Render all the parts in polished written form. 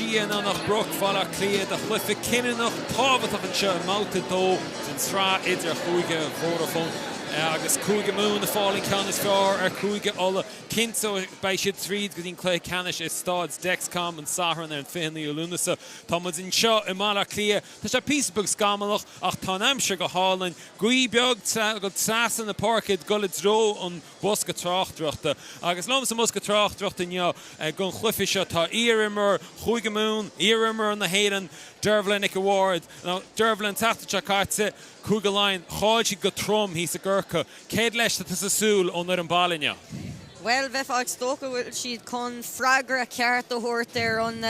GAA in Eanach Broc, Baile Átha Cliath, do chluiche cinniúnach tábhachtach anseo i mbabhta 2 den tsraith idir-chúige Vodafone agus Cúige Mumhan ag fáil an ceann is fearr ar Chúige Uladh. Cinnte, beidh siad tríd go dtí an cluiche ceannais i Staid Dexcom an Satharn ar an 29 Lúnasa. Tá muid anseo i mBaile Átha Cliath. Tá sé píosa beag scamallach ach tá an aimsir go hálainn. Gaoth beag ag dul trasna na páirce ag dul i dtreo an bosca tráchtaireachta. Agus liom sa mbosca tráchtaireachta inniu don chluiche seo tá iar-imreoir Chúige Mumhan, iar-imreoir na hÉireann, Deirbhile Nic a' Bhaird. Now, Deirbhile, an tseachtain seo caite, Cúige Laighean, chaill siad go trom thíos i gCorcaigh. Céard leis atá tú ag súil ón fhoireann baile inniu? Bhuel, bheifeá ag stócadh go bhfuil siad chun freagra ceart a thabhairt ar an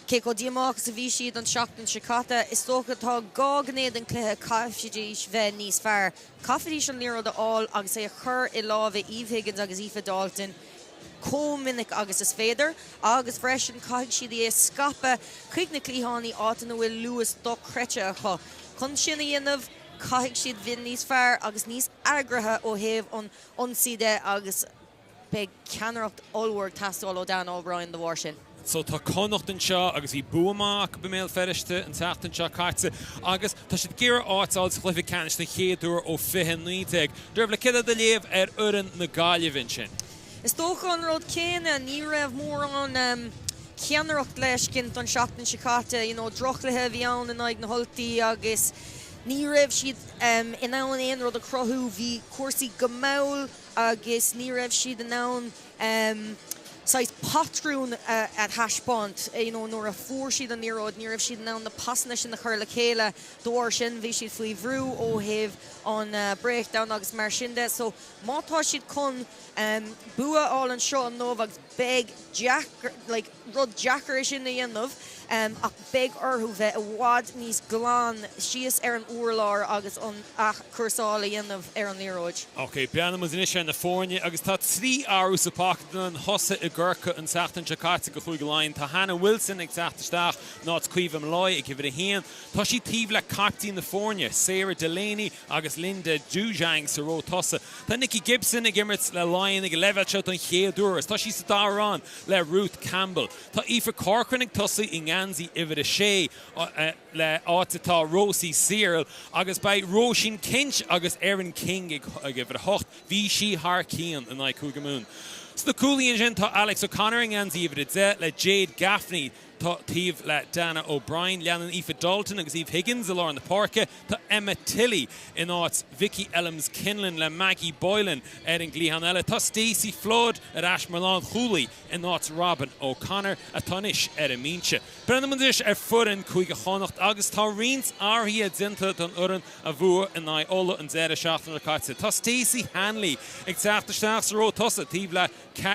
cé chomh díomách is a bhí siad an tseachtain seo caite. Is dócha tá dhá ghné den chluiche a chaithfidís bheith níos fearr. Caithfidís an liathróid a fháil agus é a chur i lámha Eve Higgins agus Aoife Dalton chomh minic agus is féidir agus freisin caithfidh siad é a scaipeadh chuig na cliathánaí áit ina bhfuil luas dochreidte acu. Chun sin a dhéanamh caithfidh siad bheith níos fearr agus níos eagraithe ó thaobh an ionsaí de agus Beidh ceannaireacht ollmhór ag teastáil ó Dannah O'Brien de bharr sin. So tá Connacht anseo agus bhí bua maith acu i mBéal Feirste an tseachtain seo caite agus tá siad ag iarraidh áit a fháil sa chluiche ceannais den chéad uair ó 2019. Deirbhile, céard é do léamh ar fhoireann na Gaillimhe ansin? Is dócha an rud céanna, ní raibh mórán ceannaireacht le feiscint an seachtain seo caite. You know, droch-chluiche a bhí ann in aghaidh na hUltaí agus ní raibh siad in ann aon rud a chruthú. Bhí cúrsaí go mall. agus ní raibh siad in ann saghas patrún a thaispeáint, you know nuair a fuair siad an liathróid, ní raibh siad in ann na pasanna sin a chur le chéile, de bharr sin bhí siad faoi bhrú ó thaobh an breakdown agus mar sin de. So má tá siad chun bua a fháil anseo inniu agus beidh deacair, like, rud deacair é sin a dhéanamh ach beidh orthu bheith i bhfad níos glan síos ar an urlár agus an athchúrsáil a dhéanamh ar an liathróid. Ok, breathnaíonn muid anois ar na foirne agus tá 3 athrú sa bpaca a thosaigh i gCorcaigh an tseachtain seo caite do Chúige Laighean. Tá Hannah Wilson ag teacht isteach in áit Caoimhe Molloy ag uimhir 1. Tá sí taobh le caiptín na foirne, Sarah Delaney agus Linda Djougang sa ró tosaigh. Tá Nikki Gibson ag imirt le Laighin ag an leibhéal seo don chéad uair agus tá sí sa dara rang le Ruth Campbell. Tá Aoife Corcoran ag tosaí i ngeansaí uimhir 6 le áit atá Rosie Searle agus beidh Róisín Kinch agus Erin King ag uimhir 8. Bhí sí thar cionn in aghaidh Cúige Mumhan. Sna cúlaithe ansin tá Alex O'Connor i ngeansaí uimhir 10 le Jade Gaffney taobh le Dannah O'Brien. Leanann Aoife Dalton agus Eve Higgins i lár na páirce. Tá Emma Tilley in áit Vicky Elmes-Kinlan le Maggie Boylan ar an gcliathán eile. Tá Stacey Flood ar ais mar lánchúlaí in áit Robyn O'Connor atá anois ar an mbinse. Breathnaíonn muid anois ar foireann Cúige Chonnacht agus tá roinnt athruithe déanta don fhoireann a bhuaigh in aghaidh Uladh an deireadh seachtaine seo caite. Tá Stacey Hanley ag teacht isteach sa ró tosaigh taobh le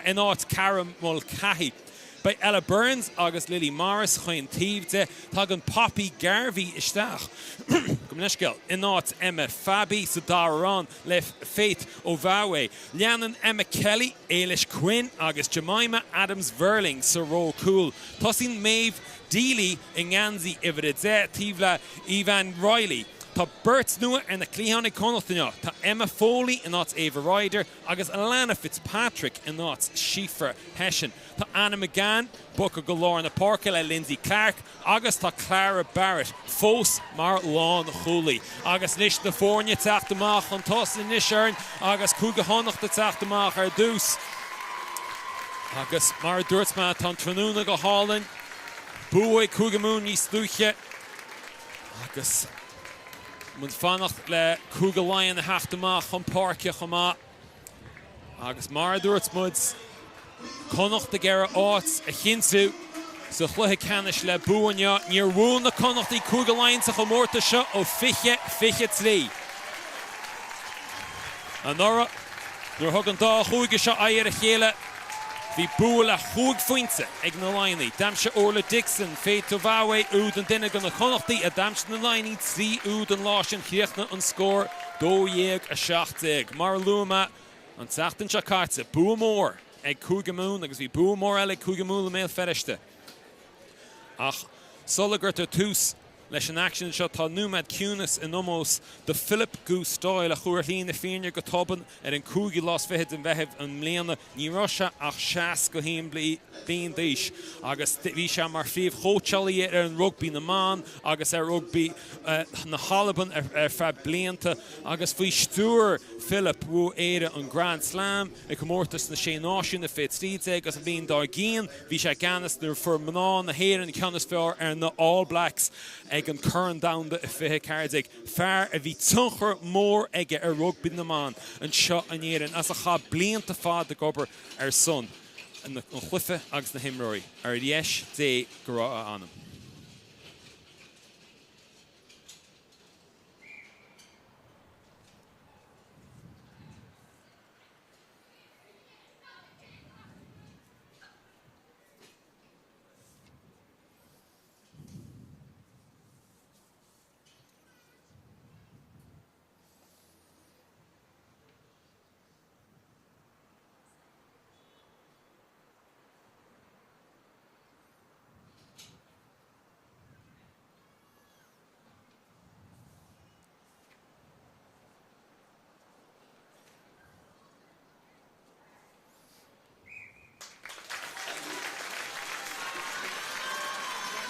in áit Cara Mulcahy. Beidh Ella Burns agus Lily Morris chaon taobh di. Tagann Poppy Garvey isteach, gabh mo leithscéal, in áit Emma Fabi sa dara roinn le Faith Ovawe. Leanann Emma Kelly, Éilis Quinn agus Jemima Adams-Verling sa ró cúil. Tosaíonn Maeve Deely i ngeansaí uimhir 10 taobh le Evanne Reilly. Tá beirt nua ar na cliatháin ag Connacht inniu. Tá Emma Foley in áit Ava Ryder agus Alana Fitzpatrick in áit Síofra Hession. Tá Anna McGann bogtha go lár na páirce le Lindsey Clark agus tá Clara Barrett fós mar lánchúlaí. Agus anois na foirne ag teacht amach chun tosaigh anois orainn agus Cúige Chonnacht ag teacht amach ar dtús. Agus mar a dúirt mé, tá an tráthnóna go hálainn. Bua ag Cúige Mumhan níos luaithe agus muid ag fanacht le Cúige Laighean a theacht amach chun páirce chomh maith. Agus mar a dúirt muid, Connacht ag iarraidh áit a chinntiú sa chluiche ceannais le bua inniu. Níor bhuail na Connachtaigh Cúige Laighean sa chomórtas seo ó 2023. Anuraidh, nuair a thug an dá chúige seo aghaidh ar a chéile, bhí bua le chúig phointe ag na Laighnigh. D'aimsigh Orla Dixon, Faith Ovawe úd an duine do na Connachtaigh a d'aimsigh na Laighnigh 3 úd an lá sin. Chríochnaigh an scór 12-17. Mar a luaigh mé an tseachtain seo caite, bua mór ag Cúige Mumhan agus bhí bua mór eile ag Cúige Mumhan i mBéal Feirste. Ach sula gcuirtear tús. Leis an aicsean seo tá nóiméad ciúnas in omós do Philip Goose Doyle a chuaigh ar shlí na fírinne go tobann ar an cúigiú lá is fichead de Mheitheamh i mbliana. Ní raibh sé ach 61 bliain d'aois agus bhí sé mar phríomhchóitseálaí ar fhoireann rugbaí na mban agus ar rugbaí na hAlban ar feadh blianta agus faoi stiúir Philip bhuaigh Éire an Grand Slam i gcomórtas na Sé Náisiún i 2013 agus an bhliain dár gcionn Bhí sé i gceannas nuair a fuair mná na hÉireann an ceann is fearr ar na All Blacks ag an Corn Domhanda i 2014. Fear a bhí tionchar mór aige ar rugbaí na mban anseo in Éirinn agus a chaith blianta fada ag obair ar son an chluiche agus na himreoirí. Ar dheis Dé go raibh a anam.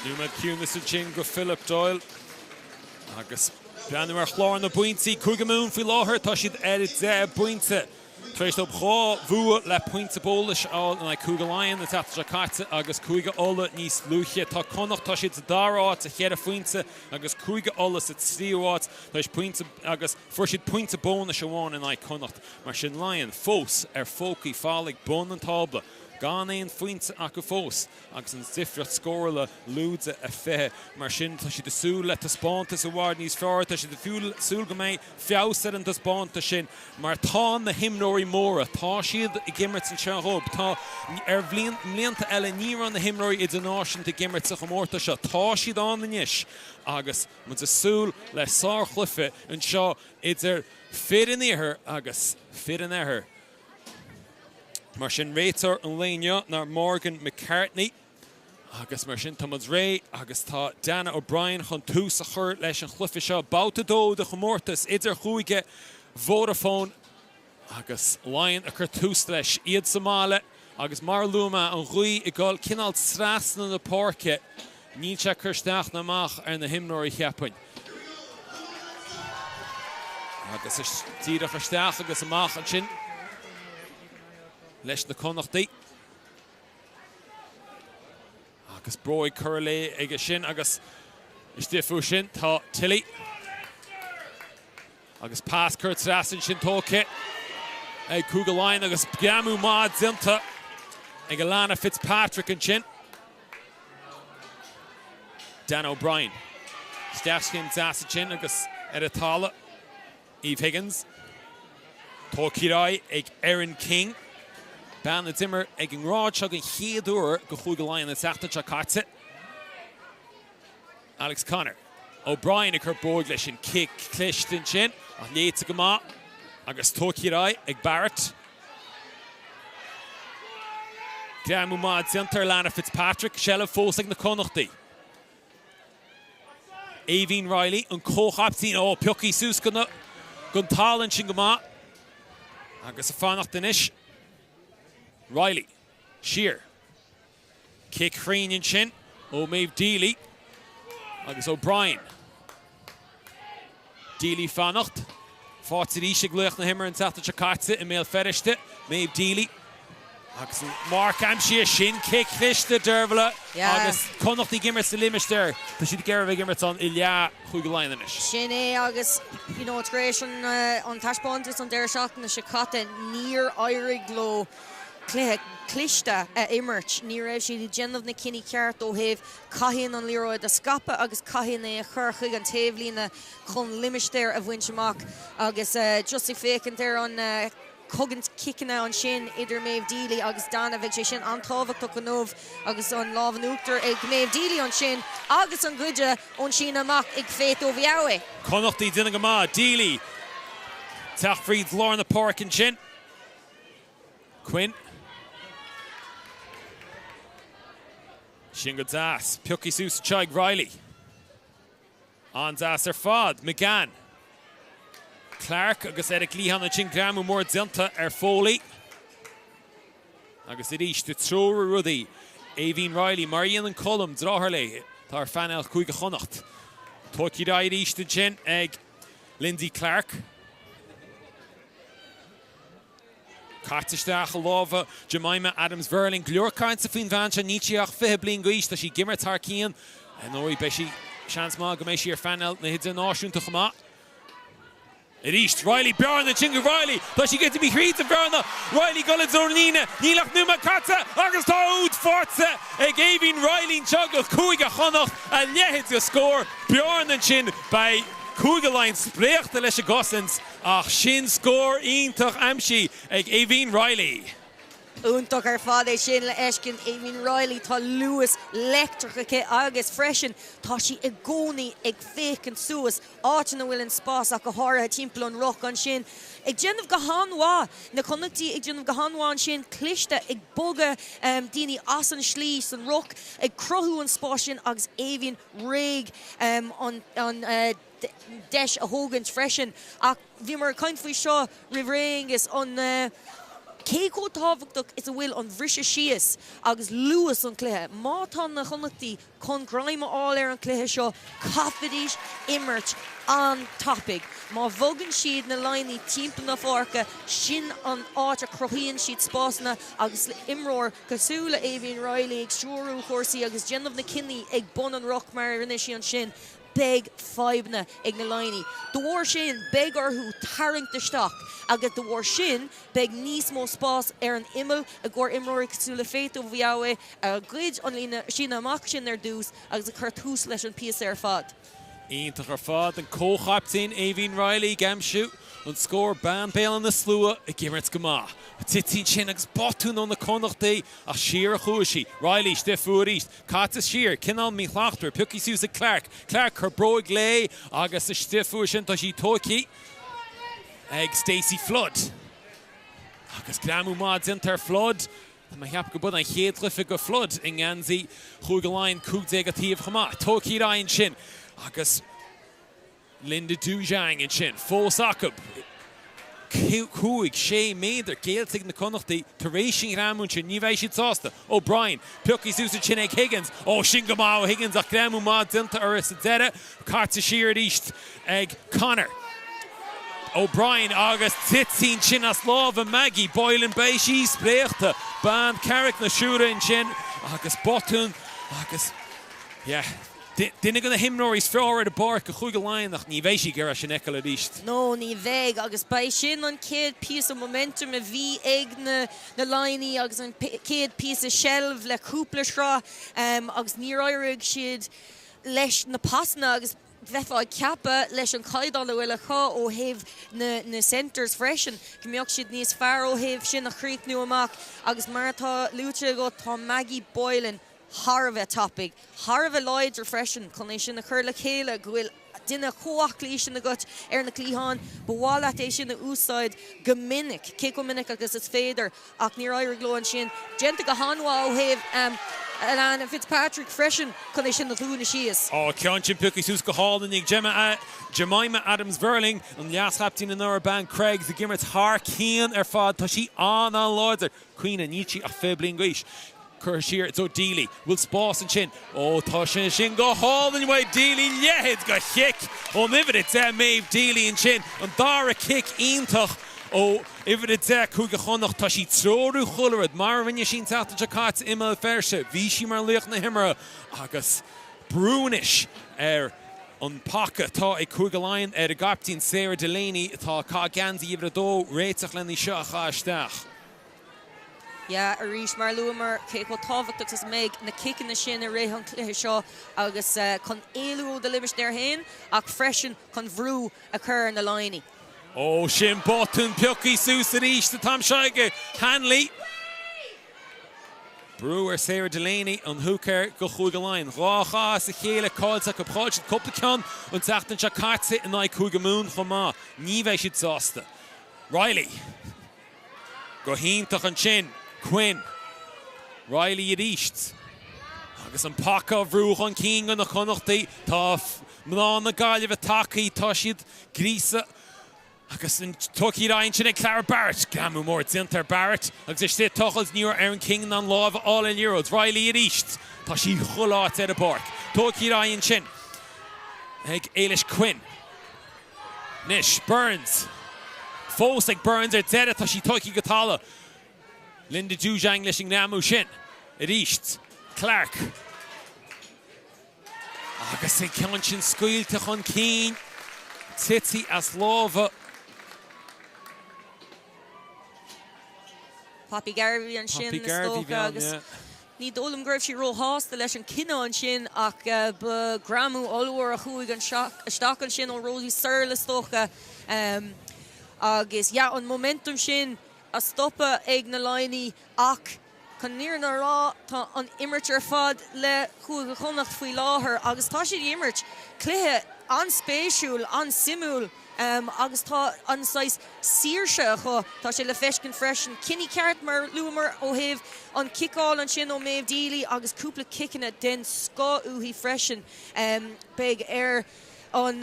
Nóiméad ciúnas ansin go Philip Doyle agus breathnú ar chlár na bpointí. Cúige Mumhan faoi láthair, tá siad ar 10 bpointe tar éis dóibh 2 bhua le pointe bónais a fháil in aghaidh Cúige Laighean an tseachtain seo caite agus Cúige Uladh níos luaithe. Tá Connacht, tá siad sa dara háit ar cheithre phointe agus Cúige Uladh sa tríú háit tar éis pointe agus Fuair siad pointe bónais amháin in aghaidh Connacht, mar sin Laighean fós ar phócaí falla ag bun an tábla, gan aon phointe acu fós agus an difríocht scórála lúide 20. Mar sin tá siad ag súil le taispeántas i bhfad níos fearr, tá siad ag súil go mbeidh feabhas ar an dtaispeántas sin mar tá na himreoirí móra, tá siad ag imirt anseo dhóibh. Tá, ar bhliain, mblianta eile ní raibh na himreoirí idirnáisiúnta ag imirt sa chomórtas seo, tá siad ann anois agus. Muid ag súil le sárchluiche anseo idir fir an iarthair agus fir an oirthir. Mar sin, réiteoir an lae inniu ná Morgan McCartney agus mar sin tá muid réidh agus tá Dana O'Brien chun tús a chur leis an chluiche seo. Babhta 2 de chomórtas idir-chúige Vodafone. Agus Laighean ag cur tús leis, iad sa mbaile agus mar a luaigh mé, an ghaoth ag dul cineál trasna na páirce, níl sé ag cur isteach ná amach ar na himreoirí cheapfainn. Agus díreach isteach agus amach ansin leis na Connachtaigh. Agus bróig curtha léi aige sin agus istigh fúithi sin tá Tilly. Agus pas curtha trasna ansin tógtha ag Cúige Laighean agus greamú maith déanta ag Alana Fitzpatrick ansin. Dan O'Brien. Isteach céim deas ansin agus ar an talamh Eve Higgins. Tógtha ar aghaidh ag Erin King. Bean a d'imir ag an ngrád seo den chéad uair do Chúige Laighean an tseachtain seo caite. Alex Connor. O'Brien ag cur bróig leis an cic cliste ansin ach léite go maith agus tógtha ar aghaidh ag Barrett. Greamú maith déanta ar Alana Fitzpatrick, seilbh fós ag na Connachtaigh. Aoibhín Reilly, an comhchaiptín, ó, pioctha suas den talamh ansin go maith agus ag fanacht anois. Reilly, siar. Cic chruinn ansin ó Méabh Deely agus O'Brien. Deely fanacht. Faighte arís ag laoch na himeartha an tseachtain seo caite i mBéal Feirste, Méabh Deely. Agus an marc aimsithe sin, cic chliste, Dervla, agus Connacht ag imirt sa limistéar. Tá siad ag iarraidh a bheith ag imirt ann i leath Chúige Laighean anois. Sin é agus you know tar éis an taispeántas an deireadh seachtaine seo caite níor éirigh leo cluiche cliste a imirt. Ní raibh siad ag déanamh na cinní ceart ó thaobh cathain an liathróid a scaipeadh agus cathain é a chur chuig an taobhlíne chun limistéar a bhaint amach agus just ag féachaint ar an cogaint ciceanna ansin idir Méabh Deely agus Dana bheidh sé sin an-tábhachtach inniu agus an lámh in uachtar ag Méabh Deely ansin agus an goideadh ón síneadh amach ag Faith Oviawe. Connacht ag déanamh go maith, Deely teacht fríd lár na páirce ansin. Quinn. Sin go deas. Pioctha suas anseo ag Reilly. An-deas ar fad. McGann. Clarke agus ar an gcliathán ansin greamú mór déanta ar Foley. Agus arís ag treorú rudaí Aoibhín Reilly mar a dhéanann Colm, deartháir léi, atá ar phainéal Chúige Chonnacht. Tógtha ar aghaidh arís ansin ag Lindsay Clarke. Caite isteach i lámha Jemima Adams-Verling. Go leor cainte faoin bhean seo, níl sí ach 20 bliain d'aois, tá sí ag imirt thar cionn. Ar ndóigh, beidh sí, seans maith go mbeidh sí ar phainéal na hidirnáisiúnta chomh maith. Arís, Reilly, bearna ansin do Reilly, tá sí ag titim thríd an bhearna, Reilly ag dul i dtreo na líne, níl ach nóiméad caite agus tá úd faighte ag Aoibhín Reilly anseo do Chúige Chonnacht, a leithéid de scór, bearna ansin, beidh Cúige Laighean spréachta leis an gcosaint. Ach sin scór iontach aimsithe ag Aoibhín Reilly. Iontach ar fad é sin le fheiscint. Aoibhín Reilly, tá luas leictreach aici agus freisin tá sí i gcónaí ag féachaint suas áit ina bhfuil an spás ach go háirithe timpeall an ruc ansin. Ag déanamh go han-mhaith, na Connachtaigh ag déanamh go han-mhaith ansin, cliste ag bogadh daoine as an slí san ruc, ag cruthú an spáis sin agus Aoibhín réidh an deis a thógaint freisin. Ach bhíomar ag caint faoi seo roimh ré, Aengus, an cé chomh tábhachtach is a bhfuil an bhriseadh síos agus luas an chluiche. Má tá na Connachtaigh chun greim a fháil ar an chluiche seo, caithfidís imirt an-tapaidh. Má bhogann siad na Laighnigh timpeall na páirce, sin an áit a chruthaíonn siad spásanna agus imreoir cosúil le Aoibhín Reilly ag stiúrú chúrsaí agus déanamh na cinní ag bun an ruc mar a rinne sí ansin. beidh fadhbanna ag na Laighnigh. De bharr sin, beidh orthu tarraingt isteach agus de bharr sin, beidh níos mó spás ar an imeall i gcomhair imreoirí cosúil le Faith Oviawe a ghoid an líne síneadh amach sin ar dtús agus a chur tús leis an píosa ar fad. Iontach ar fad, an comhchaptaen Aoibhín Reilly ag aimsiú an scór, bean béal na slua ag imirt go maith. Tite ansin agus botún ó na Connachtaigh ach siar a chuaigh sí. Reilly istigh fúithi arís. Caite siar, cineál míshlachtmhar, pioctha suas ag Clarke. Clarke cur bróig léi agus istigh fúithi sin tá sí tógtha ag Stacey Flood. Agus greamú maith déanta ar Flood. Tá mé ag ceapadh go b'in an chéad chluiche do Flood i ngeansaí Chúige Laighean 15 an taobh chomh maith. Tógtha ar aghaidh ansin agus. Linda Djougang ansin, fós acu. 5, 6 méadar géillte ag na Connachtaigh tar éis an ghreamú ansin. Ní bheidh siad sásta. O'Brien pioctha suas ansin ag Higgins. Ó, sin go maith ó Higgins ach greamú maith déanta uirthi sa deireadh. Caite siar arís ag Connor. O'Brien agus titeann sin as lámha Maggie Boylan. Beidh sí spréachta. Bean Carraig na Siúire ansin agus botún agus yeah. Duine de na himreoirí is fearr ar an bpáirc do Chúige Laighean ach ní bheidh sí ag iarraidh sin a fheiceáil arís. No, ní bheidh agus ba é sin an chéad píosa momentum a bhí ag na Laighnigh agus an chéad píosa seilbh le cúpla sraith agus níor éirigh siad leis na pasanna agus bheifeá ag ceapadh leis an chaighdeán a bhfuil acu ó thaobh na centres freisin go mbeadh siad níos fearr ó thaobh sin a chríochnú amach agus mar atá luaite agat tá Maggie Boylan thar a bheith tapaidh, thar a bheith láidir freisin chun é sin a chur le chéile, go bhfuil duine chomh aclaí sin agat ar na cliatháin. Ba mhaith leat é sin a úsáid go minic, cé chomh minic agus is féidir, ach níor éirigh leo ansin. Déanta go han-mhaith ó thaobh Alana Fitzpatrick freisin chun é sin a dhúnadh síos. Á, ceann sin pioctha suas go hálainn ag Gemma, Jemima Adams-Verling, an leaschaptaen anuraidh, bean Creggs, ag imirt thar cionn ar fad. Tá sí an-an-láidir. Cuimhnigh, níl sí ach 20 bliain d'aois. Curtha siar do Deely. Bhfuil spás ansin? Ó, tá sé sin go hálainn uaidh Deely. Leithéid de chic ón uimhir 10, Maeve Deely ansin. An dara cic iontach ó uimhir 10, Cúige Chonnacht. Tá sí ag treorú chuile rud, mar a rinne sí an tseachtain seo caite i mBéal Feirste. Bhí sí mar laoch na himeartha agus brú anois ar an bpaca atá ag Cúige Laighean ar a gcaiptín Sarah Delaney atá ag caitheamh geansaí uimhir 2, réiteach lena í seo a chaitheamh isteach. Yeah, arís, mar a luamar, cé chomh tábhachtach is a mbeidh na ciceanna sin i rith an chluiche seo agus chun éalú ó do limistéar féin ach freisin chun bhrú a chur ar na Laighnigh. Ó, sin botún pioctha suas arís an t-am seo ag Hanley. Brú ar Sarah Delaney, an húicéir do Chúige Laighean. Dhá chath as a chéile caillte acu. Chaill siad cúpla ceann an tseachtain seo caite in aghaidh Cúige Mumhan chomh maith. Ní bheidh siad sásta. Reilly. Go hiontach ansin, Quinn. Reilly arís. Agus an paca á bhrú chun cinn do na Connachtaigh. Tá. Mná na Gaillimhe tagtha, tá siad gríosaithe agus an tugtha ar aghaidh ansin ag Clara Barrett. Greamú mór déanta ar Barrett agus istigh tochailt, ní raibh Erin King in ann lámh a fháil ar an liathróid. Reilly arís, tá sí chuile áit ar an bpáirc. Tugtha ar aghaidh ansin ag Éilis Quinn. Anois Burns. Fós ag Burns ar deireadh, tá sí tugtha go talamh. Linda Djougang leis an ngreamú sin arís. Clarke. Agus an ceann sin scaoilte chun cinn, tite as lámha. Poppy Garvey ansin is dócha agus ní dóigh liom go raibh sí róshásta leis an cinneadh ansin ach ba greamú ollmhór a chuaigh isteach ansin ó Rosie Searle is dócha agus yeah an momentum sin a stopadh ag na Laighnigh ach Chun an fhírinne a rá, tá an imirt ar fad le Cúige Chonnacht faoi láthair agus tá siad ag imirt cluiche an-spéisiúil, an-suimiúil agus tá an saghas saoirse acu, tá sé le feiscint freisin. Cinní ceart mar a luamar ó thaobh an ciceáil ansin ó Méabh Deely agus cúpla ciceanna den scoth uaithi freisin. Beidh ar an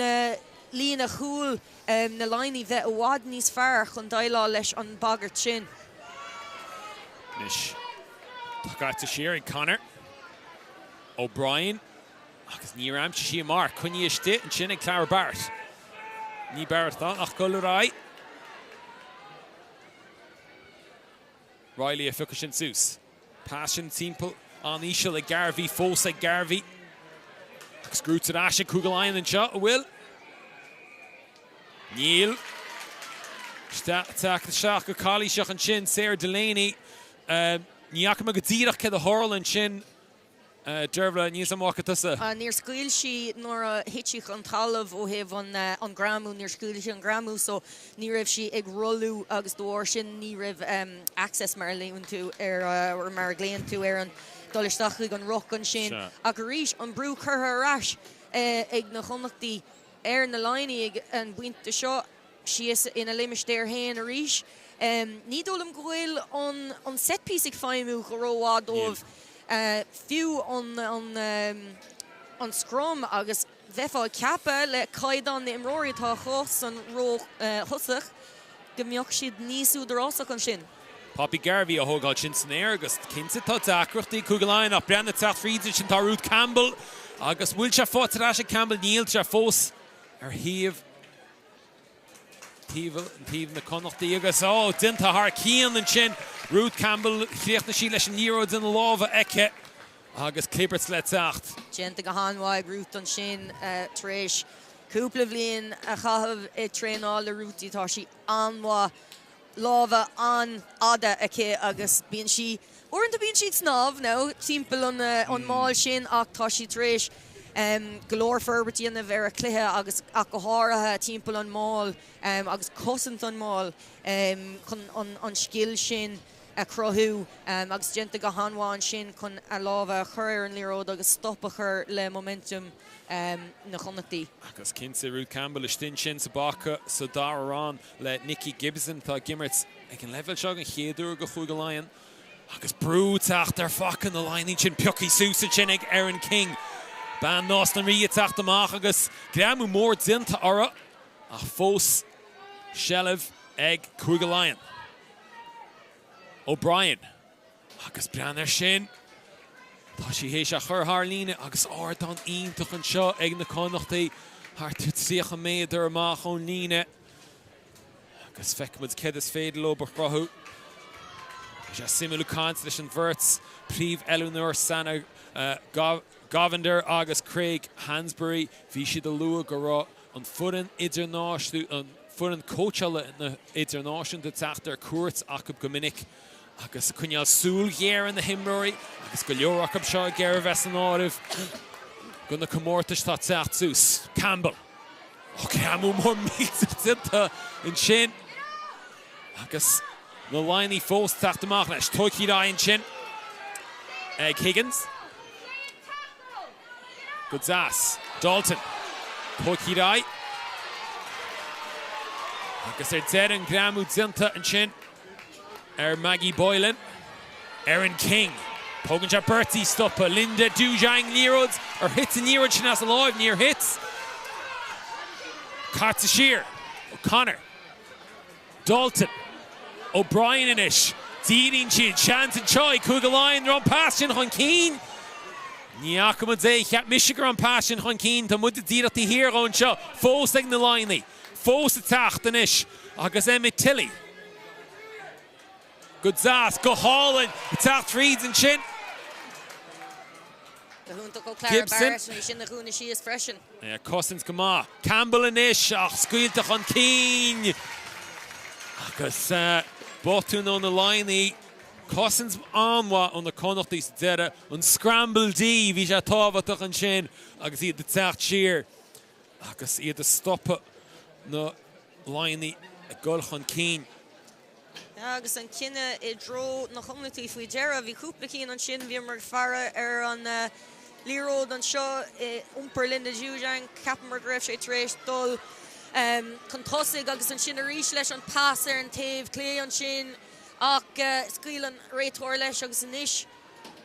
líne chúil. na Laighnigh bheith i bhfad níos fearr chun déileáil leis an mbagairt sin. Anois tá caite siar ag Connor O'Brien agus níor aimsigh sí a marc. Coinnithe istigh ansin ag Clara Barrett. Ní Barrett atá ach dul ar aghaidh. Reilly a phiocadh sin suas. Pas sin timpeall an-íseal ag Garvey, fós ag Garvey. Agus gnóite ar ais ag Cúige Laighean anseo, an bhfuil? Níl. Teacht isteach go calaoiseach ansin, Sarah Delaney. Ní fhaca mé go díreach céard a tharla ansin. Dervla, níl 's a'm an bhfaca tusa? Níor scaoil sí nuair a thit sí chun talamh ó thaobh an greamú, níor scaoil sí an greamú so ní raibh sí ag rolladh agus de bharr sin ní raibh access mar a luann tú ar, mar a ghlaonn tú ar an dul isteach chuig an ruc ansin. Ach arís an brú curtha ar ais ag na Connachtaigh ar na Laighnigh ag an bpointe seo. síos ina limistéar féin arís. Ní dóigh liom go bhfuil an set piece ag feidhmiú go rómhaith dóibh, fiú an scrum agus bheifeá ag ceapadh le caighdeán na n-imreoirí atá acu san ró thosach go mbeadh siad níos údarásach ansin. Poppy Garvey á thógáil sin san aer agus cinnte tá deacrachtaí ag Cúige Laighean ach breathnaigh ag teacht fríd ansin tá Ruth Campbell agus bhfuil sé faighte ar ais ag Campbell? Níl sé fós ar thaobh taobh na Connachtaí agus, ó, déanta thar cionn ansin. Ruth Campbell, chríochnaigh sí leis an liathróid ina lámha aici agus clibirt le teacht. Déanta go han-mhaith ag Ruth ansin tar éis cúpla bhliain a chaitheamh ag traenáil le Ruthie. Tá sí an-mhaith. Lámha an-fhada aici agus bíonn sí, uaireanta bíonn sí ag snámh now timpeall an máil sin ach tá sí tar éis go leor forbairt a dhéanamh ar a cluiche agus ach go háirithe timpeall an máil agus cosaint an máil chun an scil sin a chruthú agus déanta go han-mhaith ansin chun a lámha a chur ar an liathróid agus stop a chur le momentum na Connachtaí. Agus cinnte Ruth Campbell istigh ansin sa bpaca sa dara roinn. le Nikki Gibson atá ag imirt ag an leibhéal seo den chéad uair do Chúige Laighean agus brú ag teacht ar phaca na Laighean ansin, pioctha suas ansin ag Erin King. Bean Nás na Rí ag teacht amach agus greamú mór déanta uirthi ach fós seilbh ag Cúige Laighean. O'Brien agus breathnaigh air sin. Tá sí théis a chur thar líne agus ardán iontach anseo ag na Connachtaigh thart ar 30 méadar amach ón líne. Agus feicfimid céard is féidir leo a chruthú. Bhí sé suimiúil ag caint leis an bheirt príomh-oiliúnóir Sana Govender agus Craig Hansbury. Bhí siad ag lua go raibh an foireann idirnáisiúnta, an foireann cóitseála idirnáisiúnta ag teacht ar cuairt acu go minic agus ag coinneáil súil ghéar ar na himreoirí agus go leor acu seo ag iarraidh a bheith san áireamh do na comórtais atá ag teacht suas. Campbell. Ó, greamú mór millteach déanta ansin agus na Laighnigh fós ag teacht amach leis. Tógtha ar aghaidh ansin ag Higgins. Go deas. Dalton. Tógtha ar aghaidh. Agus ar deireadh an greamú déanta ansin. ar Maggie Boylan. Erin King. Tógann sé beirt í stopadh. Linda Djougang liathróid. Ar thit an liathróid sin as a láimh? Níor thit. Caite siar. O'Connor. Dalton. O'Brien anois. Díríonn siad. Seans anseo ag Cúige Laighean. Raibh an pas sin chun cinn? Ní fhaca muid é. Cheap mise go raibh an pas sin chun cinn. Tá muide díreach taobh thiar dhó anseo. Fós ag na Laighnigh. Fós ag teacht anois agus Emma Tilley. Go deas, go hálainn. Ag teacht fríd ansin. Go hiontach ó Clara Barrett, í sin a dhúnadh síos freisin. Cosaint go maith. Campbell anois ach scaoilte chun cinn agus botún ó na Laighnigh. Cosaint an-mhaith ó na Connachtaigh sa deireadh. An scramble D, bhí sé tábhachtach ansin agus iad ag teacht siar agus iad ag stopadh na Laighnigh ag dul chun cinn. Agus an cinneadh i dtreo na Connachtaí faoi dheireadh. Bhí cúpla cinn ansin, bhíomar ag faire ar an liathróid anseo, iompar Linda Djougang, cheapamar go raibh sé tar éis dul chun tosaigh agus ansin arís leis an pas ar an taobh clé ansin ach scaoil an réiteoir leis agus anois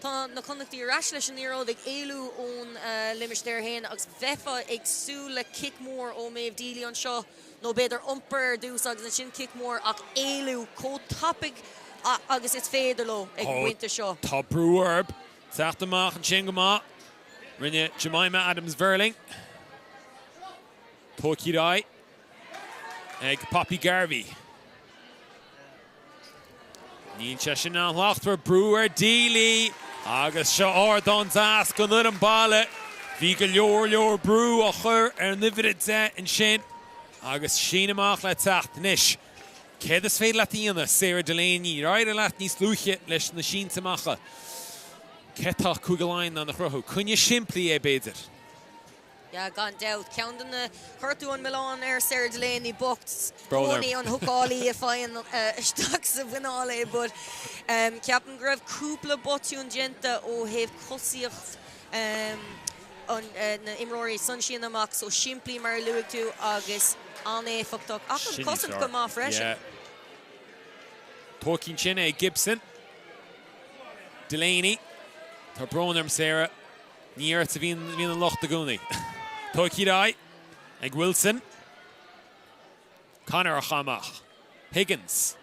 tá na Connachtaí ar ais leis an liathróid ag éalú ón limistéar féin agus bheifeá ag súil le cic mór ó Méabh Deely anseo. nó b'fhéidir iompar ar dtús agus ansin cic mór ach éalú chomh tapaidh agus is féidir leo ag an bpointe seo. Tá brú orthu teacht amach ansin go maith. Rinne Jemima Adams-Verling. Tógtha ar aghaidh ag Poppy Garvey. Níl sé sin an-shlachtmhar, brú ar Deely agus seo ardán deas don fhoireann baile. Bhí go leor leor brú á chur ar an uimhir 10 ansin agus síneadh amach le teacht. Anois, céard is féidir leat a dhéanamh, Sarah Delaney? Ar éirigh leat níos luaithe leis na sínte amach? Céard tá Cúige Laighean in ann a chruthú? Coinne simplí é, b'fhéidir. Yeah, gan dabht. Ceann de na, chuir tú an milleán ar Sarah Delaney bocht, i gcónaí an hookálaí a faigheann isteach sa mhuineál é but ceapaim go raibh cúpla botún déanta ó thaobh cosaíocht na n-imreoirí san síneadh amach so simplí mar a luaigh tú agus an-éifeachtach ach an cosaint go maith freisin. Yeah. Tógtha ansin ag Gibson. Delaney. Tá brón orm Sarah. Ní ort a bhíonn an locht i gcónaí. Tógtha ar aghaidh ag Wilson. Connor á chaitheamh amach. Higgins.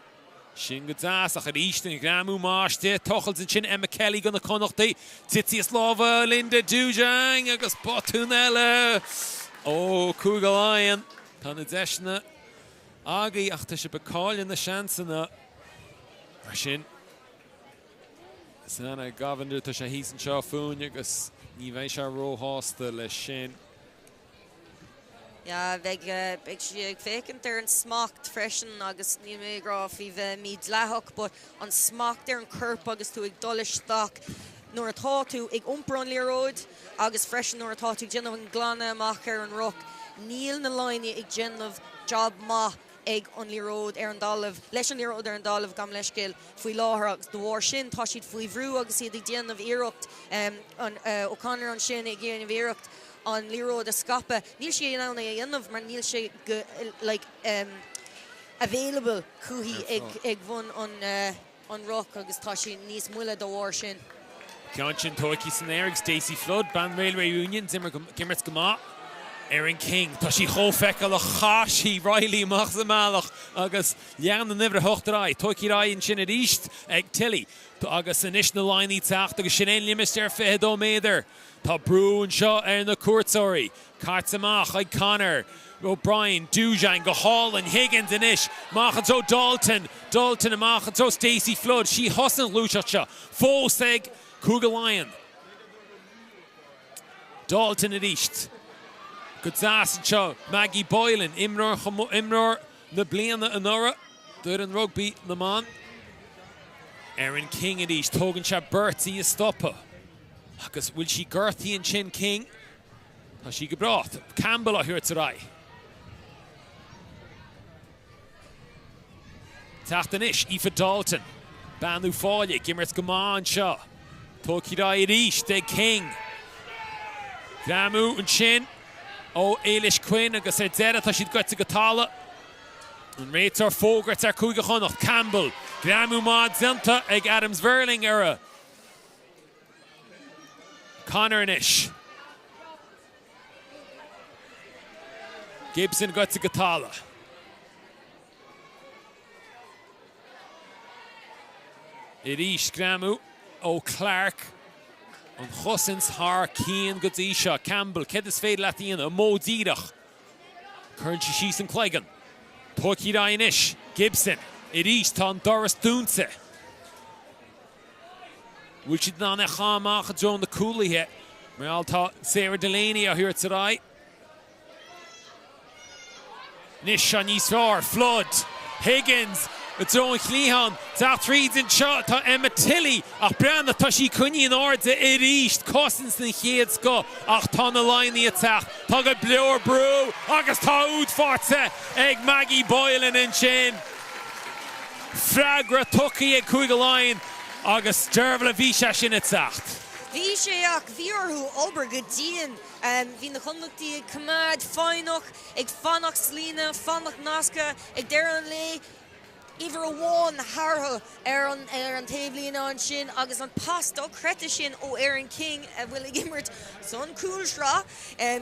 Sin go deas ach arís an greamú maiste. Tochailt ansin Emma Kelly do na Connachtaigh. Tití as lámha Linda Djougang agus botún eile ó Cúige Laighean. Tá na deiseanna agaibh ach tá sibh ag cailleadh na seansanna. Mar sin. Sana Govender, tá sé thíos anseo fúinn agus ní bheidh sé róshásta leis sin. Yeah, beidh, beidh sí ag féachaint ar an smacht freisin agus níl mé ag rá faoi bheith mídhleathach but an smacht ar an corp agus tú ag dul isteach nuair atá tú ag iompar an liathróid agus freisin nuair atá tú ag déanamh an glanadh amach ar an ruc, níl na Laighnigh ag déanamh job maith ag an liathróid ar an dtalamh, leis an liathróid ar an dtalamh, gabh mo leithscéal, faoi láthair agus de bharr sin tá siad faoi bhrú agus iad ag déanamh iarracht, an O'Connor ansin ag déanamh iarracht an liathróid a scaipeadh. Níl sí in ann é a dhéanamh mar níl sé go like available chúithi ag ag bhun an an ruc agus tá sé níos moille dá bharr sin. Ceann sin tógtha san aer ag Stacey Flood, bean Railway Union, ag imirt go maith. Erin King, tá sí chomh feiceálach, chaith sí Reilly amach sa mbealach agus lean an uimhir 8 ar aghaidh. Tógtha ar aghaidh ansin arís ag Tilley agus anois na Laighnigh ag teacht agus sin é an limistéar 22 méadar. Tá brú anseo ar na cuairteoirí. Caite amach ag Connor O'Brien, Djougang go hálainn, Higgins anois, amach i dtreo Dalton, Dalton amach i dtreo Stacey Flood, sí thosaigh an ghluaiseacht seo, fós ag Cúige Laighean. Dalton arís. Go deas anseo, Maggie Boylan, imreoir, imreoir na bliana anuraidh d'fhoireann rugbaí na mban. Erin King arís, tógann sé beirt í a stopadh. Agus bhfuil sí gortaithe ansin, King? Tá sí go breá. Campbell á thabhairt ar aghaidh. Teacht anois, Aoife Dalton. Bean Uíbh Fhailí ag imirt go maith anseo. Tógtha ar aghaidh arís ag King. Greamú ansin ó Éilis Quinn agus ar deireadh tá siad goite go talamh. An réiteoir fógairt ar Cúige Chonnacht. Campbell. Greamú maith déanta ag Adams Verling uirthi. Connor anois. Gibson goite go talamh. Arís greamú ó Clarke. An chosaint thar cionn go dtí seo. Campbell, céard is féidir leat a dhéanamh? An modh díreach. Cuireann sí síos an cloigeann. Tógtha ar aghaidh anois. Gibson. Arís tá an doras dúnta. Bhfuil siad in ann é a chaitheamh amach i dtreo na cúlaithe? Mar gheall tá Sarah Delaney á thabhairt ar aghaidh. Anois seo níos fearr. Flood. Higgins i dtreo an chliatháin. Teacht tríd anseo tá Emma Tilley ach breathnaigh tá sí coinnithe in airde arís. Cosaint den chéad scoth ach tá na Laighnigh ag teacht. Tá go leor brú agus tá úd faighte ag Maggie Boylan ansin. Freagra tugtha ag Cúige Laighean agus Dearbhla bhí sé sin ag teacht. Bhí sé ach bhí orthu obair go dian. Bhí na Connachtaigh ag coimeád foighneach, ag fanacht sa líne, fanacht nasctha. Ag deireadh an lae, uimhir amháin tharthu ar an ar an taobhlíne ansin agus an pas dochreidte sin ó Erin King a bhfuil ag imirt san chúlsraith,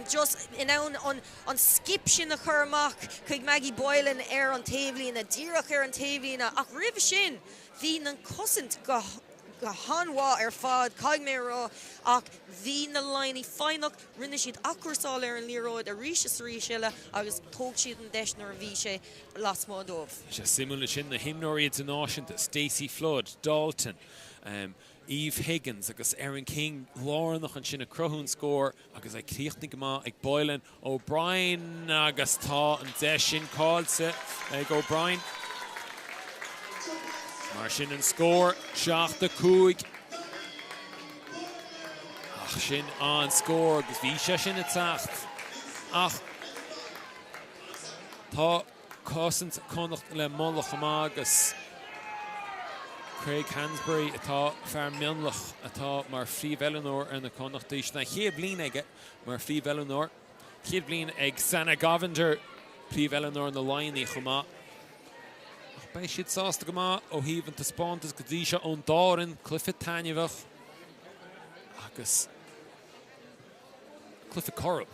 just in ann an an skip sin a chur amach chuig Maggie Boylan ar an taobhlíne, díreach ar an taobhlíne. Ach roimhe sin, bhí an cosaint go go han-mhaith ar fad, caithfidh mé a rá, ach bhí na Laighnigh foighneach, rinne siad athchúrsáil ar an liathróid arís is arís eile agus thóg siad an deis nuair a bhí sé lasmuigh dóibh. Tá sé suimiúil ansin na himreoirí idirnáisiúnta, Stacey Flood, Dalton, Eve Higgins agus Erin King lárnach ansin ag cruthú an scóir agus é críochnaithe go maith ag Boylan. O'Brien agus tá an deis sin caillte ag O'Brien. Mar sin an scór, 7-5. Ach sin an scór agus bhí sé sin ag teacht. Ach tá cosaint Chonnacht le moladh chomh maith agus Craig Hansbury atá fear Mionlach atá mar phríomhoiliúnóir ar na Connachtaigh. Sin a chéad bhliain aige mar phríomhoiliúnóir. Chéad bhliain ag Sana Govender, príomhoiliúnóir na Laighnigh chomh maith. Ach beidh siad sásta go maith ó thaobh an taispeántas go dtí seo ón dá fhoireann, cluiche taitneamhach agus cluiche cothrom.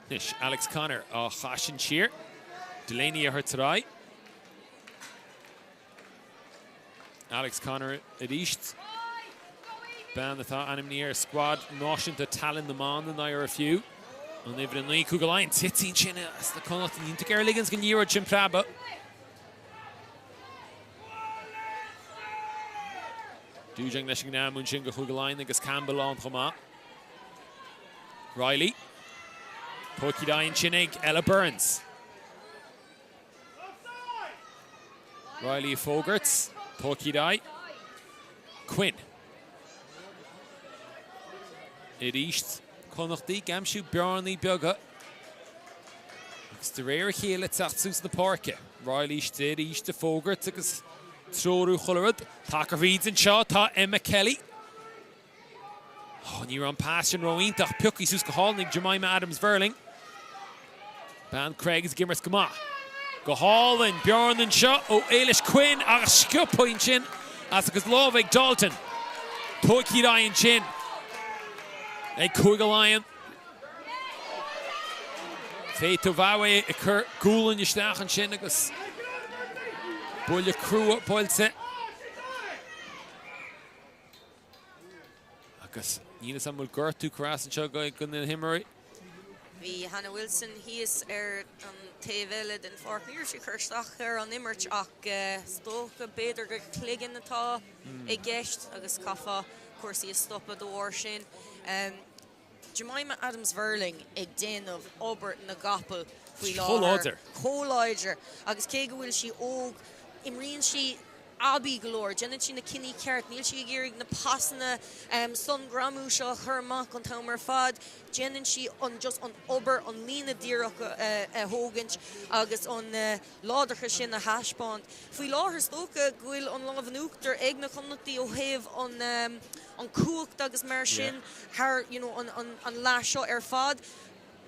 Anois Alex Connor á chaitheamh sin siar. Delaney á thabhairt ar aghaidh. Alex Connor arís. Bean atá ainmnithe ar scuad náisiúnta tallann na mban in IRFU. An uimhir 9 Cúige Laighean tite ansin as na Connachtaigh. Ní ag iarraidh ligean don liathróid sin preabadh. Dujang leis an ngreamú ansin go Chúige Laighean agus Campbell ann chomh maith. Reilly. Tógtha ar aghaidh ansin ag Ella Burns. Reilly ag fógairt. Tógtha ar aghaidh. Quinn. Arís Connachtaigh ag aimsiú bearnaí beaga. Agus de réir a chéile teacht suas na páirce. Reilly istigh arís ag fógairt agus treorú chuile rud. Taca thríd anseo tá Emma Kelly. Ní raibh an pas sin ró-iontach. Pioctha suas go hálainn ag Jemima Adams-Verling. Bean Creggs ag imirt go maith. Go hálainn. Bearna anseo ó Éilis Quinn agus sciobtha ansin as a cuid lámha ag Dalton. Tógtha ar aghaidh ansin ag Cúige Laighean. Fetu Vawe ag cur gualainn isteach ansin agus buille crua buailte. Agus níl 'fhios a'm an bhfuil gortú curtha as anseo go na himreoirí. Bhí Hannah Wilson thíos ar an taobh eile den pháirc. Ní raibh sí ag cur isteach ar an imirt ach is dócha b'fhéidir gur cloigeann atá i gceist agus chaithfeá cúrsaí a stopadh dá bharr sin. Jemima Adams-Verling ag déanamh obair na gcapall faoi Chomh láthair. láidir. Chomh láidir agus cé go bhfuil sí óg, imríonn sí aibí go leor, déanann sí na cinní ceart, níl sí ag iarraidh na pasanna san greamú seo a chur amach an t-am ar fad, déanann sí an just an obair, an líne díreach a thógaint agus an láidreachas sin a thaispeáint. Faoi láthair is dócha go bhfuil an lámh in uachtar ag na Connachtaigh ó thaobh an an cumhacht agus mar sin thar you know an an leath seo ar fad.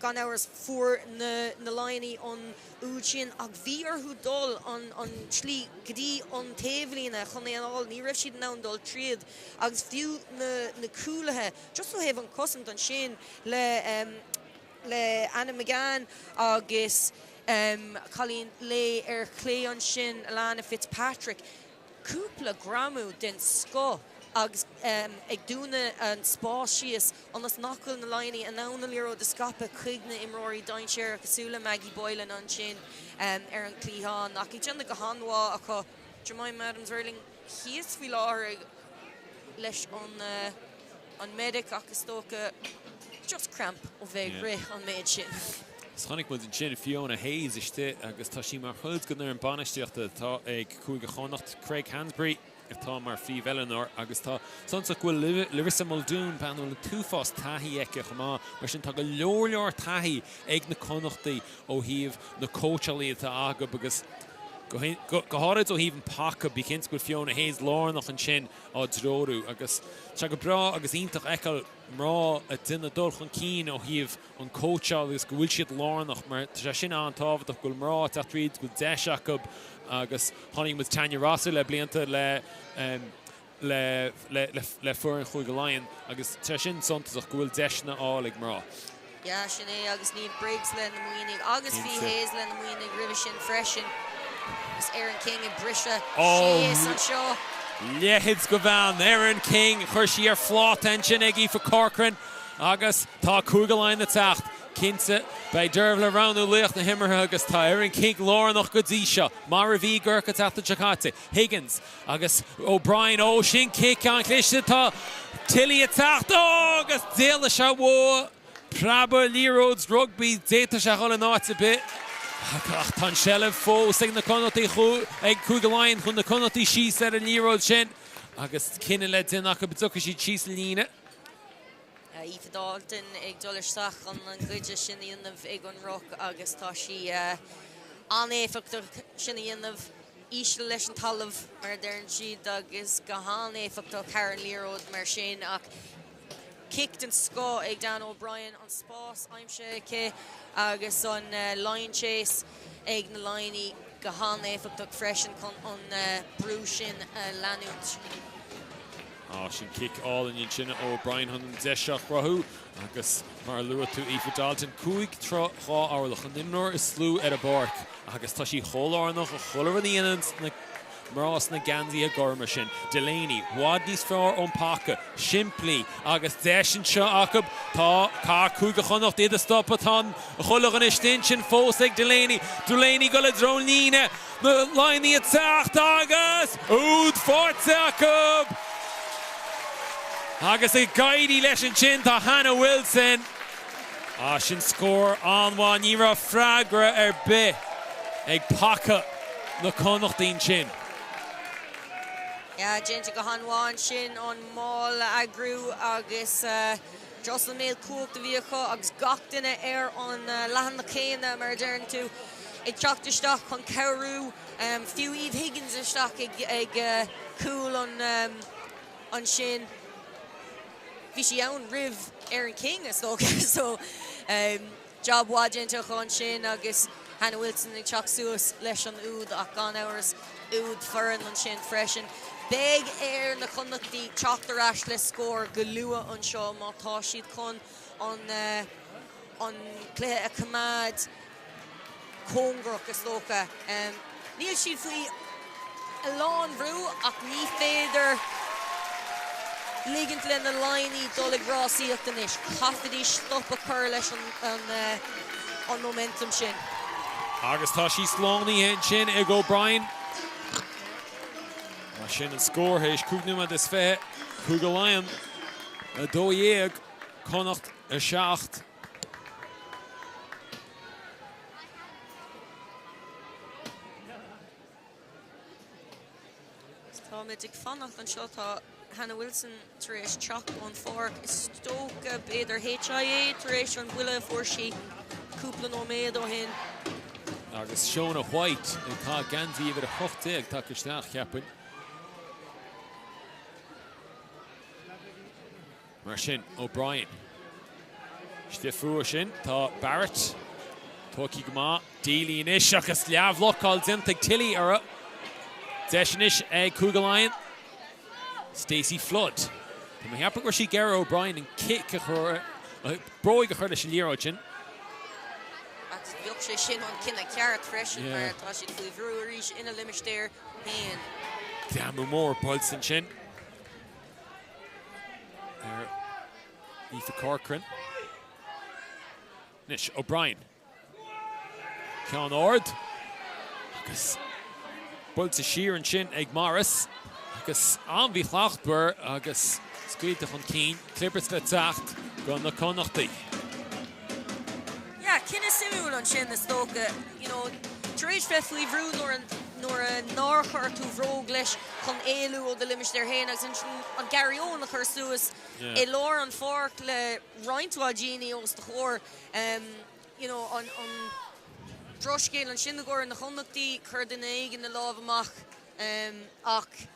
Gan amhras, fuair na na Laighnigh an úd sin ach bhí orthu dul an an tslí go dtí an taobhlíne chun é a fháil, ní raibh siad in ann dul tríd agus fiú na na cúlaithe, just ó thaobh an cosaint ansin le le Anna McGann agus cailín léi ar chlé ansin, Alana Fitzpatrick. Cúpla greamú den scoth agus ag dúnadh an spás síos ionas nach bhfuil na Laighnigh in ann an liathróid a scaipeadh chuig na imreoirí dainséaracha cosúil le Maggie Boylan ansin ar an chliathán. Ach ag déanamh go han-mhaith acu. Jemima Adams-Verling thíos faoi láthair leis an an medic ach is dócha just cramp ó bheith ag rith an méid sin. Is chonaic muid ansin Fiona Hayes istigh agus tá sí mar chuid den fhoireann bainistíochta atá ag Cúige Chonnacht, Craig Hansbury atá mar phríomhoiliúnóir agus tá suntasach go bhfuil Larissa Muldoon, bean a bhfuil an t-uafás taithí aici chomh maith, mar sin tá go leor leor taithí ag na Connachtaigh ó thaobh na cóitseálaí atá acu agus go háirid ó thaobh an paca, bí cinnte go bhfuil Fiona Hayes lárnach ansin á dtreorú agus tá sé go breá agus iontach a fheiceáil mná ag déanamh dul chun cinn ó thaobh an cóitseáil agus go bhfuil siad lárnach mar tá sé sin an-tábhachtach go bhfuil mná ag teacht tríd, go bhfuil deis acu agus chonaic muid Tanya Rosser le blianta le le le le foireann Chúige Laighean agus tá sé sin suntasach go bhfuil deiseanna á fháil ag mná. Yeah, sin é, agus Niamh Briggs le na Muimhnigh agus bhí Hayes le na Muimhnigh roimhe sin freisin. Agus Erin King ag briseadh síos anseo. Leithéid de bhean, Erin King, chuir sí ar phláta ansin ag Aoife Corcoran agus tá Cúige Laighean ag teacht. Cinnte, beidh Dervla ag roghnú laoch na himeartha agus tá Erin King lárnach go dtí seo, mar a bhí i gCorcaigh an tseachtain seo caite. Higgins agus O'Brien, ó sin cic an-chliste, tá Tilly ag teacht, ó agus d'éalaigh sé uaithi, preabadh liathróid rugbaí, d'fhéadfadh sé a dhul in áit ar bith ach tá an seilbh fós ag na Connachtaigh, ag Cúige Laighean, chuaigh na Connachtaigh síos ar an liathróid sin agus cinneadh le déanamh acu an dtiocfaidh siad síos an líne. Aoife Dalton ag dul isteach chun an goide sin a dhéanamh ag an ruc agus tá sí an-éifeachtach sin a dhéanamh. Íseal leis an talamh, mar a deireann siad, agus go han-éifeachtach thar an liathróid mar sin ach cic den scoth ag Dan O'Brien, an spás aimsithe aici agus an line chase ag na Laighnigh go han-éifeachtach freisin chun an brú sin a leanúint. Á, sin cic álainn ansin ó O'Brien chun an deis seo a chruthú agus mar a luaigh tú Aoife Dalton, 5 troigh 2 orlach, an imreoir is lú ar an bpáirc agus tá sí chomh lárnach i chuile rud a dhéanann na mná sna geansaithe gorma sin. Delaney, i bhfad níos fearr ón bpaca, simplí agus deis anseo acu. Tá caithfidh Cúige Chonnacht iad a stopadh. Tá an chuile dhuine istigh ansin fós ag Delaney. Delaney ag dul i dtreo an líne. Na Laighnigh ag teacht agus úd faighte acu! Agus ag éirí leis ansin tá Hannah Wilson. Ah, sin scór an-mhaith. Ní raibh freagra ar bith ag paca na Connachtaí ansin. Yeah, déanta go han-mhaith ansin an maul a eagrú agus just an méid cumhacht a bhí acu agus gach duine ar an leathanach céanna, mar a deireann tú, ag teacht isteach chun cabhrú. Fiú Eve Higgins isteach ag cúl ansin. Bhí sí ann roimh Erin King, is dócha, so job mhaith déanta acu ansin agus Hannah Wilson ag teacht suas leis an úd ach gan amhras úd foireann ansin freisin. Beidh ar na Connachtaigh teacht ar ais le scór go luath anseo má tá siad chun an an cluiche a choimeád cóngarach, is dócha. Níl siad faoi a lán bhrú ach ní féidir ligint le na Laighnigh dul ag rásaíocht anois. Caithfidís stop a chur leis an momentum sin. Agus tá sí slánaithe ansin ag O'Brien. Mar sin an scór théis 5 nóiméad is 20, Cúige Laighean 12, Connacht 7. Táimid ag fanacht anseo, tá Hannah Wilson tar éis teacht ón pháirc. Is dócha, b'fhéidir HIA tar éis an buille a fuair sí cúpla nóiméad ó shin. Agus Shona White ag caitheamh geansaí uimhir 18 tagtha isteach, cheapfainn. Mar sin, O'Brien. Istigh fúthu sin tá Barrett. Tógtha go maith. Deely anois agus leathbhlocáil déanta ag Tilley uirthi. Deis anois ag Cúige Laighean. Stacey Flood. Tá mé ag ceapadh go raibh sí ag iarraidh O'Brien an cic a chur, bróig a chur leis an liathróid sin. Agus bheadh sé sin an cinneadh ceart freisin mar tá siad faoi bhrú arís ina limistéar féin. Greamú mór buailte ansin ar Aoife Corcoran. Anois O'Brien. Ceann ard agus buailte siar ansin ag Morris agus an-mhíshlachtmhar agus scaoilte chun cinn. Clibirt le teacht do na Connachtaigh. Yeah, cinneadh suimiúil ansin is dócha. You know, tar éis bheith faoi bhrú nuair nuair nár chuir tú bhróg leis chun éalú ó do limistéar féin agus ansin an Garry Owen a chur suas i lár an pháirc le roinnt mhaith daoine os do chomhair. You know, an drochscéal ansin i gcomhair na Connachtaí, chuir duine éigin a lámh amach ach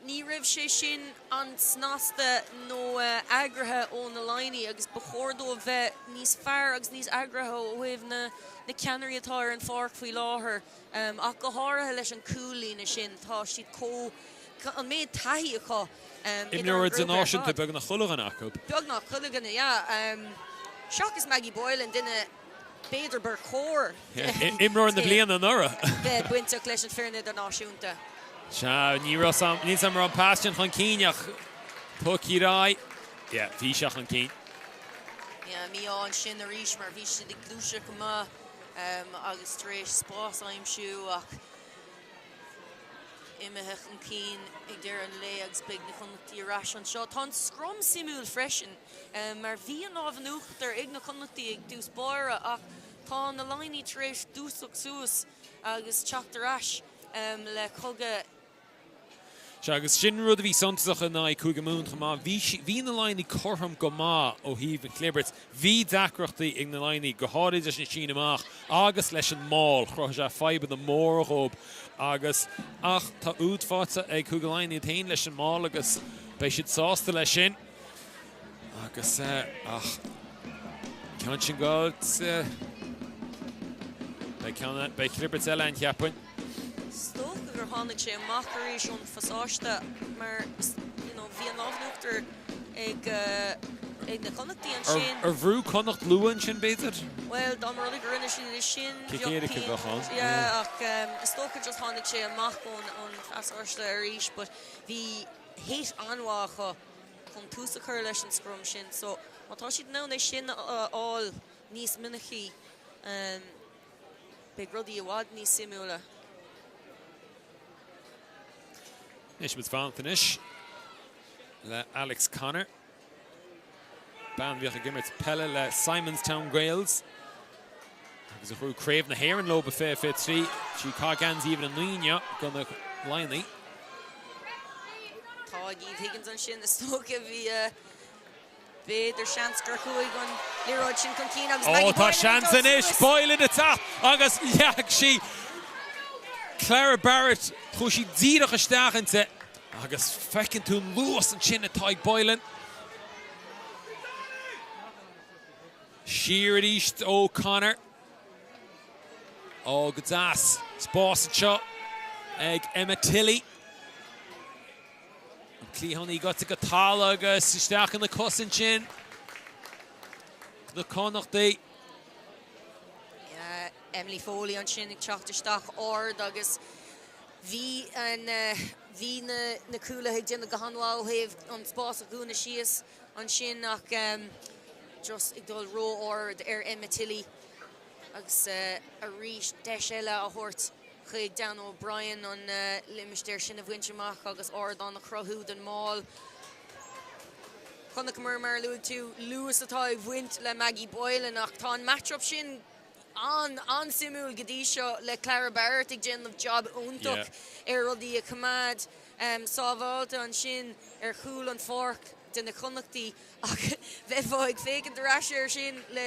ní raibh sé sin an-snasta nó eagraithe ó na Laighnigh agus ba chóir dóibh bheith níos fearr agus níos eagraithe ó thaobh na ceannairí atá ar an pháirc faoi láthair ach go háirithe leis an cúl-líne sin, tá siad chomh, an méid taithí acu idir an Imreoir grúpa ar idirnáisiúnta fad. beagnach chuile dhuine acu. Beagnach chuile dhuine, yeah. Seachas Maggie Boylan, duine b'fhéidir gur chóir Imreoir na bliana anuraidh. bheith bainteach leis an foireann idirnáisiúnta. Sea, ní raibh sam, níl 'sam raibh an pas sin chun cinn ach tugtha ar aghaidh. Yeah, bhí sé chun cinn. Yeah, mí-ádh ansin arís mar bhí siad ag gluaiseacht go maith agus tar éis spás a aimsiú ach imithe chun cinn ag deireadh an lae agus beidh na Connachtaí ar ais anseo. Tá an scrum suimiúil freisin mar bhí an lámh in uachtar ag na Connachtaí ag dtús báire ach tá na Laighnigh tar éis dúiseacht suas agus teacht ar ais le cogadh. Sea, agus sin rud a bhí suntasach in aghaidh Cúige Mumhan chomh maith. Bhí, bhí na Laighnigh cothrom go maith ó thaobh an chlibirt. Bhí deacrachtaí ag na Laighnigh, go háirid leis an síneadh amach agus leis an maul. Chruthaigh sé fadhbanna móra dhóibh agus, ach tá úd faighte ag Cúige Laighean iad féin leis an maul agus beidh siad sásta leis sin. Agus, ach, ceann sin goilte, beidh ceann, beidh clibirt eile ann, cheapfainn. Is dócha gur tháinig sé amach arís ón phasáiste mar you know bhí an lámh in uachtar ag ag na Connachtaí ansin. Ar bhrú Connacht luath ansin b'fhéidir? Bhuel dá mba rud é gur rinne siad é sin Cic éirice a bheadh ann. Yeah ach is dócha just tháinig sé amach ón ón phasáiste arís but bhí hit an-mhaith acu chun tús a chur leis an scrum sin so má tá siad in ann é sin a fháil níos minicí Beidh rudaí i bhfad níos suimiúla. Anois muid fanacht anois le Alex Connor, bean a bhíodh ag imirt peile le Simonstown Gaels agus a ghnóthaigh Craobh na hÉireann leo i 2023. Sí ag caitheamh geansaí uimhir 9 inniu do na Laighnigh. Tá ag Eve Higgins ansin is dócha bhí B'fhéidir seans gur chuaigh an liathróid sin chun cinn agus Maggie Ó, tá Boylan ag seans dul anois! suas. Boylan ag teacht agus leag sí Clara Barrett. Chuaigh sí díreach isteach inti agus feiceann tú an luas ansin atá ag Boylan. Siar arís O'Connor. Ó, go deas. Spás anseo ag Emma Tilley. An cliathánaí gaite go talamh agus isteach ina cosa ansin. Na Connachtaigh. Yeah, Emily Foley ansin ag teacht isteach ard agus bhí an bhí na na cúlaithe ag déanamh go han-mhaith ó thaobh an spás a dhúnadh síos ansin ach just ag dul ró-ard ar Emma Tilley. Agus arís deis eile á thabhairt chuig Dan O'Brien an limistéar sin a bhaint amach agus ardán a chruthú don maul. Chonaiceamar, mar a luaigh tú, luas atá ag bhaint le Maggie Boylan ach tá an match-up sin an-an-suimiúil go dtí seo le Clara Barrett ag déanamh jab iontach ar rudaí a choimeád sábháilte ansin ar chúl an pháirc de na Connachtaí. Ach bheifeá ag féachaint ar ais air sin le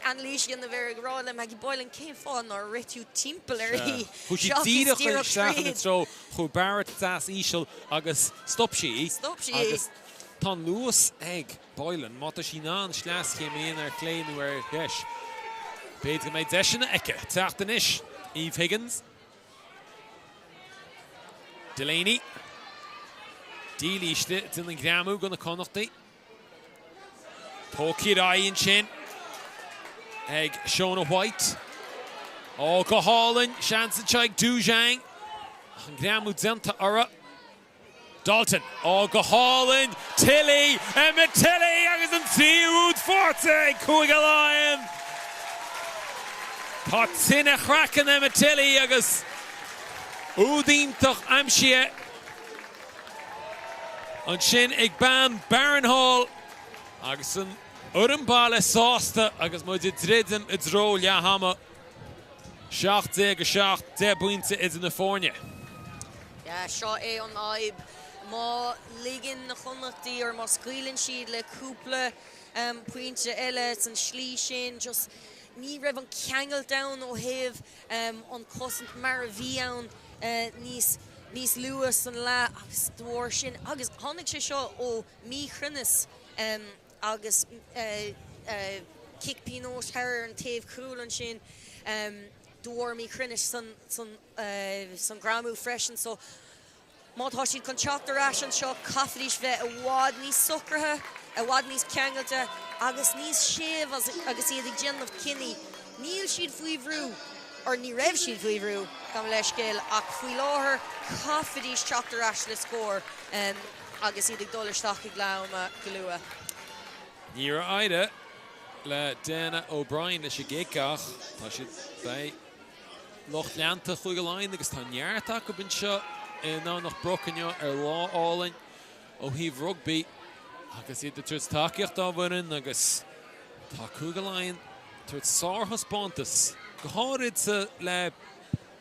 anailís a dhéanamh air ag rá le Maggie Boylan cén fáth nár rith tú timpeall uirthi Chuaigh sí seachas díreach díreach isteach ina tríd. treo, chuaigh Barrett deas íseal agus stop sí í. Stop sí í. Agus. Tá an luas ag Boylan, má tá sí in ann sleaschéim a dhéanamh ar chlé nó ar dheis, b'fhéidir go mbeidh deiseanna aici teacht anois. Eve Higgins. Delaney. Deely istigh, déanamh an greamú do na Connachtaigh. Tógtha ar aghaidh ansin ag Shona White. Ó, go hálainn! Seans anseo ag Du Zhang. Ach an greamú déanta uirthi. Dalton. Ó, go hálainn! Tilley! Emma Tilley agus an tríú úd faighte ag Cúige Laighean! Tá tine chraicinn Emma Tilley agus úd iontach aimsithe ansin ag bean Barron Hall agus an fhoireann baile sásta agus muid ag druidim i dtreo leath ama. 17 7, 10 bpointe idir na foirne. Yeah, seo é an fhadhb. Má ligeann na Connachtaigh or má scaoileann siad le cúpla pointe eile san slí sin, just ní raibh an ceangailt ann ó thaobh an cosaint mar a bhí ann níos níos luath san leath agus de bharr sin, agus tháinig sé seo ó míchruinneas agus cic pionóis thar ar an taobh cúil ansin de bharr míchruinnis san greamú freisin. So má tá siad chun teacht ar ais anseo caithfidís bheith i bhfad níos socraithe, i bhfad níos ceangailte agus níos séimh agus iad ag déanamh cinní. Níl siad faoi bhrú, or ní raibh siad faoi bhrú, gabh mo leithscéal, ach faoi láthair caithfidís teacht ar ais le scór. agus iad ag dul isteach ag leath ama go luath. Níor éirigh le Dana O'Brien leis an gcic ach tá siad, beidh lucht leanta Chúige Laighean agus tá neart acu anseo i nDomhnach Broc inniu ar lá álainn ó thaobh rugbaí agus iad ag tabhairt tacaíocht dá bhfoireann agus tá Cúige Laighean ag tabhairt sárthaispeántas, go háirid sa le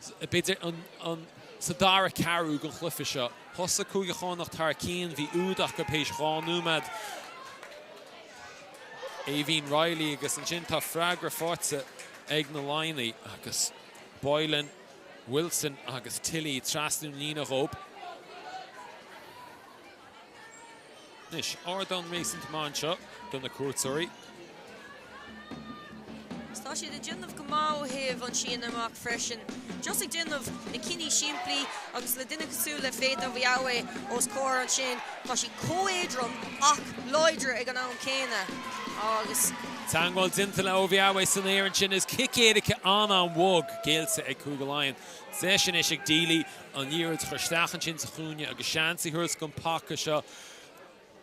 B'fhéidir an sa dara ceathrú den chluiche seo. Thosaigh Cúige Chonnacht thar cionn, bhí úd acu théis 2 nóiméad. Aoibhín Reilly agus ansin tá freagra faighte ag na Laighnigh agus Boylan, Wilson agus Tilley trasna an líne dhóibh. Anois, ardán réasúnta maith anseo do na cuairteoirí. Agus tá siad ag déanamh go maith ó thaobh an síneadh amach freisin. Just ag déanamh na cinní simplí agus le duine cosúil le Faith Oviawe os comhair ansin, tá sí chomh éadrom ach láidir ag an am céanna agus. Teagmháil déanta le Oviawe san aer ansin is cic éirice an-an-bhog géillte ag Cúige Laighean. Deis anois ag Deely an liathróid a chur isteach ansin sa chúinne agus seans a thabhairt don paca seo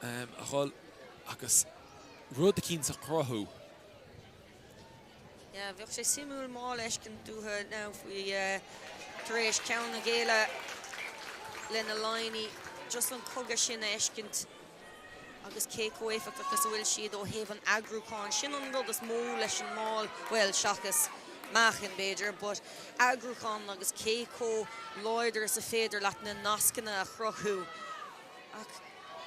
a dhul agus rud eicínt a chruthú. Yeah, bheadh sé suimiúil má fheiscint dúiche now faoi tar éis ceann a ghéilleadh le na Laighnigh, just an cogadh sin a fheiscint. Agus cé chomh éifeachtach is a bhfuil siad ó thaobh an eagrúcháin, sin an rud is mó leis an maul, bhuel, seachas meáchan, b'fhéidir, but eagrúchán agus cé chomh láidir is a féidir leat na nascanna a chruthú. Ach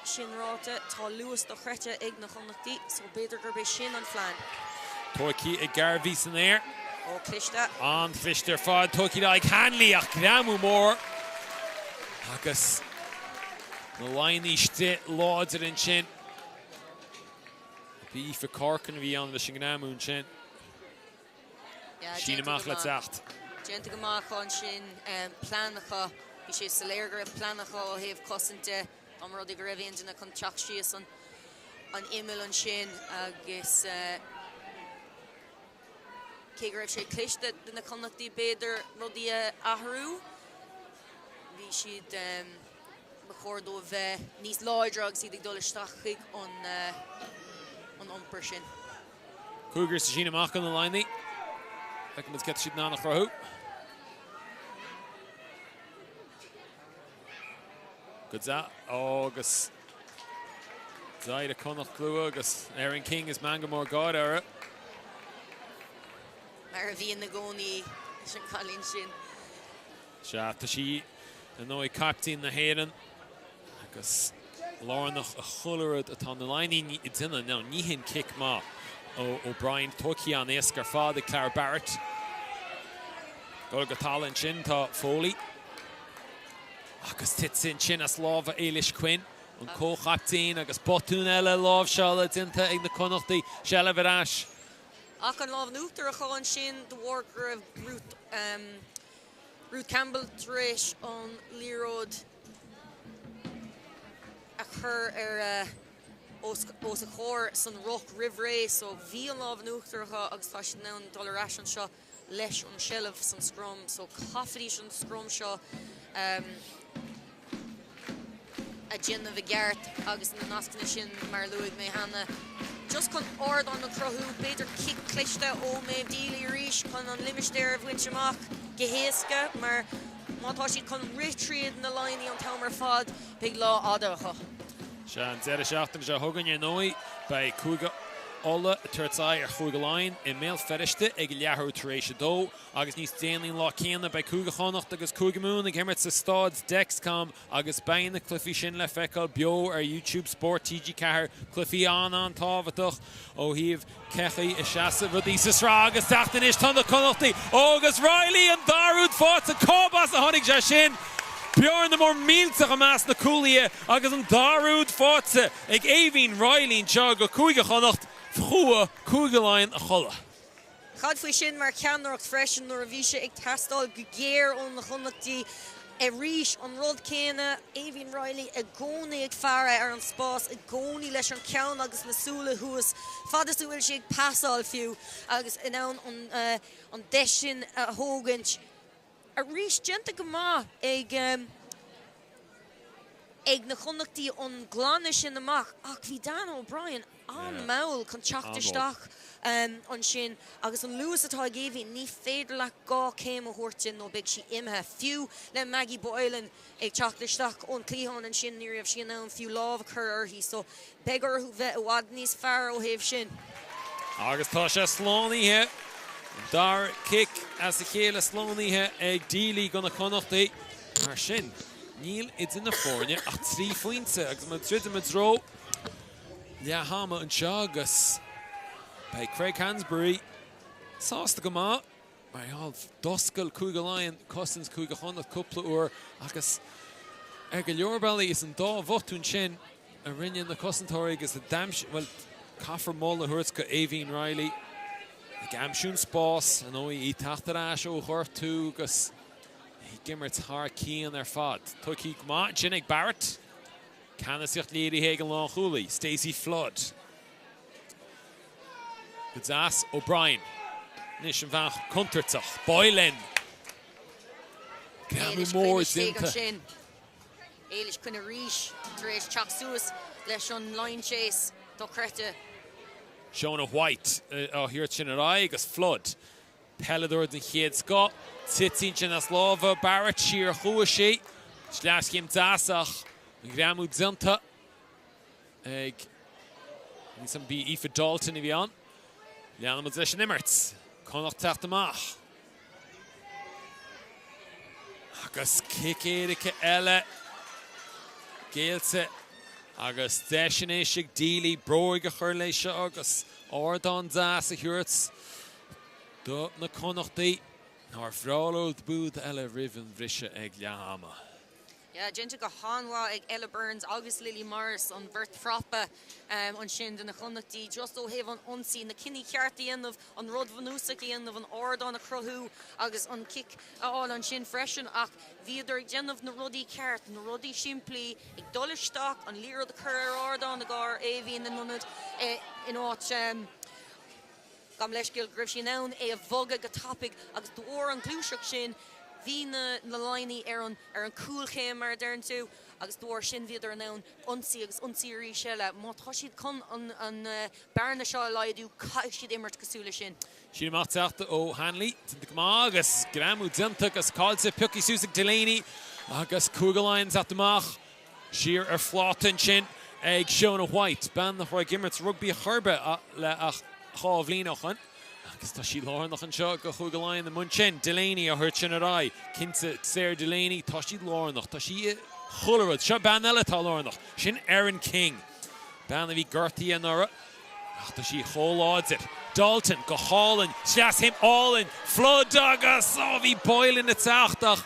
sin ráite, tá luas dochreidte ag na Connachtaigh, so b'fhéidir gurb é sin an phlean. Tógtha ag Garvey san aer. Ó, cliste. An-chliste ar fad. Tógtha ag Hanley ach greamú mór agus. Na Laighnigh istigh láidir ansin. Bhí Aoife Corcoran a bhí ann leis an ngreamú ansin. Síneadh amach le teacht. Déanta go maith acu ansin. Plean acu. Bhí sé soiléir go raibh plean acu ó thaobh cosaint de. Dá mba rud é go raibh aon duine chun teacht síos an imeall ansin agus cé go raibh sé cliste de na Connachtaigh b'fhéidir rudaí a athrú, bhí siad, ba chóir dóibh bheith níos láidre agus iad ag dul isteach chuig an iompar sin. Cúigear sa síneadh amach do na Laighnigh. Feicfimid céard tá siad in ann a chruthú. Go deas agus d'éirigh Connacht luath agus Erin King is meangadh mór gáire uirthi. Mar a bhíonn i gcónaí leis an gcailín sin. Sea, tá sí ar ndóigh caiptín na hÉireann agus lárnach i chuile rud atá na Laighnigh ag déanamh. Now, ní hin cic maith ó O'Brien, tógtha an-éasca ar fad ag Clara Barrett. Dul go talamh ansin tá Foley. Agus tite ansin as lámha Éilis Quinn. An comhchaptaen agus botún eile láimhseála déanta ag na Connachtaigh. Seilbh ar ais. Ach an lámh in uachtar acu ansin de bharr go raibh Ruth Ruth Campbell tar éis an liathróid a chur ar os os a comhair san ruc roimh ré so bhí an lámh in uachtar acu agus tá siad in ann dul ar ais anseo leis an seilbh san scrum so caithfidís an scrum seo a dhéanamh i gceart agus na nascanna sin mar a luaigh mé cheana just chun ardán a chruthú, b'fhéidir cic cliste ó Méabh Deely arís chun an limistéar a bhaint amach go héasca mar má tá siad chun rith tríd na líní an t-am ar fad beidh lá fhada acu. Sea, an deireadh seachtaine seo chugainn, ar ndóigh, beidh Cúige Uladh ag tabhairt aghaidh ar Chúige Laighean i mBéal Feirste ag leathuair tar éis a dó agus níos déanaí an lá céanna beidh Cúige Chonnacht agus Cúige Mumhan ag imirt sa Staid Dexcom agus beidh na cluichí sin le feiceáil beo ar YouTube Sport TG4, cluichí an-an-tábhachtach ó thaobh cén chaoi a seasfaidh rudaí sa sraith agus teacht anois tá na Connachtaigh agus Reilly an dara rud faighte cá as a tháinig sé sin? Bearna mór millteach i measc na cúlaithe agus an dara rud faighte ag Aoibhín Reilly anseo go Cúige Chonnacht chuaigh Cúige Laighean a chodladh. Cad faoi sin mar cheannaireacht freisin nuair a bhí sé ag teastáil go géar ó na Connachtaigh arís an rud céanna, Aoibhín Reilly i gcónaí ag faire ar an spás, i gcónaí leis an ceann agus na súile thuas, fad is a bhfuil sí ag pasáil fiú agus in ann an deis sin a thógaint. Arís, déanta go maith ag ag na Connachtaigh an glanadh sin amach ach bhí Dannah O'Brien an-mhall chun teacht isteach ansin agus an luas atá ag Aoibhín, ní féidir leat 2 céim a thabhairt di nó beidh sí imithe. Fiú le Maggie Boylan ag teacht isteach ón cliathán ansin ní raibh sí in ann fiú lámh a chur uirthi so beidh orthu bheith i bhfad níos fearr ó thaobh sin. Agus tá sé slánaithe. An dara cic as a chéile slánaithe ag Deely do na Connachtaigh. Mar sin, níl idir na foirne ach 3 phointe agus muid ag druidim i dtreo leath ama anseo agus beidh Craig Hansbury sásta go maith mar gheall d'oscail Cúige Laighean cosaint Chúige Chonnacht cúpla uair agus ar go leor bealaí is an dá bhotún sin a rinne na cosantóirí agus a d'aimsigh, bhuel, caithfear moladh a thabhairt go Aoibhín Reilly ag aimsiú an spás, ar ndóigh, í ag teacht ar ais ó ghortú agus ag imirt thar cionn ar fad. Tugtha go maith ansin ag Barrett. Ceannasaíocht léirithe ag an lánchúlaí, Stacey Flood. Go deas, O'Brien. Anois an bhean contúirteach, Boylan! Greamú mór déanta. Éilish Quinn arís tar éis teacht suas leis an line chase dochreidte. Shona White á thabhairt sin ar aghaidh agus Flood. Peileadóir den chéad scoth. Titeann sin as lámha Barrett, siar a chuaigh sí. Sleaschéim deas ach an greamú déanta ag níos an bí Aoife Dalton a bhí ann. Leanann muid leis an imirt. Connacht teacht amach. Agus cic éirice eile géillte agus deis anois ag Deely bróig a chur léi seo agus ardán deas a thabhairt do na Connachtaigh. Nár bhreá leo bua eile roimh an bhriseadh ag leath ama. Yeah, déanta go han-mhaith ag Ella Burns agus Lily Morris, an bheirt phrapa ansin do na Connachtaigh, just ó thaobh an ionsaí, na cinní ceart a dhéanamh, an rud bunúsach a dhéanamh, an ardán a chruthú agus an cic a fháil ansin freisin. Ach bhíodar ag déanamh na rudaí ceart, na rudaí simplí, ag dul isteach, an liathróid a chur ar ardán i gcomhair Aoibhín in ionad, in áit. Gabh mo leithscéal go raibh sí in ann é a bhogadh go tapaidh agus de bharr an ghluaiseacht sin bhí na na Laighnigh ar an ar an cúlchéim mar a deireann tú agus de bharr sin bhíodar in ann ionsaí agus ionsaí arís eile. Má tá siad chun an an bearna seo a laghdú caithfidh siad imirt cosúil leis sin. Síneadh amach teacht ó Hanley, déanta go maith agus greamú déanta agus caillte, pioctha suas ag Delaney agus Cúige Laighean teacht amach. Siar ar phláta ansin ag Shona White, bean nach raibh ag imirt rugbaí chor ar bith le ach 2 bhliain ó shoin agus tá sí lárnach anseo go Chúige Laighean i mbun sin. Delaney á thabhairt sin ar aghaidh. Cinnte, Sarah Delaney, tá sí lárnach, tá sí i chuile rud. Seo bean eile atá lárnach, sin Erin King, bean a bhí gortaithe anuraidh ach tá sí chomh láidir. Dalton go hálainn, sleaschéim álainn, Flood agus ó bhí Boylan ag teacht ach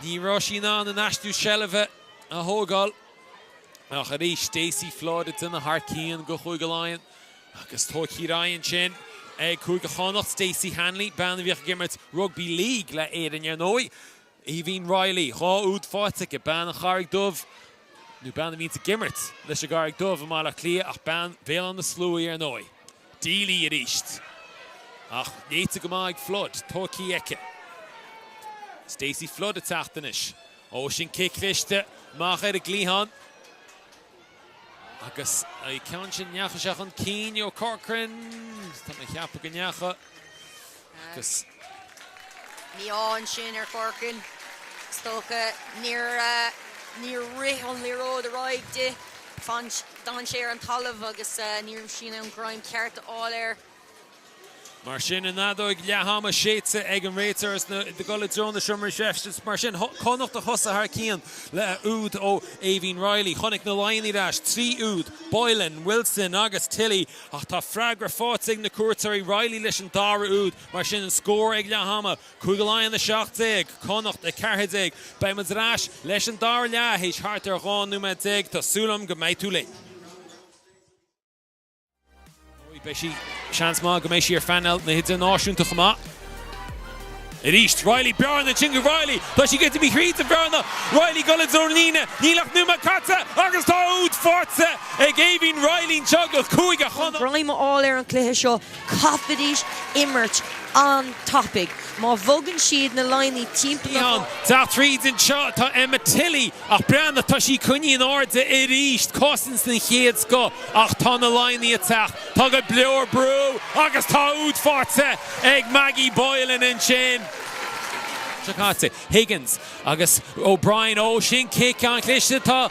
ní raibh sí in ann an aistriú seilbhe a thógáil. Ach arís, Stacey Flood ag déanamh thar cionn do Chúige Laighean agus tógtha ar aghaidh ansin ag Cúige Chonnacht, Stacey Hanley, bean a bhíodh ag imirt Rugby League le Éirinn ar ndóigh. Aoibhín Reilly, 2 úd faighte aici, bean an Charraig Dubh, nó bean a bhíonns ag imirt leis an gCarraig Dubh i mBaile Átha Cliath ach bean Bhéal Átha na Sluaighe í ar ndóigh. Deely arís ach léite go maith ag Flood, tógtha aici. Stacey Flood ag teacht anois. Ó, sin cic chliste amach ar an gcliathán. Agus an ceann sin, ndeachaigh sé chun cinn ó Corcoran. Tá mé ag ceapadh go ndeachaigh. Agus. Mí-ádh ansin ar Corcoran. Is dócha níor níor rith an liathróid ar aghaidh di. D'fhan sé ar an talamh agus ní raibh sí in ann greim ceart a fháil air. Mar sin, an fheadóg leath-ama séidte ag an réiteoir is ag dul i dtreo na seomraí feistis. Mar sin, Connacht a thosaigh thar cionn le úd ó Aoibhín Reilly. Chonaic na Laighin ar ais, 3 úd, Boylan, Wilson agus Tilley. Ach tá freagra faighte ag na cuairteoirí, Reilly leis an dara úd. Mar sin, an scór ag leath-ama, Cúige Laighean 17, Connacht 14. Beidh muid ar ais leis an dara leath théis thart ar 12 nóiméad. Tá súil agam go mbeidh tú linn. Beidh sí, seans maith go mbeidh sí ar phainéal na hidirnáisiúnta chomh maith. Arís, Reilly, bearna ansin do Reilly. Tá sí gaibhte thríd an bhearna. Reilly ag dul i dtreo na líne. Níl ach nóiméad caite agus tá úd faighte ag Aoibhín Reilly anseo do Chúige Chonnacht. Greim a fháil ar an chluiche seo, caithfidís imirt an-tapaidh. Má bhogann siad na Laighnigh timpeall na. Teacht tríd anseo tá Emma Tilley. Ach breathnaigh, tá sí coinnithe in airde arís, cosaint den chéad scoth, ach tá na Laighnigh ag teacht, tá go leor brú agus tá úd faighte ag Maggie Boylan ansin. Seo caite, Higgins agus O'Brien, ó sin cic an-chliste, tá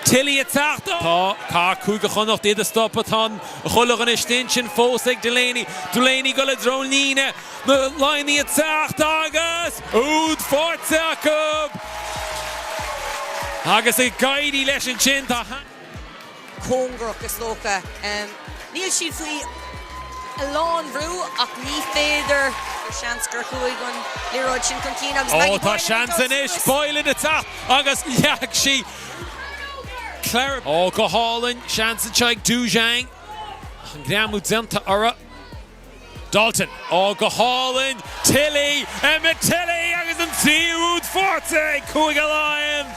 Tilley ag teacht, tá caithfidh Cúige Chonnacht iad a stopadh, tá an chuile dhuine istigh ansin fós ag Delaney, Delaney ag dul i dtreo an líne. Na Laighnigh ag teacht agus úd faighte acu! Agus ag éirí leis ansin tá. cóngarach is dócha. Níl siad faoi a lán bhrú ach ní féidir. Seans gur chuaigh an liathróid sin chun cinn agus Maggie Ó tá Boylan ag seans dul anois! suas. Boylan ag teacht agus leag sí Claire. Ó go hálainn! Seans anseo ag Du Zhang ach an greamú déanta uirthi. Dalton, Ó go hálainn! Tilley! Emma Tilley agus an tríú úd faighte ag Cúige Laighean!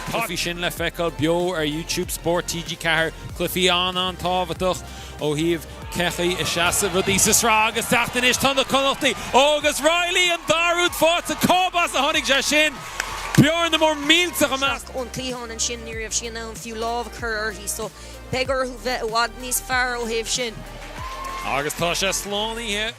Tá cluichí sin le feiceáil beo ar YouTube Sport TG4, cluichí an-an-tábhachtach ó thaobh cén chaoi a seasfaidh rudaí sa sraith agus teacht anois tá na Connachtaigh ó agus Reilly an dara úd faighte cá b'as a tháinig sé sin? Bearna mór millteach i measc. Ón cliathán ansin ní raibh sí in ann fiú lámh a chur uirthi so Beidh orthu bheith i bhfad níos fearr ó thaobh sin. Agus tá sé slánaithe.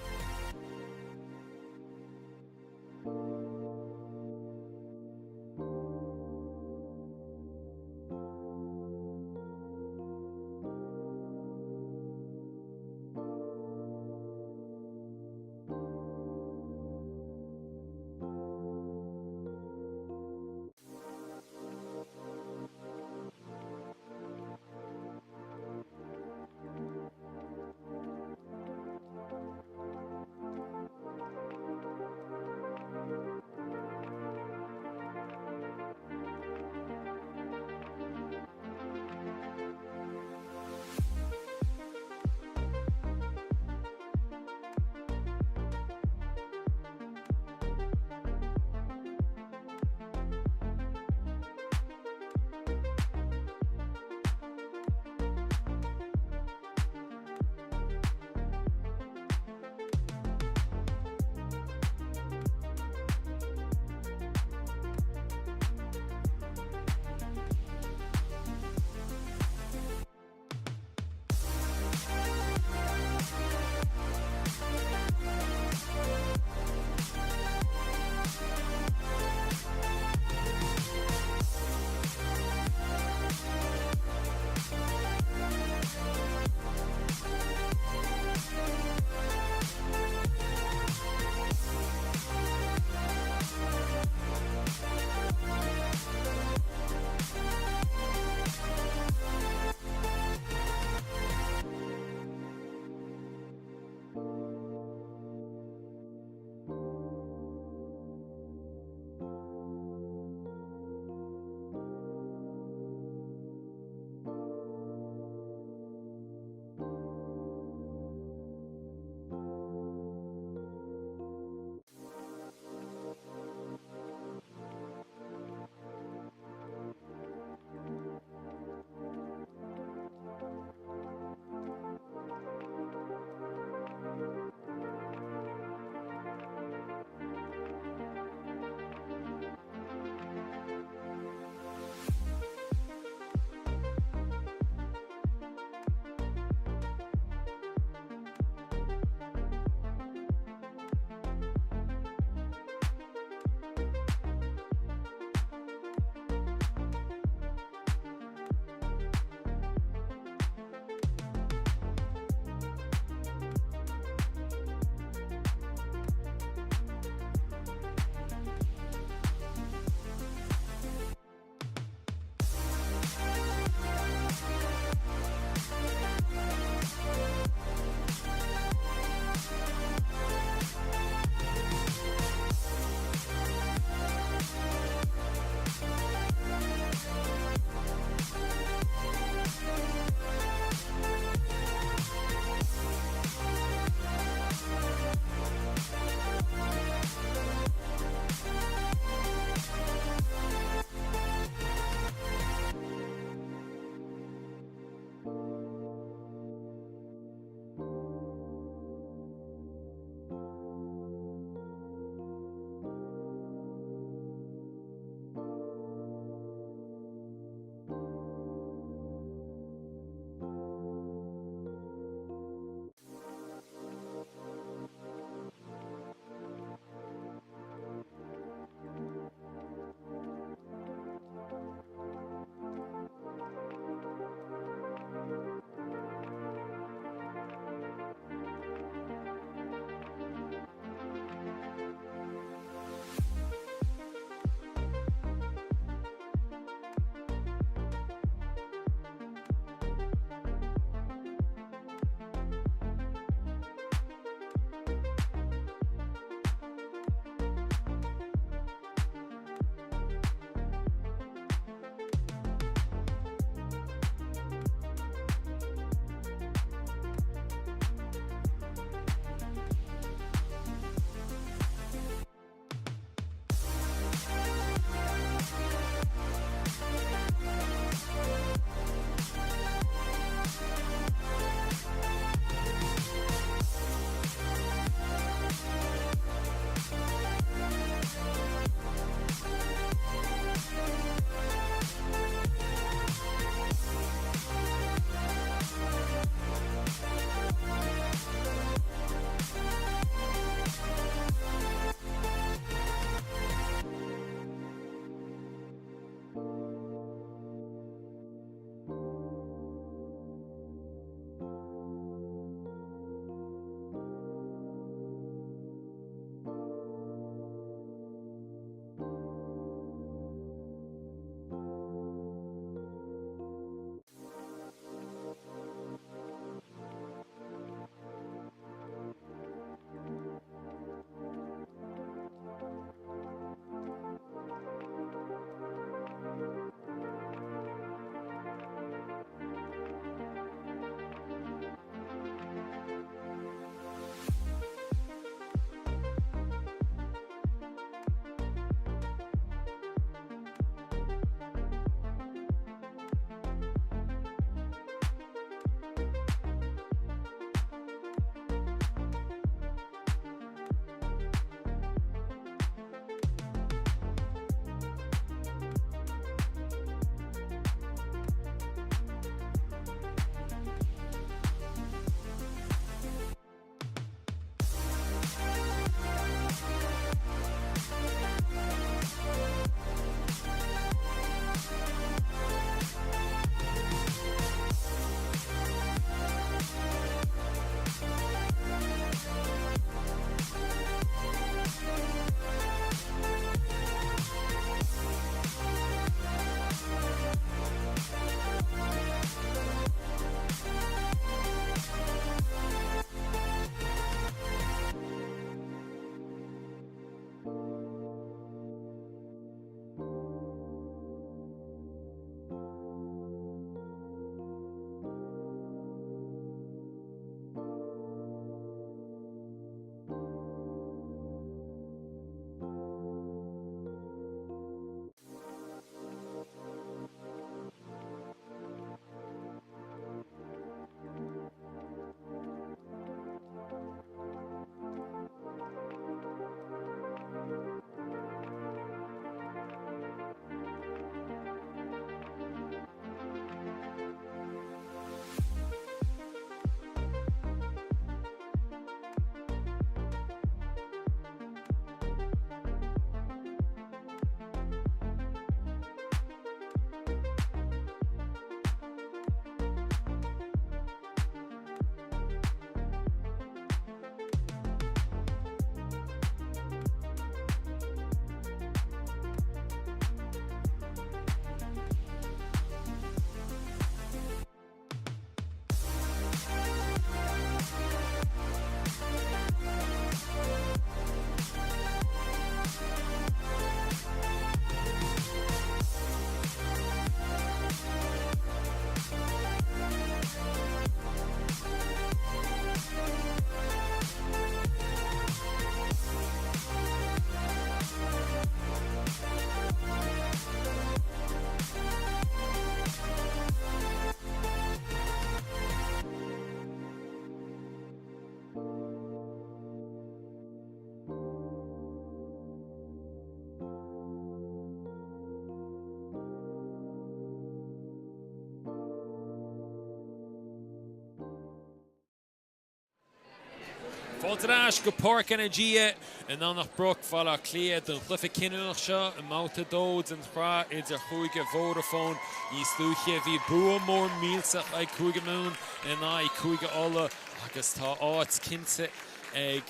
Fáilte ar ais go Páirc Energia i nDomhnach Broc, Bhaile Átha Cliath don chluiche cinniúnach seo i mBabhta 2 den tSraith Idir-Chúige Vodafone. Níos luaithe bhí bua mór millteach ag Cúige Mumhan in aghaidh Cúige Uladh agus tá áit cinnte ag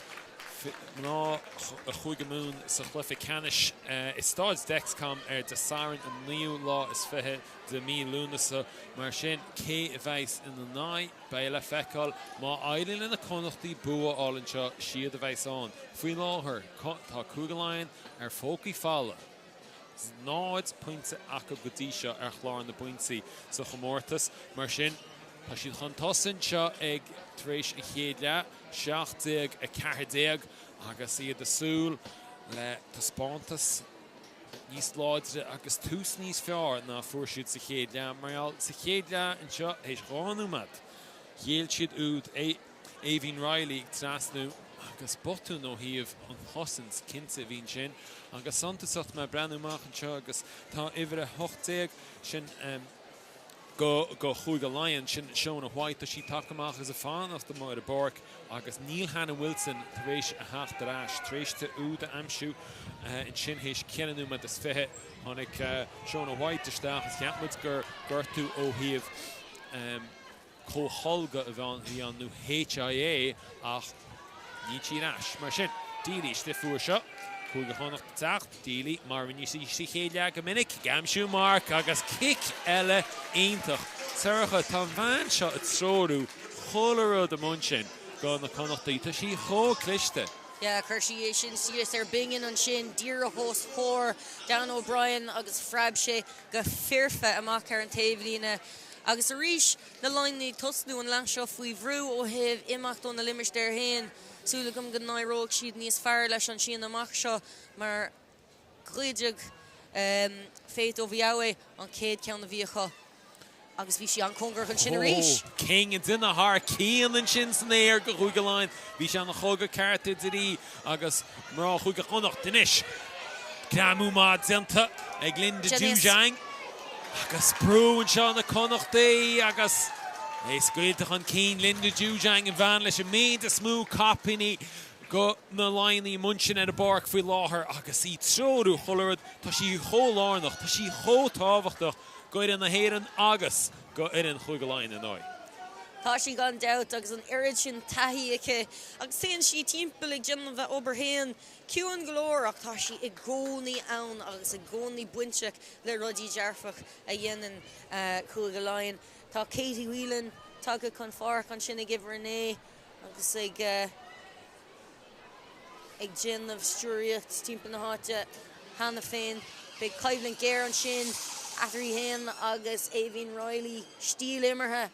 mná Chúige Mumhan sa chluiche ceannais i Staid Dexcom ar Dé Sathairn an naoú lá is 20 de mhí Lúnasa. Mar sin, cé a bheas ina n-aghaidh? Beidh le feiceáil. Má éiríonn le na Connachtaí bua a fháil anseo, siad a bheas ann. Faoi láthair, tá Cúige Laighean ar phócaí folamh. 0 pointe acu go dtí seo ar chlár na bpointí sa chomórtas. Mar sin, tá siad chun tosaigh anseo ag tar éis an chéad leath, 17, 14, agus iad ag súil le taispeántas níos láidre agus tús níos fearr ná a fuair siad sa chéad leath. Mar gheall, sa chéad leath anseo, théis 2 nóiméad, ghéill siad úd Aoibhín Reilly ag trasnú agus botún ó thaobh an chosaint cinnte a bhí ansin. Agus suntasach, mé ag breathnú amach anseo agus tá uimhir 18, sin go go Chúige Laighean, sin Shona White, tá sí tagtha amach agus ag fanacht amuigh ar an bpáirc agus níl Hannah Wilson tar éis a theacht ar ais. Tar éis di úd a aimsiú ansin théis 4 nóiméad is 20, tháinig Shona White isteach agus cheap muid gur gortú ó thaobh comhtholgadh a bhí ann, nó HIA, ach níl sí ar ais. Mar sin, Deely istigh fuar seo. Cúige Chonnacht ag teacht, Deely, mar a rinne sí sa chéad leath go minic, ag aimsiú marc agus cic eile iontach. Sorcha, tá an bhean seo ag treorú chuile rud amuigh ansin go na Connachtaí. Tá sí chomh cliste. Yeah, chuir sí é sin síos ar bingin ansin, díreach os comhair Dan O'Brien agus phreab sé go foirfe amach ar an taobhlíne. Agus arís, na Laighnigh ag tosnú an leath seo faoi bhrú ó thaobh imeacht óna limistéar féin. Súil agam go n-éireoidh siad níos fearr leis an síneadh amach seo mar goideadh Faith Oviawe an chéad cheann a bhí acu agus bhí sí an-chóngarach ansin arís. King ag déanamh thar cionn ansin san aer go Chúige Laighean. Bhí sé ina chogadh ceart idir í agus mná Chúige Chonnacht. Anois, greamú maith déanta ag Linda Djougang agus brú anseo na Connachtaí agus é scaoilte chun cinn. Linda Djougang, an bhean leis an méid is mó caipíní go na Laighnigh amuigh ansin ar an bpáirc faoi láthair agus í ag treorú chuile rud. Tá sí chomh lárnach, tá sí chomh tábhachtach go fhoireann na hÉireann agus go fhoireann Chúige Laighean, ar ndóigh. Tá sí gan dabht agus an oiread sin taithí aici agus téann sí timpeall ag déanamh a obair féin, ciúin go leor ach tá sí i gcónaí ann agus i gcónaí bainteach le rudaí dearfach a dhéanann Cúige Laighean. Tá Katie Whelan tagtha chun pháirc ansin ag uimhir 9 agus ag. ag déanamh stiúraíocht timpeall na háite cheana féin. Beidh coimhlint ghéar ansin eatarthu féin agus Aoibhín Reilly. Stíl imeartha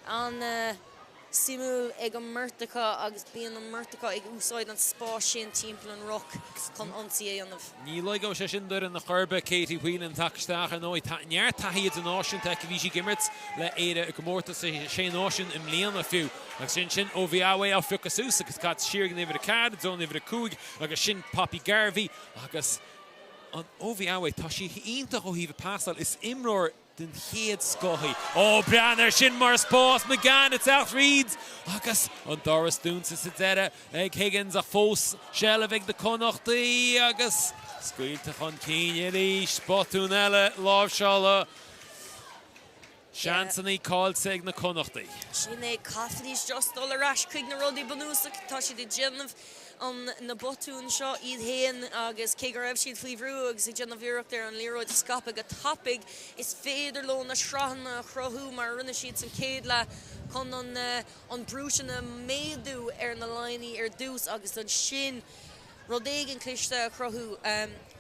an-suimiúil ag an mbeirt acu agus bíonn an mbeirt acu ag úsáid an spáis sin timpeall an ruc chun ionsaí a dhéanamh. Ní lagóidh sé sin d'fhoireann ar chor ar bith. Katie Whelan tagtha isteach, ar ndóigh. Tá neart taithí idirnáisiúnta aici. Bhí sí ag imirt le Éire i gcomórtas Sé Náisiún i mbliana fiú. Agus ansin Oviawe á phiocadh suas agus caite siar ag an uimhir 4 i dtreo an uimhir 5 agus sin Poppy Garvey agus an Oviawe, tá sí iontach ó thaobh a pasáil, is imreoir den chéad scoth í. Ó, breathnaigh air sin mar spás, McGann ag teacht thríd agus an doras dúnta sa deireadh ag Higgins ach fós seilbh ag na Connachtaí agus scaoilte chun cinn arís, botún eile láimhseála. Seansanna caillte ag na Connachtaigh. Sin é, caithfidís just dul ar ais chuig na rudaí bunúsach. Tá siad ag déanamh an na botúin seo iad féin agus cé go raibh siad faoi bhrú agus ag déanamh iarracht ar an liathróid a scaipeadh go tapaidh, is féidir leo na sraitheanna a chruthú mar a rinne siad san chéad leath chun an an brú sin a méadú ar na Laighnigh ar dtús agus ansin rud éigin cliste a chruthú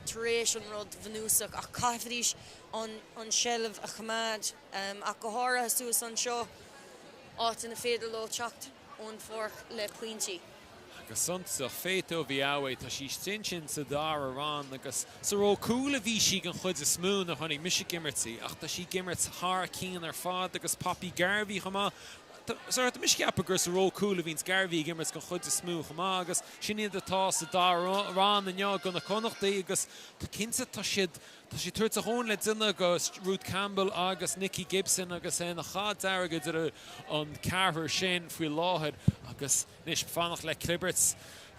tar éis an rud bhunúsach ach caithfidís an tseilbh a choimeád, ach go háirithe suas anseo, áit ina féidir leo teacht ón pháirc le pointí. Go suntasach, Faith Oviawe, tá sí istigh ansin sa dara rang agus sa ró cúil a bhí sí den chuid is mó nuair a chonaic mise ag imirt í, ach tá sí ag imirt thar cionn ar fad agus Poppy Garvey chomh maith. Tá mise ag ceapadh gur sa ró cúil a bhíonns Garvey ag imirt den chuid is mó chomh maith agus sin iad atá sa dá roinn inniu do na Connachtaigh agus tá cinnte tá siad tá siad tabhairt a dhóthain le déanamh do Ruth Campbell agus Nikki Gibson agus é ina chath dearg idir an ceathrar sin faoi láthair agus anois fanacht le clibirt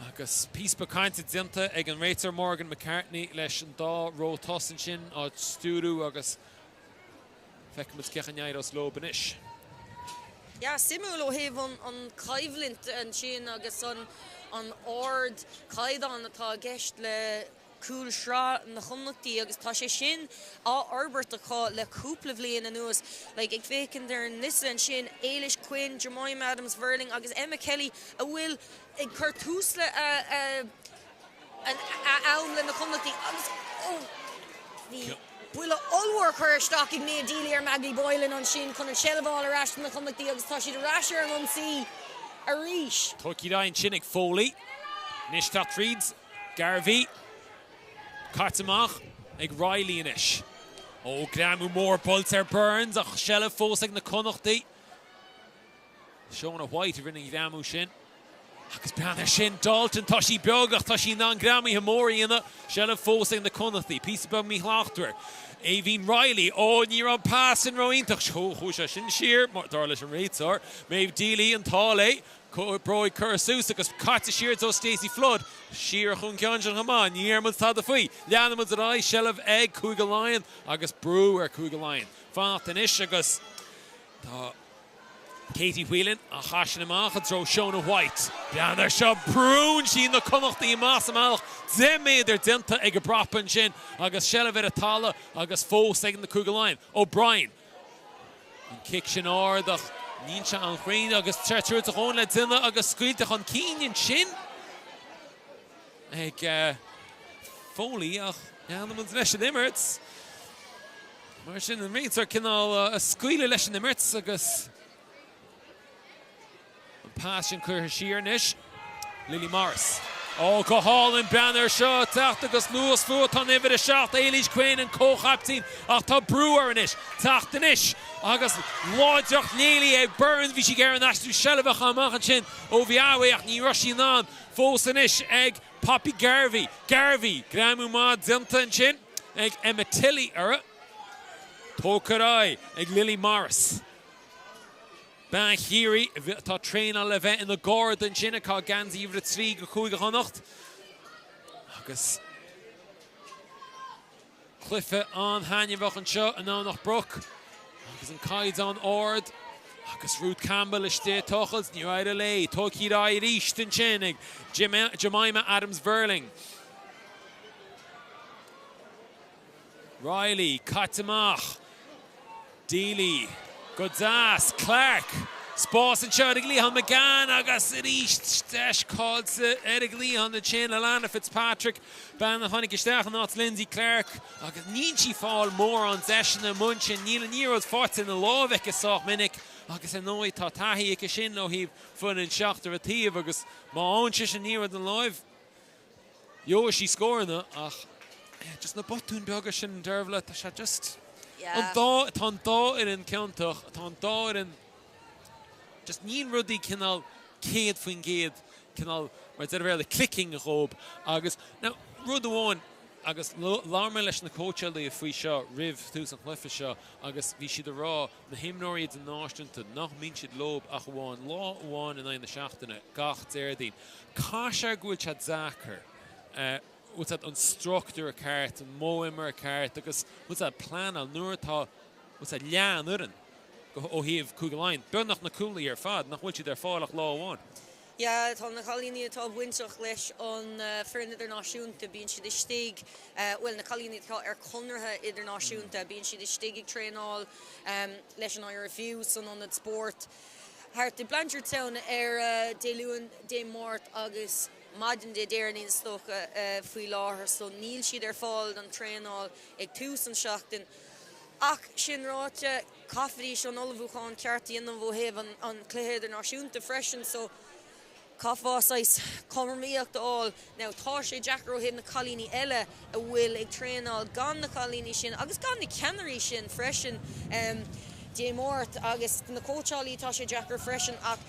agus píosa beag cainte déanta ag an réiteoir Morgan McCartney leis an dá ró tosaigh ansin á stiúrú agus Feicfimid cén chaoi a n-éireos leo anois. Yeah, suimiúil ó thaobh an choimhlint ansin agus an ardchaighdeán atá i gceist le cúl sraith na Connachtaí agus tá sé sin á fhorbairt acu le cúpla bhliain anuas. Like, ag féachaint ar an liosta ansin, Éilis Quinn, Jemima Adams-Verling agus Emma Kelly a bhfuil ag cur tús le a am le na Connachtaí agus ó bhí buille ollmhór curtha isteach ag Méabh Deely ar Maggie Boylan ansin chun an tseilbh a fháil ar ais do na Connachtaí agus tá siad ar ais ar an ionsaí arís. Tógtha ar aghaidh ansin ag Foley. Anois tá tríd Garvey. Caite amach ag Reilly anois. Ó, greamú mór buailte ar Burns ach seilbh fós ag na Connachtaigh. Shona White a rinne an greamú sin. Agus breathnaigh air sin, Dalton, tá sí beag ach tá sí in ann greamaithe móra a dhéanamh. Seilbh fós ag na Connachtaigh. Píosa beag míshlachtmhar. Aoibhín Reilly, ó ní raibh an pas sin ró-iontach. Chuaigh sé sin siar, dar leis an réiteoir. Méabh Deely an t-ádh léi. Bróig curtha suas agus caite siar do Stacey Flood. Siar chun ceann sin chomh maith. Ní dheir muid tada faoi. Leanann muid ar aghaidh. Seilbh ag Cúige Laighean agus brú ar Chúige Laighean. Fanacht anois agus tá. Katie Whelan á chaith sin amach i dtreo Shona White. Breathnaigh air seo, brúnn sí na Connachtaigh amach sa mbealach. 10 méadar déanta ag an bprop ansin agus seilbh ar an talamh agus fós ag na Cúige Laighean. O'Brien. An cic sin ard ach níl sé an-chruinn agus tabhairt a dhóthain le déanamh agus scaoilte chun cinn ansin ag Foley ach leanann muid leis an imirt. Mar sin, an réiteoir cineál a scaoileadh leis an imirt agus an pas sin curtha siar anois. Lily Morris. Ó, go hálainn, breathnaigh air seo, teacht agus luas fuath, tá an uimhir 7, Éilís Quinn, an comhchaiptín, ach tá brú air anois. Teacht anois agus láidreacht léirithe ag Burns, bhí sí ag iarraidh an aistriú seilbhe a chaitheamh amach ansin ó bhí ach ní raibh sí in ann. Fós anois ag Poppy Garvey. Garvey, greamú maith déanta ansin. ag Emma Tilley uirthi. Tógtha ar aghaidh ag Lily Morris. Bean Chiarraí atá traenáil le bheith ina garda ansin ag caitheamh geansaí uimhir 3 do Chúige Chonnacht. Agus cluiche an-thaitneamhach anseo i nDomhnach Broc agus an caighdeán ard agus Ruth Campbell istigh ag tochailt, níor éirigh léi. Tógtha ar aghaidh arís ansin ag Jemima Adams-Verling. Reilly, caite amach. Deely, go deas. Clarke, spás anseo ar an gcliathán. McGann agus arís deis caillte ar an gcliathán ansin. Alana Fitzpatrick, bean a tháinig isteach in áit Lindsay Clarke agus níl sí ag fáil mórán deiseanna amuigh ansin. Níl an liathróid faighte ina láimh aici sách minic agus ar ndóigh tá taithí aici sin ó thaobh foireann seachtar an taobh agus má fhaigheann sise an liathróid ina láimh, Gheobhaidh sí scóranna ach just na botúin beaga sin Dervla, tá sé just an dá, tá an dá fhoireann ciontach, tá an dá fhoireann just níl rudaí cineál 100% cineál mar a deir an Béarla clicking dhóib agus now rud amháin agus labhair mé leis na cóitseálaithe faoi seo roimh tús an chluiche seo agus bhí siad ag rá na himreoirí idirnáisiúnta nach mbíonn siad leob ach amháin lá amháin in aghaidh na seachtaine gach Déardaoin. Caithfidh sé go bhfuil sé deacair, bhfuil sé an struchtúr ceart, an modh imeartha ceart agus bhfuil sé pleanáil nuair atá bhfuil sé leath an fhoireann ó thaobh Cúige Laighean, beagnach na cúlaithe ar fad, nach bhfuil siad ar fáil ach lá amháin. Yeah, tá na cailíní atá bainteach leis an foireann idirnáisiúnta, bíonn siad istigh, bhuel na cailíní atá ar conartha idirnáisiúnta, bíonn siad istigh ag traenáil leis an IRFU san ionad spóirt thart i Blanchardstown ar Dé Luain, Dé Máirt agus maidin Dé Déardaoin is dócha faoi láthair so níl siad ar fáil don traenáil ag tús an seachtain. Ach sin ráite, caithfidís an ullmhúchán ceart a dhéanamh ó thaobh an chluiche idirnáisiúnta freisin so caithfeá saghas cothromaíocht a fháil. Now tá sé deacair ó thaobh na cailíní eile a bhfuil ag traenáil gan na cailíní sin agus gan na ceannairí sin freisin. Dé Máirt agus do na cóitseálaí tá sé deacair freisin ach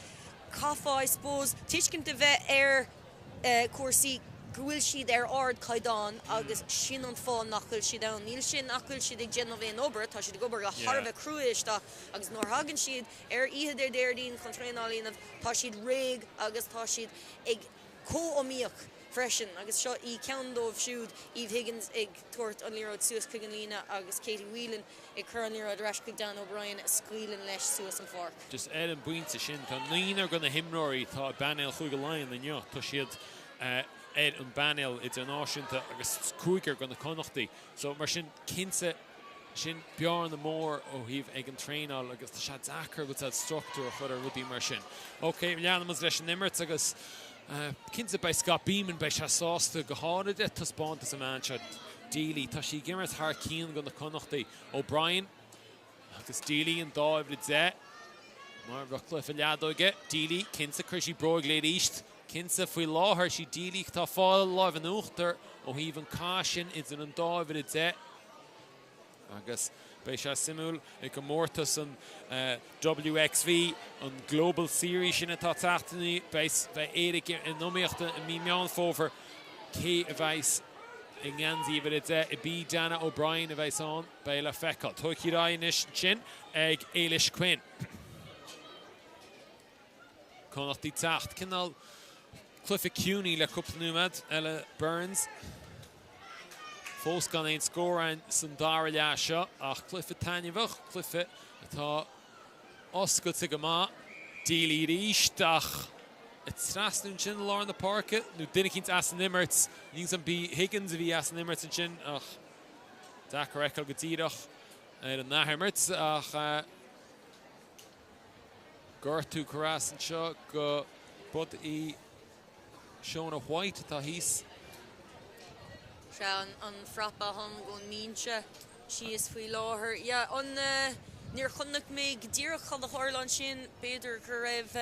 caithfeá I suppose tuiscint a bheith ar cúrsaí go bhfuil siad ar ardchaighdeán agus sin an fáth nach bhfuil siad ann. Níl sé nach bhfuil siad ag déanamh aon obair, tá siad ag obair go thar a bheith crua isteach agus nuair a thagann siad ar oíche Dé Déardaoin chun traenáil a dhéanamh tá siad réidh agus tá siad ag chomh iomaíoch freisin agus seo í ceann dóibh siúd, Eve Higgins ag tabhairt an liathróid suas chuig an líne agus Katie Whelan ag cur an liathróid ar ais chuig Dan O'Brien a scaoileann leis suas an pháirc. Just ar an bpointe sin, tá naonúr de na himreoirí atá i bpainéal Chúige Laighean inniu, tá siad ar an bpainéal idirnáisiúnta agus cúigear de na Connachtaigh. So mar sin, cinnte, sin bearna mór ó thaobh ag an traenáil agus tá sé deacair bhfuil siad struchtúr a chur ar rudaí mar sin. Ok, leanfaidh muid leis an imirt agus cinnte beidh Scott Bemand, beidh sé sásta go háirid le taispeántas an bhean seo, Deely. Tá sí ag imirt thar cionn do na Connachtaigh. O'Brien agus Deely an dá uimhir 10. Mar a bheadh cluiche leadóige. Deely, cinnte cuirfidh sí bróig léi arís. Cinnte faoi láthair, sí Deely atá ag fáil láimh in uachtar ó thaobh an cath sin idir an dá uimhir 10. Agus beidh sé suimiúil i gcomórtas an WXV, an Global Series sin atá ag teacht, beidh Éire in iomaíocht i mí Meán Fómhair, cé a bheas i ngeansaí uimhir 10, ab í Dannah O'Brien a bheas ann, beidh le feiceáil. Tógtha ar aghaidh anois ansin ag Éilis Quinn. Connachtaigh ag teacht. Cineál cluiche ciúin le cúpla nóiméad. Ella Burns fós gan aon scór ann san dara leath seo ach cluiche taitneamhach, cluiche atá oscailte go maith. Deely arís ach ag trasnú ansin i lár na páirce nó duine eicínt as an imirt. Níl 's a'm ab í Higgins a bhí as an imirt ansin ach deacair a fheiceáil go díreach ar an athimirt ach Gortú curtha as anseo go b'í í Shona White atá thíos. Sea, an frapa a tháinig ón mbinse síos faoi láthair. Yeah, an, níor chonaic mé go díreach cad a tharla ansin, b'fhéidir go raibh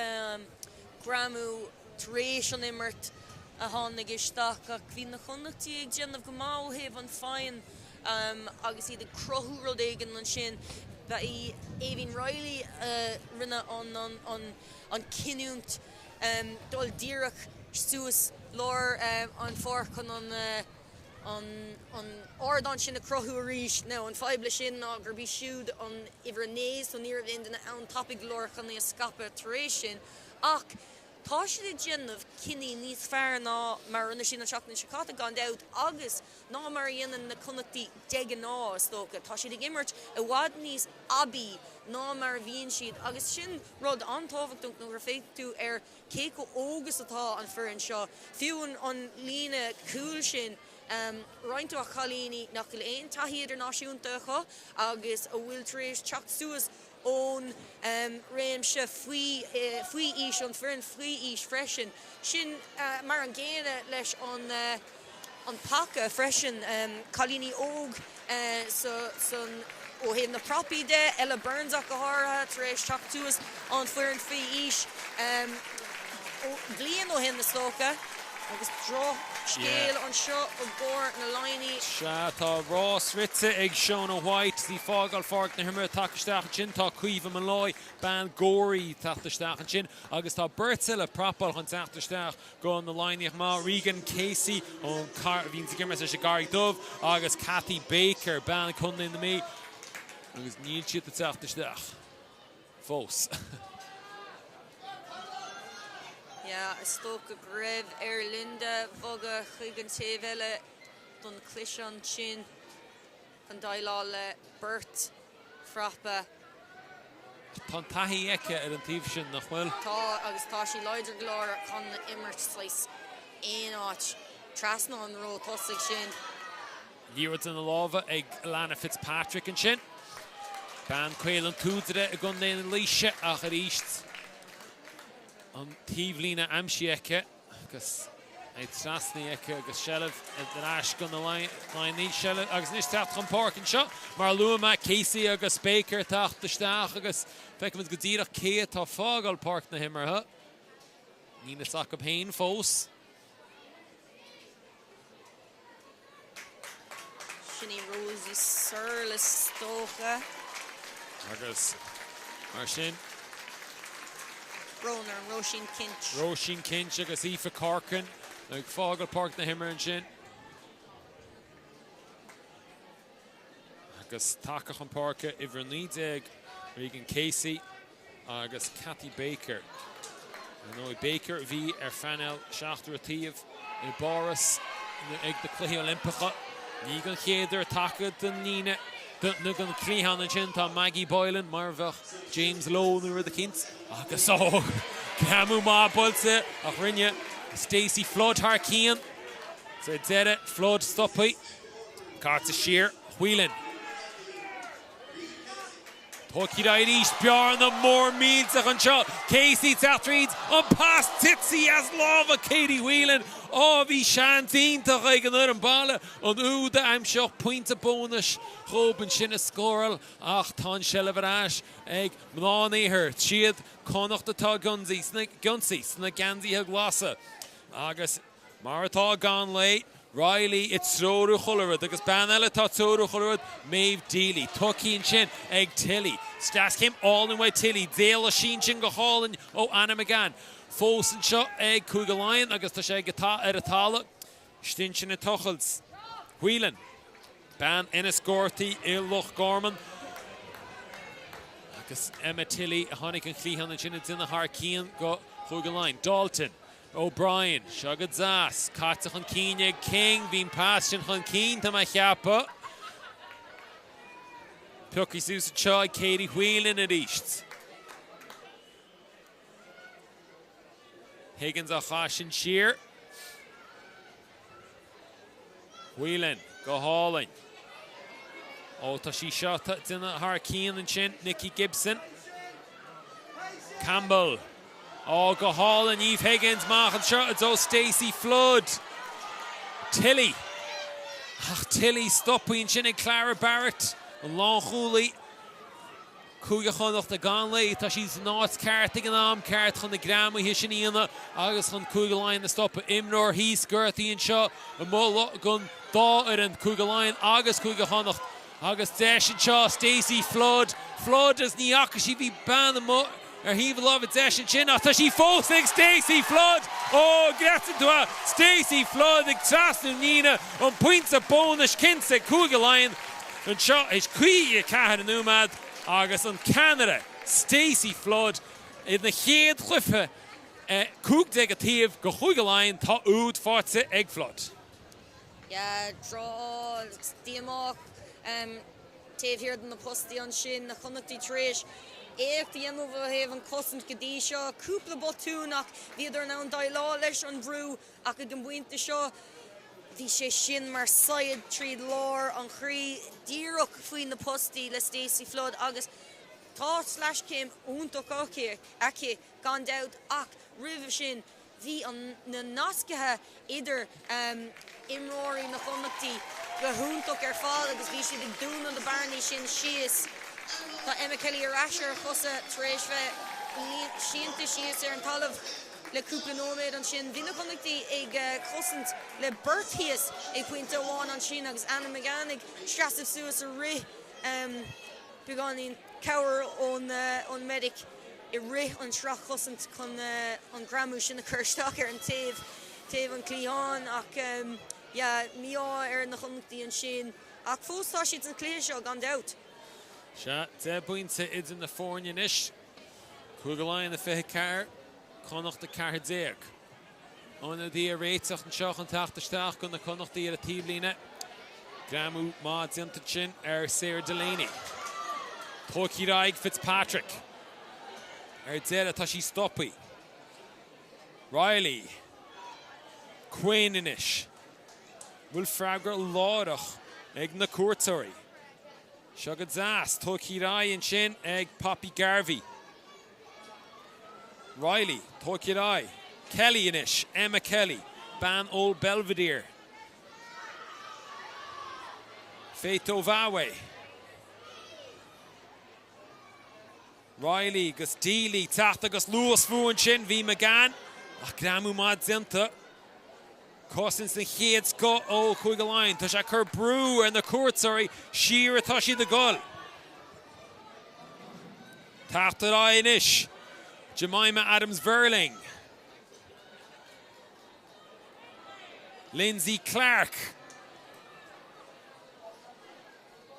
greamú tar éis an imirt a tháinig isteach ach bhí na Connachtaigh ag déanamh go maith ó thaobh an feadhain agus iad ag cruthú rud éigin ansin. Ba í Aoibhín Reilly a rinne an cinniúint dul díreach suas lár an pháirc chun an ardán sin a chruthú arís. Now an fadhb leis sin ná gurb í siúd an uimhir 9 so ní raibh aon duine ann tapaidh go leor chun é a scaipeadh tar éis sin. Ach tá siad ag déanamh cinní níos fearr ná mar a rinne siad an tseachtain seo caite gan dabht agus ná mar a dhéanann na Connachtaigh de ghnáth, is dócha. Tá siad ag imirt i bhfad níos aibí ná mar a bhíonn siad agus sin rud an-tábhachtach nuair a féachann tú ar cé chomh óg is atá an foireann seo. Fiú an líne cúil sin, roinnt de chailíní nach bhfuil aon taithí idirnáisiúnta acu agus a bhfuil tar éis teacht suas ón réimse faoi aois, an foireann faoi aois freisin. Sin mar an gcéanna leis an paca freisin, cailíní óg san ó thaobh na prapaí de, Ella Burns ach go háirithe, tar éis teacht suas ón foireann faoi aois bliain ó shin is dócha. Agus drochscéal anseo i gcomhair na Laighnigh. Sea, tá rás rite ag Shona White. Í ag fágáil pháirc na himeartha teacht isteach ansin. Tá Caoimhe Molloy, bean Gorey, teacht isteach ansin. Agus tá beirt eile ag prapáil chun teacht isteach go na Laighnigh chomh maith, Regan Casey ón a bhíonns ag imirt leis an gCarraig Dubh agus Cathy Baker, bean Chontae na Mí. Agus níl siad ag teacht isteach. fós. Yeah, is dócha go raibh ar Linda bogadh chuig an taobh eile don chliseadh ansin chun déileáil le beirt phrapa. Tá an taithí aici ar an taobh sin, nach bhfuil? Tá, agus tá sí láidir go leor chun imirt saghas aon áit trasna an ró tosaigh sin. Liathróid ina lámha ag Alana Fitzpatrick ansin. Bean Caol an tSúdaire i gContae na Laoise ach arís an taobhlíne aimsithe aici agus é trasnaithe aici agus seilbh ar ais go na Laighnigh. Seilbh agus anois teacht chun páirce anseo mar a luaigh mé Casey agus Baker teacht isteach agus feicfimid go díreach cé atá ag fágáil páirc na himeartha. Níl fhios acu féin fós. Sin í Rosie Searle is dócha. Agus. Mar sin. Brón orm, Róisín Kinch. Róisín Kinch agus Aoife Corcoran ag fágáil páirc na himeartha ansin. Agus tagtha chun páirce uimhir 19, Regan Casey agus Cathy Baker. Ar ndóigh, Baker a bhí ar phainéal seachtar an taobh i bPáras ag na Cluichí Oilimpeacha. Ní don chéad uair tagtha don líne nó don chliathán ansin tá Maggie Boylan mar a bheadh James Lowe nó rud eicínt. Agus ó, greamú maith buailte ach rinne Stacey Flood thar cionn. Sa deireadh, Flood stoptha. Caite siar, Whelan. Tógtha ar aghaidh arís, bearna mór millteach anseo. Casey ag teacht tríd, an pas tite as lámha Katie Whelan. Á, bhí seans iontach ag an fhoireann baile an úd a aimseodh pointe bónais dhóibh ansin a scóráil ach tá an seilbh ar ais ag mná an iarthair. Siad Connacht atá ag ionsaí sna geansaithe glasa agus Mar atá i gConlay, Reilly ag treorú chuile rud agus bean eile atá ag treorú chuile rud, Maeve Deely. Tugtha ansin ag Tilly. Sleaschéim álainn uaidh Tilly. D'éalaigh sí ansin go hálainn ó Anna McGann. Fós anseo ag Cúige Laighean agus tá sé ag ar an talamh. Istigh ansin ag tochailt. Whelan. Bean Enniscorthy i Loch Garman. Agus Emma Tilly a tháinig an cliathán ansin ag déanamh thar cionn go Chúige Laighean. Dalton. O'Brien, seo go deas, caite chun cinn ag King, bhí an pas sin chun cinn, tá mé a cheapadh. Pioctha suas anseo ag Katie Whelan arís. Higgins á chaith sin siar. Whelan, go hálainn. Ó, tá sí seo déanamh thar cionn ansin, Nikki Gibson. Campbell. Ó, go hálainn, Eve Higgins, amach anseo i dtreo Stacey Flood. Tilly. Ach Tilly stoptha ansin ag Clara Barrett, an lánchúlaí. Cúige Chonnacht i gConlay, tá siad san áit ceart ag an am ceart chun na greamaithe sin a dhéanamh agus chun Cúige Laighean a stopadh. Imreoir thíos gortaithe anseo amuigh don dá fhoireann, Cúige Laighean agus Cúige Chonnacht. Agus deis anseo, Stacey Flood, Flood agus ní fhaca sí, bhí bean amuigh ar thaobh a láimhe deis ansin ach tá sí fós ag Stacey Flood! Ó, greasann tú é! Stacey Flood ag trasnú an líne, an pointe bónais cinnte ag Cúige Laighean anseo théis 54 nóiméad agus an ceannaire Stacey Flood ina chéad chluiche 15 an taobh go Chúige Laighean, tá úd faighte ag Flood. Yeah, droch díomách. Taobh thiar de na postaí ansin, na Connachtaigh tar éis éacht a dhéanamh ó thaobh an chosaint go dtí seo. Cúpla botún ach bhíodar in ann déileáil leis an bhrú ach ag an bpointe seo bhí sé sin mar saighead tríd lár an chroí, díreach faoi na postaí le Stacey Flood agus tá sleaschéim iontach aici gan dabht ach roimhe sin Bhí an na nascaithe idir imreoirí na Connachtaí go hiontach ar fad agus bhí siad ag dúnadh na bearnaí sin síos. Tá Emma Kelly ar ais ar a chosa tar éis bheith sínte síos ar an talamh le cúpla nóiméad ansin. Bhí na Connachtaí ag cosaint le beirt thíos ag pointe amháin ansin agus Anna McGann ag seasamh suas i rith beagáinín cabhair ón medic. i rith an srac-chosaint chun an greamú sin a chur isteach ar an taobh, taobh an chliatháin ach yeah, mí-ádh ar na Connachtaigh ansin ach fós tá siad sa chluiche seo gan dabht. Sea, 10 bpointe idir na foirne anois. Cúige Laighean 24, Connacht 14. Ionadaí a réiteach anseo chun teacht isteach do na Connachtaigh ar an taobhlíne. Greamú maith déanta ansin ar Sarah Delaney. Tógtha ar aghaidh Fitzpatrick. Ar deireadh tá sí stoptha. Reilly. Quinn anois. Bhfuil freagra láithreach ag na cuairteoirí? Seo go deas. Tógtha ar aghaidh ansin ag Poppy Garvey. Reilly, tógtha ar aghaidh. Kelly anois, Emma Kelly, bean Old Belvedere. Faith Ovawe. Reilly agus Deely teacht agus luas fúthu ansin, bhí McGann ach greamú maith déanta. Cosaint den chéad scoth ó Chúige Laighean. Tá sé ag cur brú ar na cuairteoirí, siar atá siad ag dul. Teacht ar aghaidh anois, Jemima Adams-Verling. Lindsay Clark.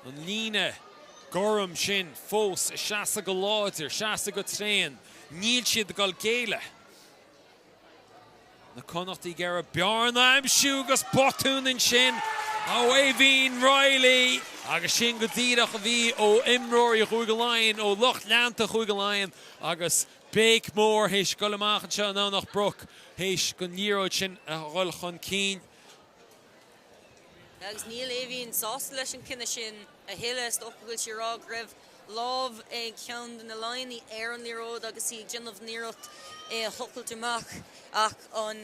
An líne gorm sin fós ag seasamh go láidir, seasamh go tréan. Níl siad ag dul géilleadh. Na Connachtaigh ag iarraidh bearna a aimsiú agus botún ansin ó Aoibhín Reilly agus sin go díreach a bhí ó imreoirí Chúige Laighean, ó lucht leanta Chúige Laighean agus béic mór théis dul amach anseo i nDomhnach Broc théis don liathróid sin a dhul chun cinn. Agus níl Aoibhín sásta leis an cinneadh sin a thuilleadh. Is dócha go bhfuil sí ag rá go raibh lámh ag ceann de na Laighnigh ar an liathróid agus í ag déanamh an iarracht é a thochailt amach ach an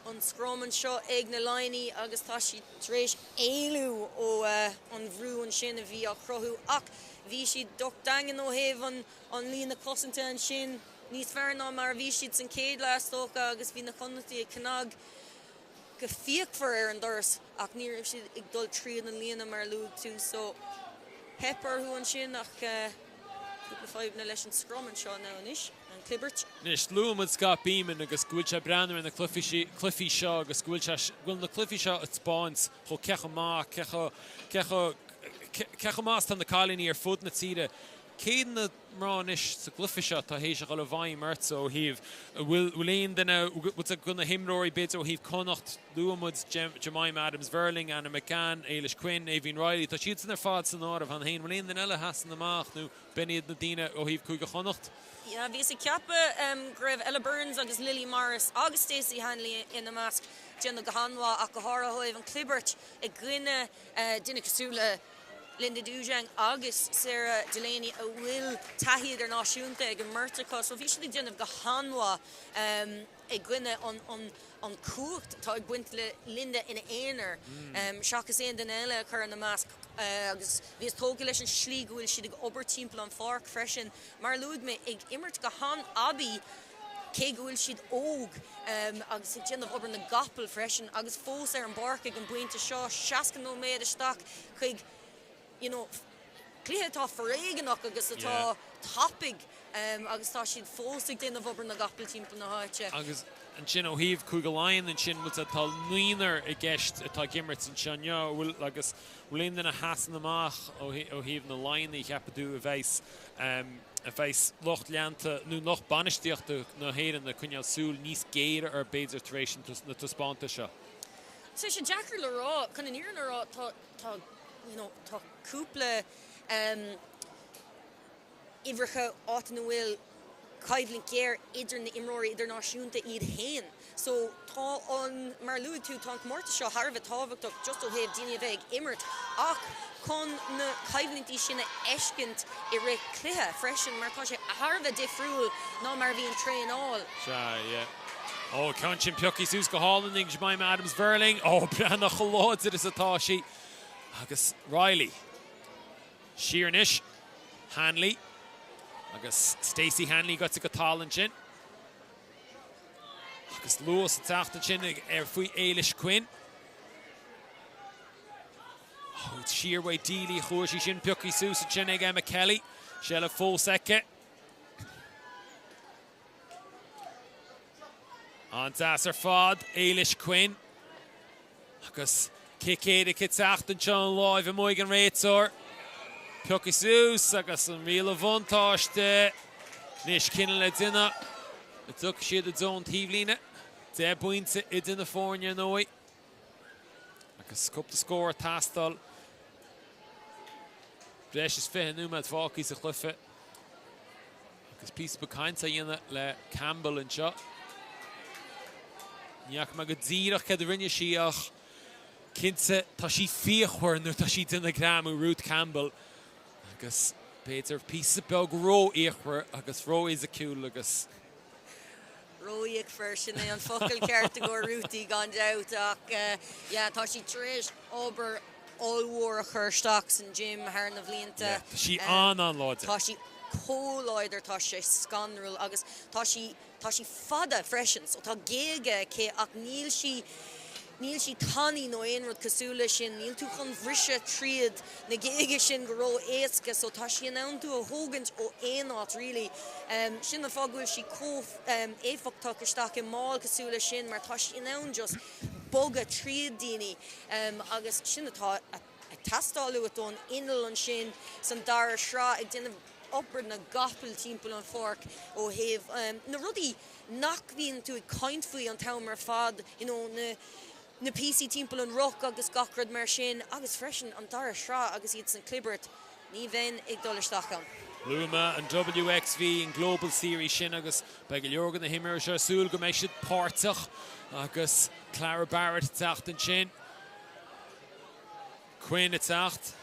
an scrum anseo ag na Laighnigh agus tá siad tar éis éalú ó an bhrú ansin a bhí á chruthú ach bhí siad docht daingean ó thaobh an an líne cosanta ansin níos fearr ná mar a bhí siad san chéad leath is dócha agus bhí na Connachtaigh ag cnag go fíochmhar ar an doras ach ní raibh siad ag dul tríd an líne mar a luaigh tú so theip orthu ansin ach cúpla fadhbanna leis an scrum anseo now anois, an clibirt. Anois, luaigh muid Scott Bemand agus go bhfuil sé ag breathnú ar na cluichí seo agus go bhfuil sé, go bhfuil na cluichí seo ag taispeáint chomh cé chomh maith, cé chomh, cé chomh, cé chomh maith is atá na cailíní ar fud na tíre. Cé na. mná anois sa gcluiche seo atá théis a dhul i bhfeidhm ortsa ó thaobh, bhfuil, bhfuil aon duine, bhfuil de na himreoirí b'fhéidir ó thaobh Connacht, luaigh muid Jemima Adams-Verling, Anna McGann, Éilis Quinn, Aoibhín Reilly, tá siadsan ar fad san áireamh cheana féin, bhfuil aon duine eile a sheasann amach nó b'in iad na daoine ó thaobh Cúige Chonnacht? Yeah, bhíos ag ceapadh go raibh Ella Burns agus Lily Morris agus Stacey Hanley ina measc déanamh go han-mhaith ach go háirithe ó thaobh an clibirt i gcoinne duine cosúil le Linda Djougang agus Sarah Delaney a bhfuil taithí idirnáisiúnta ag an mbeirt acu so bhí siad ag déanamh go han-mhaith i gcoinne an cumhacht atá ag baint le Linda ina aonar seachas aon duine eile a chur ina measc agus bhíos tógtha leis an slí go bhfuil siad ag obair timpeall an pháirc freisin mar a luaigh mé ag imirt go han-aibí cé go bhfuil siad óg agus ag déanamh obair na gcapall freisin agus fós ar an bpáirc ag an bpointe seo, 60 nóiméad isteach chuig you know cluiche atá foréigeanach agus atá tapaidh agus tá siad fós ag déanamh obair na gcapall timpeall na háite. Agus ansin ó thaobh Cúige Laighean ansin, bhfuil tá naonúr i gceist atá ag imirt anseo inniu, bhfuil agus bhfuil aon duine a sheasann amach ó thaobh na Laigheanaí, cheapfá tú, a bheas a bheas lucht leanta nó lucht bainistíochta na hÉireann ag coinneáil súil níos géire air b'fhéidir tar éis na taispeántais seo? Tá sé deacair le rá. Chun an fhírinne a rá, tá, tá, you know, tá cúpla um, uimhreacha áit ina bhfuil coimhlint ghéar idir na imreoirí idirnáisiúnta iad féin. So tá an, mar a luaigh tú, tá an comórtas seo thar a bheith tábhachtach just ó thaobh daoine a bheith ag imirt ach chun na coimhlintí sin a fheiscint i rith cluiche freisin mar tá sé thar a bheith difriúil ná mar a bhíonn traenáil. Sea, yeah. Ó, ceann sin pioctha suas go hálainn ag Jemima Adams-Verling. Ó, breathnaigh chomh láidir is atá sí. Agus Reilly. Siar anois. Hanley. Agus Stacey Hanley goite go talamh ansin. Agus luas ag teacht ansin ar faoi Éilis Quinn. Oh, siar uaidh Deely chuaigh sí sin pioctha suas ansin ag Emma Kelly. Seilbh fós aici. An-deas ar fad, Éilis Quinn. Agus cic éirice ag teacht anseo an láimh amuigh ag an réiteoir. Pioctha suas agus an riail an bhuntáiste. Anois cinneadh le déanamh. An dtiocfaidh siad i dtreo an taobhlíne. 10 bpointe idir na foirne ar ndóigh. Agus cúpla scór ag teastáil. Breis is 20 nóiméad fágtha sa chluiche. Agus píosa beag cainte á dhéanamh le Campbell anseo. Ní fhaca mé go díreach céard a rinne sí ach cinnte tá sí fíochmhar nuair atá sí ag déanamh greamú, Ruth Campbell. Agus b'fhéidir píosa beag ró-fhíochmhar agus ró-fhisiciúil agus. Ró-fhíochmhar, sin é an focal ceart i gcomhair Ruthie gan dabht ach yeah tá sí tar éis obair ollmhór a chur isteach san gym thar na bhlianta. Yeah, tá sí an-an-láidir. Tá sí chomh láidir, tá sé scanrúil agus tá sí, tá sí fada freisin so tá géaga aici ach níl sí, Níl sí tanaí nó aon rud cosúil leis sin, níl tú chun bhriseadh tríd na géaga sin go ró-éasca so tá sí in ann tú a thógaint ó aon áit really. Sin an fáth go bhfuil sí chomh éifeachtach isteach i maul cosúil leis sin mar tá sí in ann just bogadh tríd daoine agus sin atá ag teastáil uait ón inneall ansin san dara sraith ag déanamh obair na gcapall timpeall an pháirc ó thaobh na rudaí nach mbíonn tú ag caint faoi an t-am ar fad, you know, na na píosaí timpeall an ruc agus gach rud mar sin agus freisin an dara sraith agus iad san clibirt, ní bheinn ag dul isteach ann. Luaigh mé an WXV, an Global Series sin agus beidh go leor de na himreoirí seo ag súil go mbeidh siad páirteach agus Clara Barrett ag teacht ansin. Quinn ag teacht.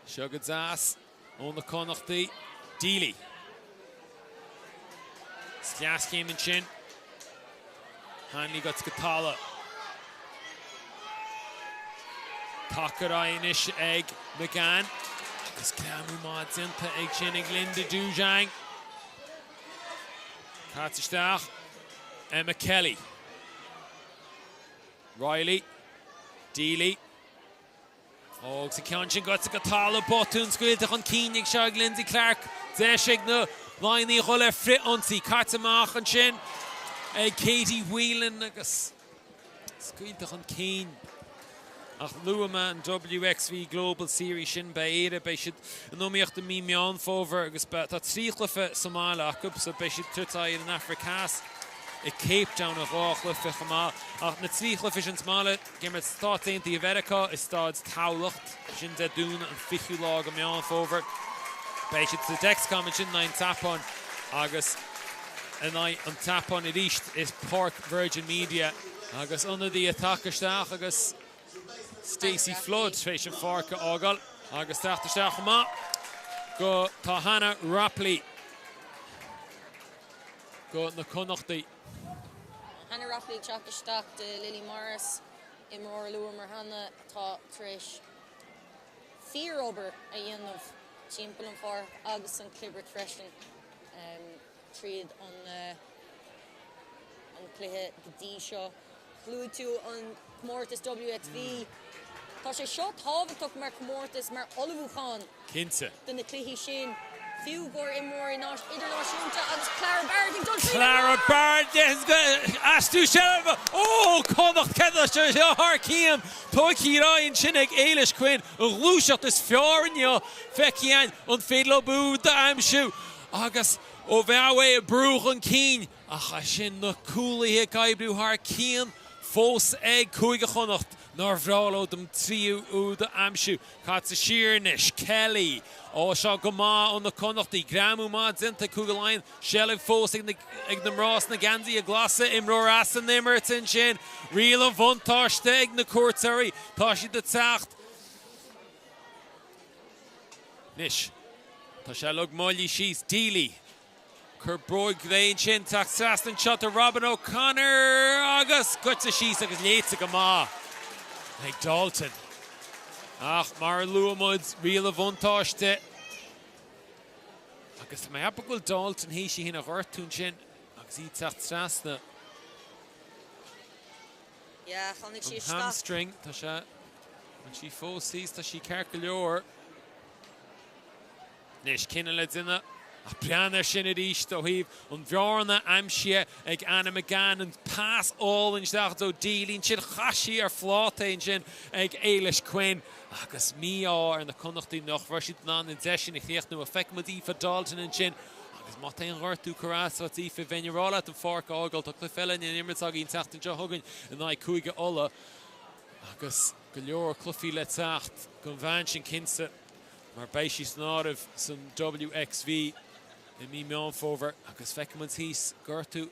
Seo go deas ó na Connachtaí. Deely. Sleaschéim ansin. Hanley goite go talamh. Tagtha ar aghaidh anois ag McGann. Agus greamú maith déanta ag sin ag Linda Djougang. Caite isteach. Emma Kelly. Reilly. Deely. Agus an ceann sin goite go talamh, botún scaoilte chun cinn ag seo ag Lindsey Clark. Deis ag na Laighnigh a dhul ar frith-ionsaí. Caite amach ansin ag Katie Whelan agus scaoilte chun cinn. Ach luaigh mé an WXV Global Series sin, beidh Éire, beidh siad in iomaíocht i mí Meán Fómhair agus tá 3 chluiche sa mbaile acu so beidh siad ag troid ar an Afraic Theas i Cape Town i 2 chluiche chomh maith. Ach na 3 chluiche sin sa mbaile, Ag imirt Stáit Aontaithe Mheiriceá i Staid Tamhlacht, sin Dé Domhnaigh an 20ú lá de Meán Fómhair. Beidh siad sa Dexcom ansin in aghaidh an tSeapáin agus in aghaidh an tSeapáin arís i Páirc Virgin Media agus ionadaí ag teacht isteach agus Stacey Flood tar éis an pháirc a fhágáil agus teacht isteach chomh maith go tá Hannah Ropley go na Connachtaí. Hannah Ropley ag teacht isteach do Lily Morris, imreoir a luamar cheana atá tar éis fíorobair a dhéanamh timpeall an pháirc agus an clibirt freisin tríd an cluiche go dtí seo. Luaigh tú an comórtas WXV. Tá sé seo tábhachtach mar chomórtas, mar ullmhúchán. Cinnte. Do na cluichí sin, fiú i gcomhair imreoirí idirnáisiúnta agus Clara Barrett ag dul tríd an Clara lár! Barrett aistriú seilbhe! Ó! Connacht ceann seo thar cionn! Tógtha ar aghaidh ansin ag Éilis Quinn, an ghluaiseacht is fearr inniu feicthe againn, an féidir leo úd a aimsiú? Agus ó bheadh é ag brú chun cinn ach sin na cúlaithe ag oibriú thar cionn fós ag Cúige Chonnacht nár bhreá leo an tríú úd a aimsiú. Caite siar anois, Kelly. Ó, seo go maith ó na Connachtaigh. Greamú maith déanta ag Cúige Laighean. Seilbh fós ag na ag na mná sna geansaithe glasa. Imreoir as an imirt ansin. Riail an bhuntáiste ag na cuairteoirí. Tá siad ag teacht. Anois, tá sé uilig moillithe síos. Deely. Cur bróig léi ansin, teacht trasna anseo do Robyn O'Connor agus goite síos agus léite go maith ag Dalton. Ach mar a luaigh muid, riail an bhuntáiste agus tá mé ag ceapadh go bhfuil Dalton théis í féin a ghortú ansin agus í ag teacht trasna. Yeah, tháinig sí An isteach. hamstring, tá sé, an sí fós thíos, tá sí ceart go leor. Anois, cinneadh le déanamh, ach breathnaigh air sin arís ó thaobh an bhearna aimsithe ag Anna McGann, an pas álainn isteach do Deely ansin, chaith sí ar phláta é ansin ag Éilis Quinn agus mí-ádh ar na Connachtaigh nach raibh siad in ann an deis sin a chríochnú. Ach feicfidh muid Aoife Dalton ansin agus má tá aon ghortú curtha as duit Aoife, bheinn ag rá leat an pháirc a fhágáil. Tá cluiche eile in imirt againn an tseachtain seo chugainn in aghaidh Cúige Uladh agus go leor cluichí le teacht don bhean sin cinnte. mar beidh sí san áireamh san WXV i mí Meán Fómhair agus feicfidh muid thíos gortú go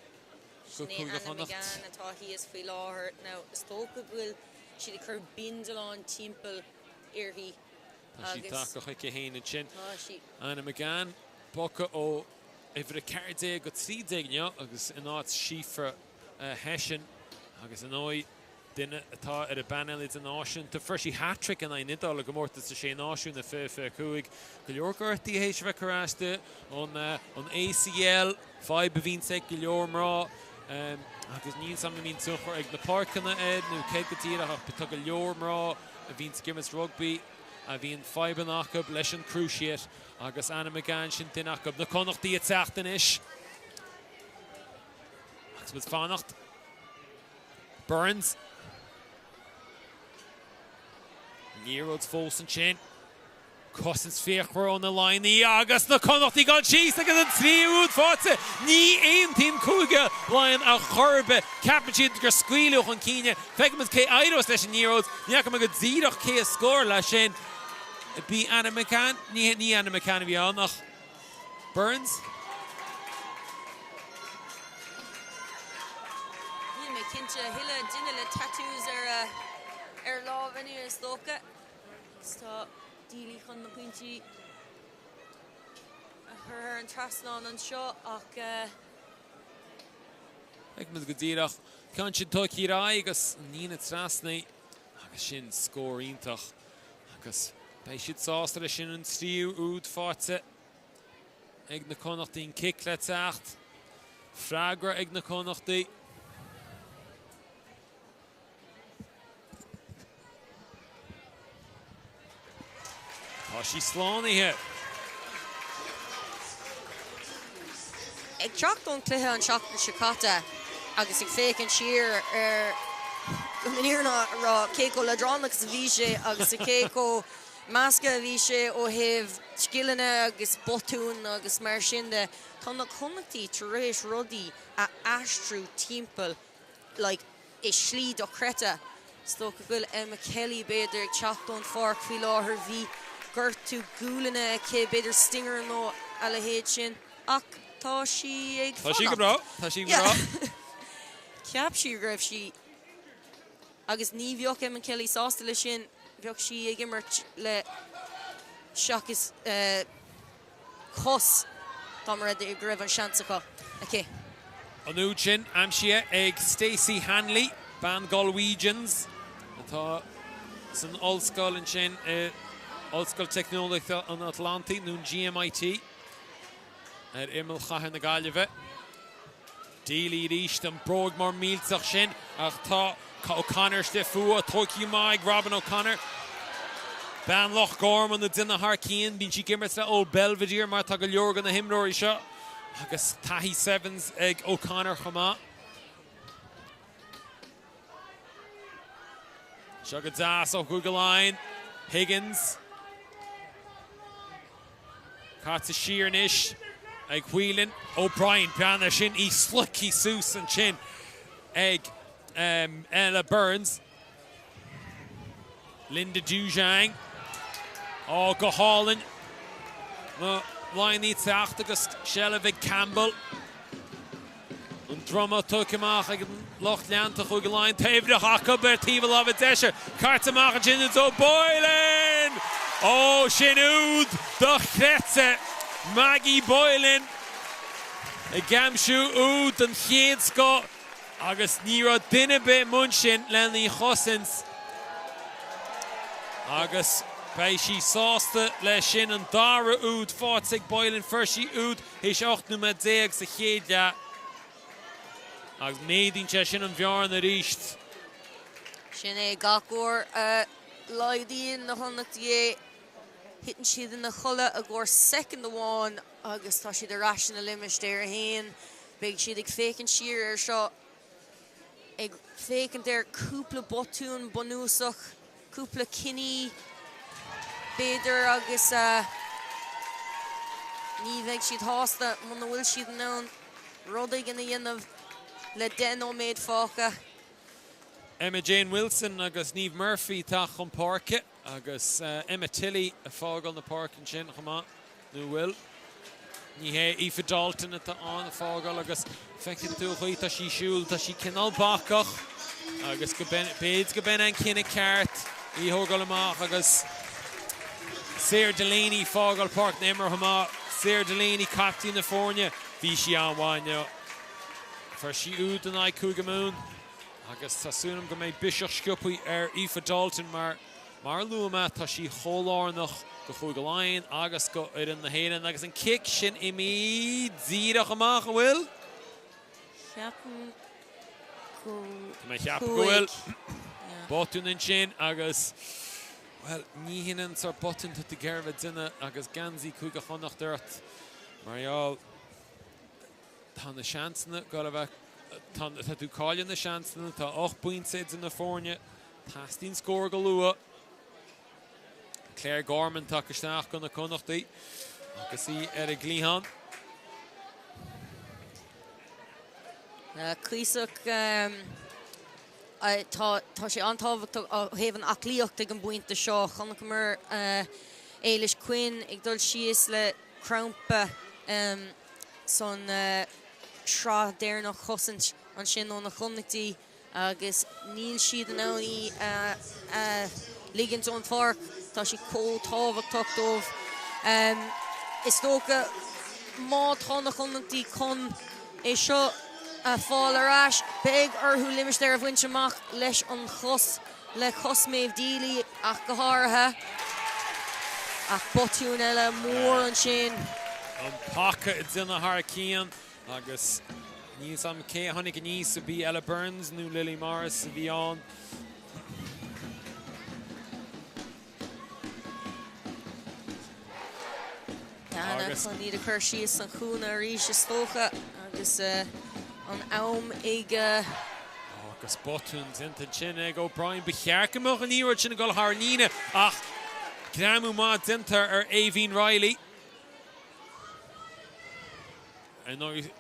Sin é Cúige Anna Chonnacht. McGann atá thíos faoi láthair. Now, is dócha go bhfuil siad ag cur bindealán timpeall uirthi Tá sí agus tagtha chuici féin ansin. tá sí. Anna McGann bogtha ó uimhir 14 go 13 inniu agus in áit Síofra Hession agus ar ndóigh duine atá ar an bpainéal idirnáisiúnta. Fuair sí hat-trick in aghaidh na hIodáile i gcomórtas na Sé Náisiún i 2025. Go leor gortaithe théis a bheith curtha as di, an ACL, fadhb a bhíonns ag go leor mná. Agus níl 'fhios a'm an mbíonn tionchar ag na páirceanna air nó céard go díreach ach tá go leor mná a bhíonns ag imirt rugbaí a bhíonn fadhbanna acu leis an cruciate agus Anna McGann sin duine acu. Na Connachtaí ag teacht anois agus muid fanacht. Burns. An liathróid fós ansin. Cosaint fíochmhar ó na Laighnigh agus na Connachtaigh ag dul síos agus an tríú úd faighte. Ní aontaíonn Cúige Laighean ar chor ar bith. Ceapann siad gur scaoileadh chun cinn é. Feicfimid cé a éireos leis an liathróid. Ní fhaca mé go díreach cé a scór leis sin. B'í Anna McCann? Ní ní Anna McCann a bhí ann ach Burns? Níl mé cinnte. A thuilleadh duine le tattoos ar a ar a lámh inniu is dócha. Agus tá Deely chun na pointí a chur thar an trasnán anseo ach. Feicfimid go díreach. Ceann sin tugtha ar aghaidh agus an líne trasna agus sin scór iontach agus beidh siad sásta leis sin an tríú úd faighte ag na Connachtaigh. An cic le teacht. Freagra ag na Connachtaigh. Tá sí slánaithe. Ag teacht ón cluiche an tseachtain seo caite agus ag féachaint siar ar go an fhírinne a rá cé chomh leadránach is a bhí sé agus cé chomh measctha a bhí sé ó thaobh scileanna agus botúin agus mar sin de, tá na Connachtaí tar éis rudaí a aistriú timpeall like i slí dochreidte. Is dócha go bhfuil Emma Kelly b'fhéidir ag teacht ón pháirc faoi láthair. Bhí gortú gualainne aici, b'fhéidir stinger nó a leithéid sin, ach tá sí ag Tá sí go breá, tá sí go breá. Cheap sí go raibh sí agus ní bheadh Emma Kelly sásta leis sin, bheadh sí ag imirt le seachas cos dá mba rud é go raibh an seans acu, aici. An úd sin aimsithe ag Stacey Hanley, bean Galwegians atá san ollscoil ansin i Ollscoil Teicneolaíochta an Atlantaigh, nó an GMIT, ar imeall chathair na Gaillimhe. Deely arís, an bróg mór millteach sin ach tá O'Connor istigh fúithi, tógtha amach ag Robyn O'Connor. Bean Loch Garman ag déanamh thar cionn, bíonn sí ag imirt le Old Belvedere mar tá go leor de na himreoirí seo agus taithí Sevens ag O'Connor chomh maith. Seo go deas ó Chúige Laighean, Higgins. Caite siar anois ag Whelan. O'Brien, breathnaigh air sin, í sloicthe suas ansin ag Ella Burns. Linda Djougang. Á, go hálainn. Na Laighnigh ag teacht agus seilbh ag Campbell. An druma tugtha amach ag an lucht leanta Chúige Laighean. Taobh acu ar taobh a láimhe deise. Caite amach ansin i dtreo Boylan! Ó, sin úd dochreidte! Maggie Boylan ag aimsiú úd den chéad scoth agus ní raibh duine ar bith amuigh ansin lena chosaint agus beidh sí sásta leis sin. An dara úd faighte ag Boylan. Fuair sí úd. Théis 18 nóiméad sa chéad leath agus méadaíonn sé sin an bhearna arís. Sin é, gach uair a laghdaíonn na Connachtaigh é, thiteann siad ina chodladh i gcomhair soicind amháin agus tá siad ar ais ina limistéar féin. Beidh siad ag féachaint siar air seo. ag féachaint ar cúpla botún bunúsach, cúpla cinní b'fhéidir agus ní bheidh siad shásta muna bhfuil siad in ann rud éigin a dhéanamh le 10 nóiméad fágtha. Emma Jane Wilson agus Niamh Murphy ag teacht chun páirce. Agus Emma Tilley ag fágáil na páirce ansin chomh maith, nó bhfuil? Ní hé, Aoife Dalton atá ann ag fágáil agus feiceann tú an chaoi tá sí ag siúl, tá sí cineál bacach agus go b'fhéidir go b'in an cinneadh ceart í a thógáil amach agus Sarah Delaney ag fágáil páirc na himeartha chomh maith. Sarah Delaney, captaen na foirne, bhí sí an-mhaith inniu. Fuair sí úd in aghaidh Cúige Mumhan. Agus tá súil agam go mbeidh biseach sciobtha ar Aoife Dalton mar, mar a luaigh mé, tá sí chomh lárnach do Chúige Laighean agus do fhoireann na hÉireann. Agus an cic sin imithe díreach amach, an bhfuil? Ceapaim go Tá mé ag ceapadh go bhfuil botún ansin agus, bhuel, ní hin an sórt botún atá tú ag iarraidh a bheith ag déanamh agus geansaí Chúige Chonnacht ort mar gheall tá na seansanna ag dul a bheith, tá, tá tú ag cailleadh na seansanna, tá 8 bpointe idir na foirne, teastaíonn scór go luath. Claire Gorman tagtha isteach do na Connachtaigh agus í ar an gcliathán. Cuíosach tá sé an-tábhachtach ó thaobh an aclaíocht ag an bpointe seo. Chonaiceamar Éilis Quinn ag dul síos le crampa san sraith deireanach chosaint ansin ó na Connachtaigh. agus níl siad in ann í a ligint ón pháirc, tá sí chomh tábhachtach dóibh. Is dócha má tá na Connachtaigh chun é seo a fáil ar ais, beidh orthu limistéar a bhaint amach leis an chos, le cos Méabh Deely ach go háirithe. Ach botún eile mór ansin. An paca ag déanamh thar cionn. Agus níl 'fhios a'm cé a tháinig aníos, ab í Ella Burns nó Lily Morris a bhí ann. Agus chun iad a chur síos san chúinne arís is dócha agus an am ag. Agus botún déanta ansin ag O'Brien. Ba cheart go mbeadh an liathróid sin ag dul thar an líne ach greamú maith déanta ar Aoibhín Reilly. Ar ndóigh,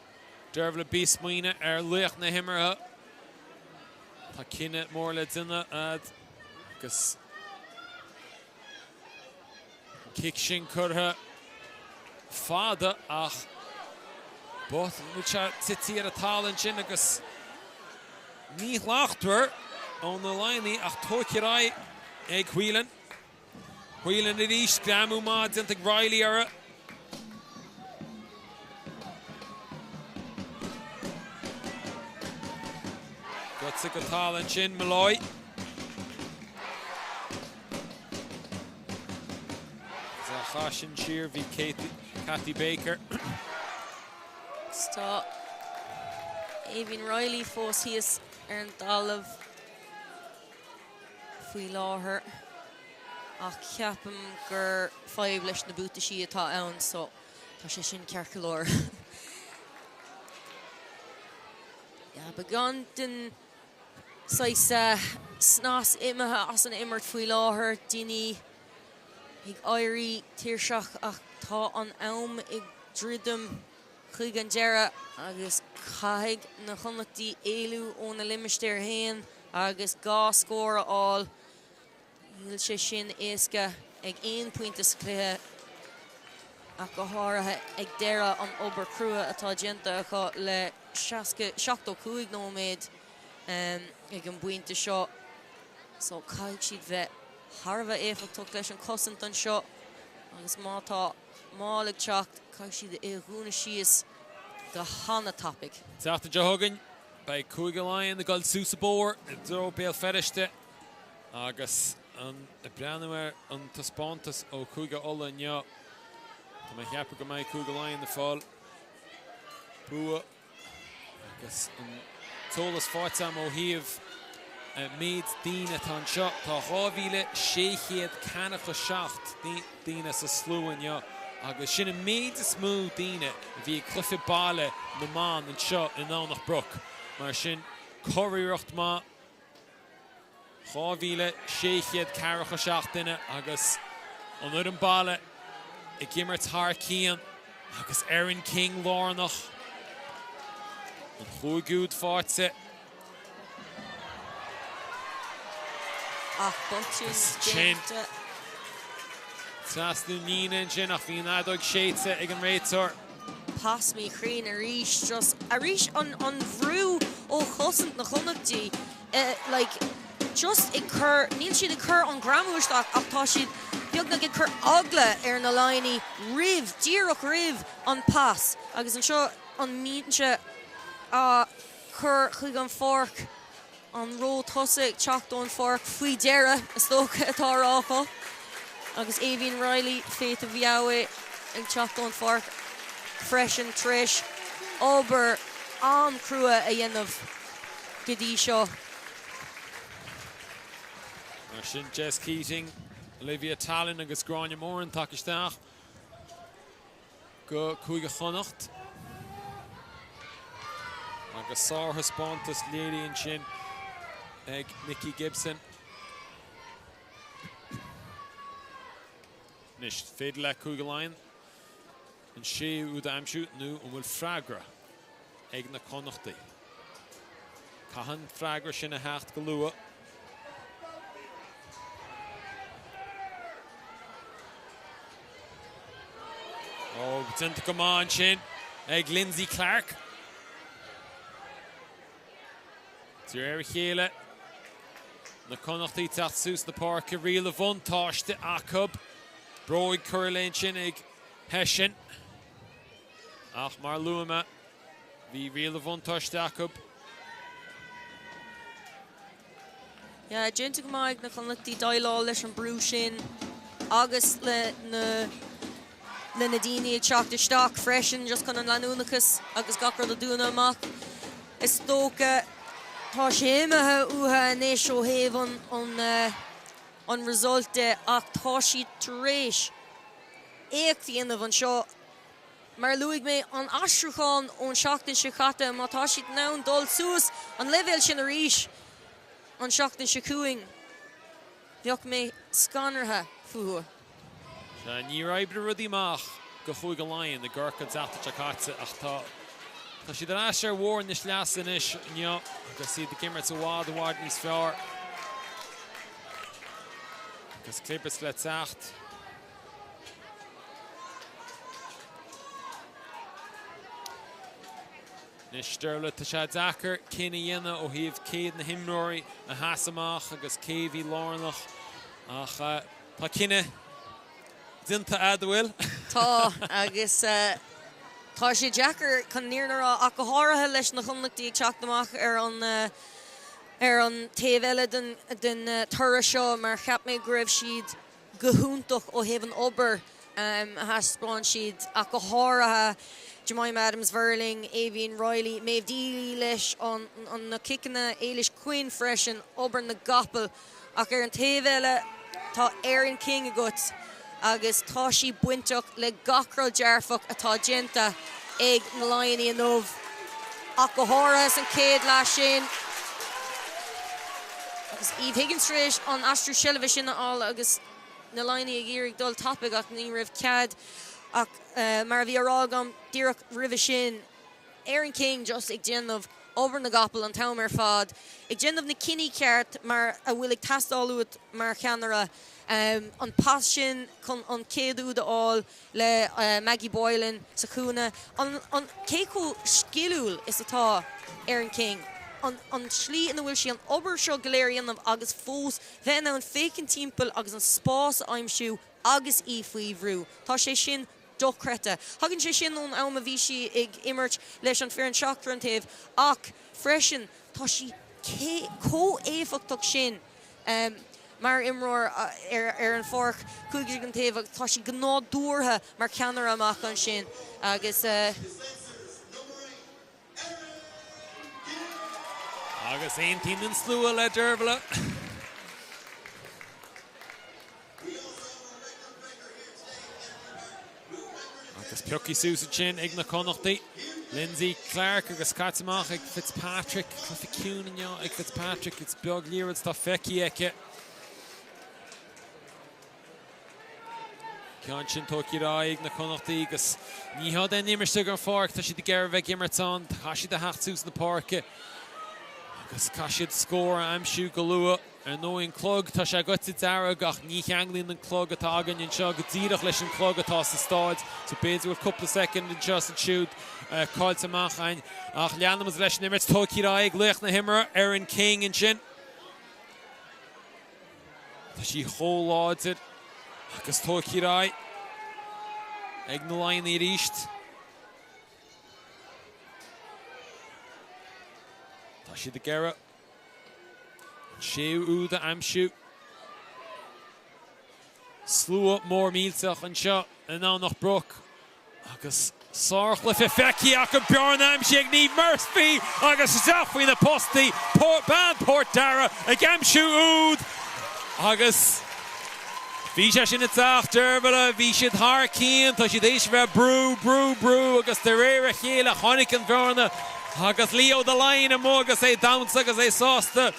Dervla, bí ag smaoineamh ar laoch na himeartha. Tá cinneadh mór le déanamh a'd agus an cic sin curtha fada ach bhfuil sé tite ar an talamh ansin agus ní shlachtmhar ó na Laighnigh ach tógtha ar aghaidh ag Whelan. Whelan arís, greamú maith déanta ag Reilly uirthi. Druidte go talamh ansin, Molloy. Agus á chaith sin siar bhí Katie Baker. Tá Aoibhín Reilly fós thíos ar an dtalamh. faoi láthair ach ceapaim gur fadhb leis na buataisí atá ann so tá sé sin ceart go leor. Yeah, beagán den saghas snas imithe as an imirt faoi láthair, daoine ag éirí tuirseach ach tá an am ag druidim chuig an deireadh agus caithfidh na Connachtaigh éalú óna limistéar féin agus 2 scór a fháil. Níl sé sin éasca ag aon pointe sa chluiche ach go háirithe ag deireadh an obair chrua atá déanta acu le 60, 75 nóiméad ag an bpointe seo. So caithfidh siad bheith thar a bheith éifeachtach leis an chosaint anseo agus má tá Mál ag teacht, caithfidh siad é a dhúnadh síos go hana-tapaidh. An tseachtain seo chugainn, beidh Cúige Laighean ag dul suas an bóthar i dtreo Béal Feirste agus ag breathnú ar an taispeántas ó Chúige Uladh inniu, tá mé ag ceapadh go mbeidh Cúige Laighean ag fáil bua. Agus an t-eolas faighte agam ó thaobh méid daoine atá anseo, tá 2,647 daoine sa slua inniu agus sin an méid is mó daoine a bhí ag cluiche baile na mban anseo i nDomhnach Broc. Mar sin, curiarracht maith. 2,647 duine agus an fhoireann baile ag imirt thar cionn agus Erin King lárnach. An chúig úd faighte. Ach botún déanta. Trasna an líne ansin ach bhí an fheadóg séidte ag an réiteoir. Pas míchruinn arís. Just arís an bhrú ó chosaint na Connachtaí. like just ag cur, níl siad ag cur an greamú isteach ach tá siad beagnach ag cur eagla ar na Laighnigh roimh, díreach roimh an pas agus anseo an mbinse á chur chuig an pháirc, an ró tosaigh ag teacht ón pháirc faoi dheireadh is dócha atá á rá acu agus Aoibhín Reilly, Faith Aviawe ag teacht ón pháirc freisin tar éis obair. an-chrua a dhéanamh go dtí seo. Mar sin, Jess Keating, Olivia Tallon agus Gráinne Moran tagtha isteach go Cúige Chonnacht. Agus sárthaispeántas léirithe ansin ag Nikki Gibson. Anois, féidir le Cúige Laighean an séú úd a aimsiú nó an bhfuil freagra ag na Connachtaigh? Caithfidh an freagra sin a theacht go luath. Ó, déanta go maith ansin ag Lindsay Clark. De réir a chéile, na Connachtaigh ag teacht suas na páirce, riail an bhuntáiste acu. Bróig curtha léi ansin ag Hession. Ach mar a luaigh mé, bhí riail an bhuntáiste acu. Yeah, déanta go maith ag na Connachtaigh déileáil leis an brú sin agus le na le na daoine ag teacht isteach freisin just chun an leanúnachas agus gach rud a dúnadh amach. Is dócha tá sé imithe uathu anois ó thaobh an an an result de ach tá siad tar éis éacht a dhéanamh anseo. Mar a luaigh mé, an aistriúchán ón seachtain seo caite, má tá siad in ann dul suas an leibhéal sin arís an seachtain seo chugainn, bheadh mé scanraithe fúthu. Sea, níor oibrigh rudaí amach go Chúige Laighean i gCorcaigh an tseachtain seo caite ach tá tá siad ar ais ar bharr na sleasa anois inniu agus iad ag imirt i bhfad i bhfad níos fearr. Agus clibirt le teacht. Anois, Dervla, tá sé deacair cinneadh a dhéanamh ó thaobh cé hiad na himreoirí a sheas amach agus cé a bhí lárnach ach tá cinneadh déanta a'd, an bhfuil? Tá, agus tá sé deacair chun an fhírinne a rá ach go háirithe leis na Connachtaigh ag teacht amach ar an ar an taobh eile den den toradh seo mar cheap mé go raibh siad go hiontach ó thaobh an obair a thaispeáin siad, ach go háirithe Jemima Adams-Verling, Aoibheann Reilly, Méabh Deely leis na ciceanna, Éilis Quinn freisin, obair na gcapall. Ach ar an taobh eile tá Erin King agat agus tá sí bainteach le gach rud dearfach atá déanta ag na Laighnigh inniu, ach go háirithe san chéad leath sin. Agus Eve Higgins tar éis an aistriú seilbhe sin a fháil agus na Laighnigh ag iarraidh dul tapaidh ach ní raibh cead ach mar a bhí á rá agam díreach roimhe sin, Erin King just ag déanamh obair na gcapall an t-am ar fad, ag déanamh na cinní ceart mar a bhfuil ag teastáil uait mar cheannaire. An pas sin chun an chéad úd a fháil le Maggie Boylan sa chúinne. An cé chomh sciliúil is atá Erin King? An tslí ina bhfuil sí an obair seo go léir a dhéanamh agus fós bheith in ann féachaint timpeall agus an spás a aimsiú agus í faoi bhrú. Tá sé sin dochreidte. Tagann sé sin ón am a bhí sí ag imirt leis an foireann seachtar an taobh ach freisin tá sí chomh éifeachtach sin mar imreoir ar an pháirc 15 an taobh agus tá sí go nádúrtha mar cheannaire amach ansin agus. Agus aontaíonn an slua le Dervla. Agus pioctha suas ansin ag na Connachtaigh. Lindsay Clark agus caite amach ag Fitzpatrick. Cluiche ciúin inniu ag Fitzpatrick. Is beag liathróid atá feicthe aici. Ceann sin tógtha ar aghaidh ag na Connachtaigh agus ní hiad aon imirt ag an pháirc, tá siad ag iarraidh a bheith ag imirt ann, caithfidh siad a theacht suas na páirce agus caithfidh siad scór a aimsiú go luath. Ar ndóigh an clog, tá sé goite dearg ach ní cheanglaíonn an clog atá againn anseo go díreach leis an clog atá sa stáid so b'fhéidir go bhfuil cúpla soicind anseo is ansiúd caillte amach againn ach leanfaimid leis an imirt. Tógtha ar aghaidh ag laoch na himeartha, Erin King ansin. Tá sí chomh láidir agus tógtha ar aghaidh ag na Laighnigh arís. Tá siad ag iarraidh an séú úd a aimsiú. Slua mór millteach anseo i nDomhnach Broc agus. Sárchluiche feicthe acu, bearna aimsithe ag Niamh Murphy agus isteach faoi na postaí, bean Phort Dara ag aimsiú úd agus bhí sé sin ag teacht, Deirbhile, bhí siad thar cionn, tá siad théis a bheith brú, brú, brú agus de réir a chéile tháinig an bhearna agus Leo the Lion amuigh agus é ag damhsa agus é sásta.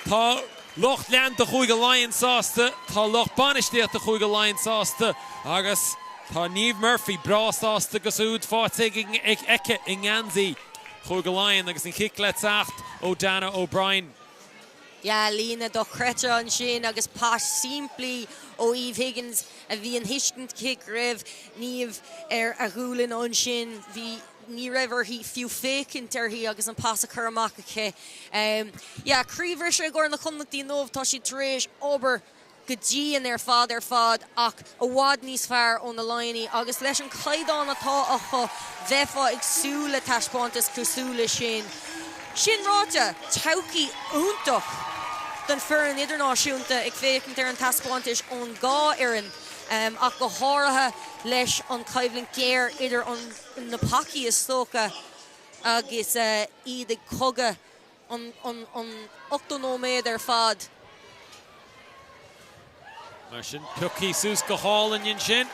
Tá lucht leanta Chúige Laighean sásta, tá lucht bainistíochta Chúige Laighean sásta agus tá Niamh Murphy breá sásta agus úd faighte aici i ngeansaí Chúige Laighean agus an chic le teacht ó Dana O'Brien. Yeah, líne dochreidte ansin agus pas simplí ó Eve Higgins a bhí an thuiscint aici go raibh Niamh ar a gualainn ansin. Bhí. Ní raibh uirthi fiú féachaint uirthi agus an pas a chur amach aici. Yeah, croíbhriseadh i gcomhair na Connachtaí inniu, tá siad tar éis obair go dian ar fad ar fad ach i bhfad níos fearr ó na Laighnigh agus leis an chaighdeán atá acu bheifeá ag súil le taispeántas cosúil leis sin. Sin ráite, todhchaí iontach don foireann idirnáisiúnta ag féachaint ar an taispeántais ón dhá fhoireann ach go háirithe leis an choimhlint ghéar idir an na pacaí is dócha agus iad ag cogadh an 80 nóiméad ar fad. Mar sin, pioctha suas go hálainn ansin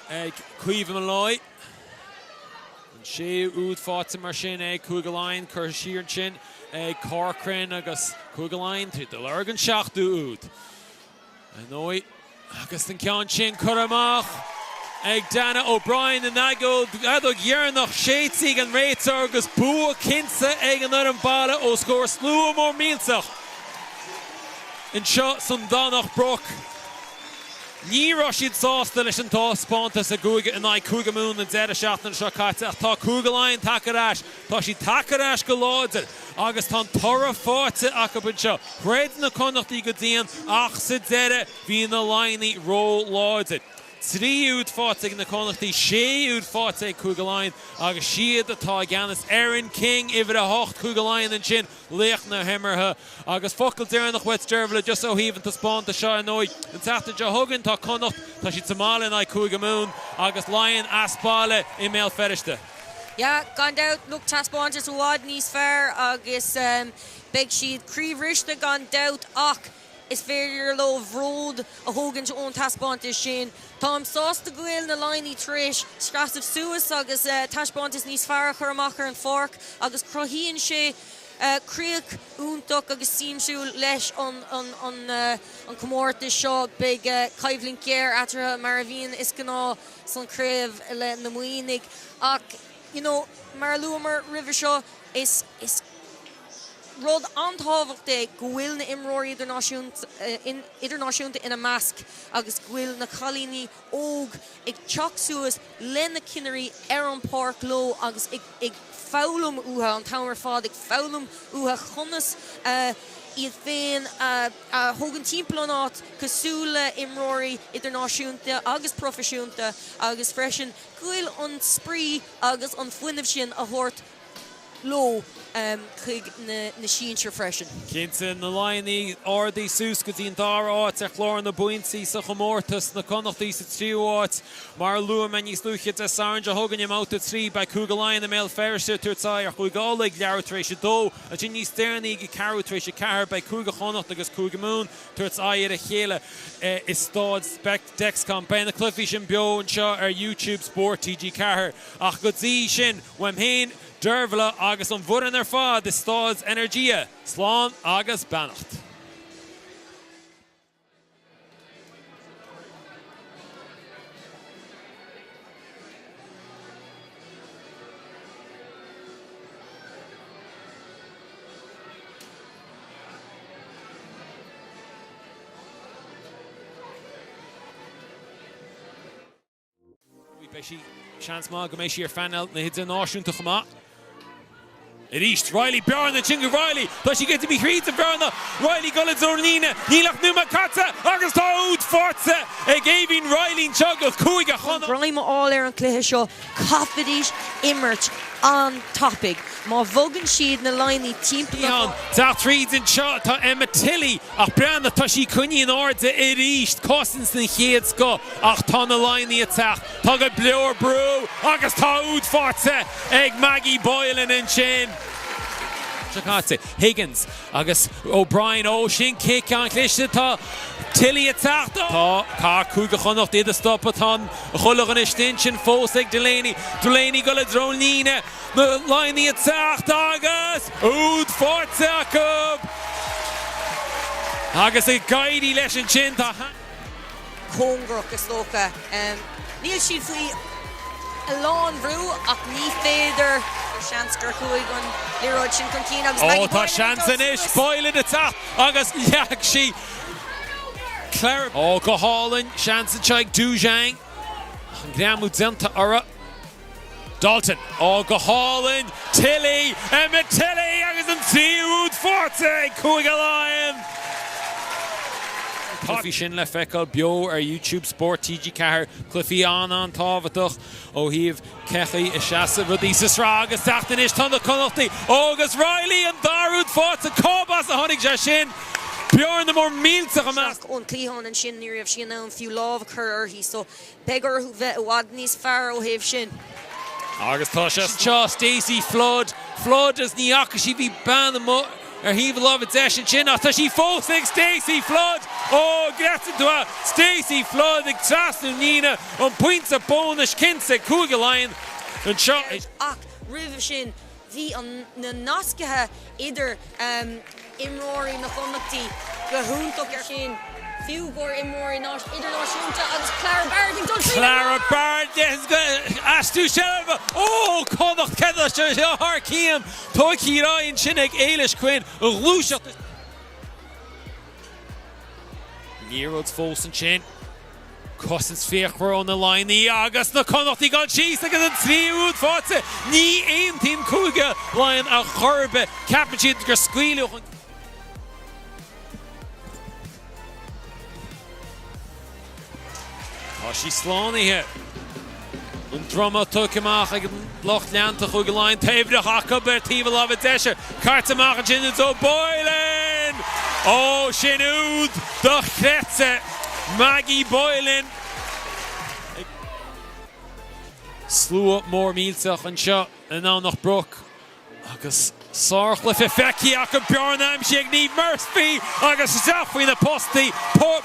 ag Caoimhe Molloy. An séú úd faighte mar sin ag Cúige Laighean, curtha siar ansin ag Corcoran agus Cúige Laighean ag lorg an seachtú úd. Ar ndóigh, agus an ceann sin curtha amach ag Dana O'Brien, an fheadóg dheireanach séidte ag an réiteoir agus bua cinnte ag an fhoireann baile os comhair slua mór millteach anseo san Domhnach Broc. Ní raibh siad sásta leis an taispeántas i gcúige in aghaidh Cúige Mumhan an deireadh seachtaine seo caite ach tá Cúige Laighean tagtha ar ais. Tá siad tagtha ar ais go láidir agus tá an toradh faighte acu anseo. Throid na Connachtaigh go dian ach sa deireadh bhí na Laighnigh ró-láidir. 3 úd faighte ag na Connachtaigh, 6 úd faighte ag Cúige Laighean agus siad atá i gceannas. Erin King, uimhir 8, Cúige Laighean ansin. Laoch na himeartha. Agus focal deireanach uait, Deirbhile, just ó thaobh an taispeántais seo, ar ndóigh, an tseachtain seo chugainn tá Connacht, tá siad sa mbaile in aghaidh Cúige Mumhan agus Laighean as baile i mBéal Feirste. Yeah, gan dabht, look, taispeántas i bhfad níos fearr agus beidh siad croíbhriste gan dabht ach is féidir leo bród a thógaint ón taispeántas sin. Táim sásta go bhfuil na Laighnigh tar éis seasamh suas agus taispeántas níos fearr a chur amach ar an pháirc agus cruthaíonn sé críoch iontach agus siamsúil leis an comórtas seo. Beidh coimhlint ghéar eatarthu mar a bhíonn is gnáth san chraobh le na Muimhnigh ach you know mar a luamar roimhe seo is is rud an-tábhacht é go bhfuil na imreoirí idirnáisiúnta ina measc agus go bhfuil na cailíní óg ag teacht suas le na cinnirí ar an páirc leo agus ag ag foghlaim uathu an t-am ar fad, ag foghlaim uathu conas iad féin a thógaint timpeall an áit cosúil le imreoirí idirnáisiúnta agus proifisiúnta agus freisin go bhfuil an spraoi agus an fuinneamh sin a thabhairt leo chuig na sinsir freisin. Cinnte, na Laighnigh ardaithe suas go dtí an dara háit ar chlár na bpointí sa chomórtas, na Connachtaigh sa tríú háit. Mar a luaigh mé níos luaithe, Dé Sathairn seo chugainn i mBabhta 3, beidh Cúige Laighean i mBéal Feirste ag tabhairt aghaidh ar Chúige Uladh ag leathuair tar éis a dó. Ansin níos deireanaí ag ceathrú tar éis a ceathair, beidh Cúige Chonnacht agus Cúige Mumhan ag tabhairt aghaidh ar a chéile i Staid Dexcom. Beidh na cluichí sin beo anseo ar YouTube Spórt TG4. Ach go dtí sin, uaim féin, Deirbhile agus an bhfoireann ar fad i Staid Energia, slán agus beannacht. Beidh sí, seans maith go mbeidh sí ar phainéal na hidirnáisiúnta chomh maith. Arís, Reilly, bearna ansin go Reilly. Tá sí ag imeacht thríd an bhearna. Reilly ag dul i dtreo na líne. Níl ach nóiméad caite agus tá úd faighte ag Aoibhín Reilly anseo go Cúige Chonnacht. Greim a fháil ar an chluiche seo, caithfidís imirt. an-tapaidh. Má bhogann siad na Laighnigh timpeall na. Teacht tríd anseo tá Emma Tilley ach breathnaigh, tá sí coinnithe in airde arís. Cosaint den chéad scoth ach tá na Laighnigh ag teacht. Tá go leor brú agus tá úd faighte ag Maggie Boylan ansin. Seo caite, Higgins agus O'Brien. Ó, sin cic an-chliste. Tá Tilley ag teacht. Tá caithfidh Cúige Chonnacht iad a stopadh. Tá an chuileach anois ansin fós ag Delaney. Delaney ag dul i dtreo an líne. Na Laighnigh ag teacht agus úd faighte acu! Agus ag éirí leis ansin tá. cóngarach, is dócha. Níl siad faoi a lán bhrú ach ní féidir. Seans gur chuaigh an liathróid sin chun cinn agus Maggie Ó, tá Boylan ag seans dul anois! suas. Boylan ag teacht agus leag sí Claire. Ó, go hálainn! Seans anseo ag Du Zhang ach an greamú déanta uirthi. Dalton, Ó, go hálainn! Tilley! Emma Tilley agus an tríú úd faighte ag Cúige Laighean! Tá cluichí sin le feiceáil beo ar YouTube Sport TG4, cluichí an-an-tábhachtach ó thaobh cén chaoi a seasfaidh rudaí sa sraith agus teacht anois tá na Connachtaigh ó agus Reilly an dara úd faighte, cá as a tháinig sé sin? Bearna mór millteach i measc. Ón cliathán ansin ní raibh sí in ann fiú lámh a chur uirthi so Beidh orthu bheith i bhfad níos fearr ó thaobh sin. Agus tá sé anseo, Stacey Flood, Flood agus ní fhaca sí, bhí bean amuigh ar thaobh a láimhe deis ansin ach tá sí fós ag Stacey Flood! Ó, greasann tú é! Stacey Flood ag trasnú an líne, an pointe bónais cinnte ag Cúige Laighean anseo. Ach roimhe sin, Bhí na nascaithe idir imreoirí na Connachtaí go hiontach ar sin, fiú i gcomhair imreoirí idirnáisiúnta agus Clara Barrett ag dul tríd an Clara Barrett ag aistriú seilbhe! Ó! Connacht ceann seo thar cionn! Tógtha ar aghaidh ansin ag Éilis Quinn, an ghluaiseacht is. Liathróid fós ansin. Cosaint fíochmhar ó na Laighnigh agus na Connachtaigh ag dul síos agus an tríú úd faighte. Ní aontaíonn Cúige Laighean ar chor ar bith. Ceapann siad gur scaoileadh an. Tá sí slánaithe. An druma tugtha amach ag an lucht leanta Chúige Laighean. Taobhach acu ar taobh a láimhe deise. Caite amach ansin i dtreo Boylan! Ó, sin úd dochreidte! Maggie Boylan! Slua mór millteach anseo i nDomhnach Broc. Agus sárchluiche feicthe acu, bearna aimsithe ag Niamh Murphy agus isteach faoi na postaí,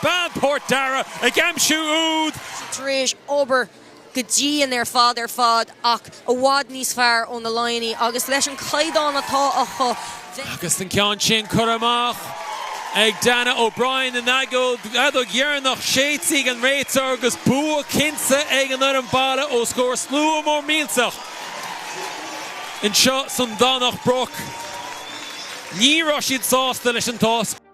bean Phort Dara ag aimsiú úd. Tar éis obair go dian ar fad ar fad ach i bhfad níos fearr ó na Laighnigh agus leis an caighdeán atá acu bheith. Agus an ceann sin curtha amach ag Dannah O'Brien, an fheadóg dheireanach séidte ag an réiteoir agus bua cinnte ag an fhoireann baile os comhair slua mór millteach. Anseo san Domhnach Broc, ní raibh siad sásta leis an tost.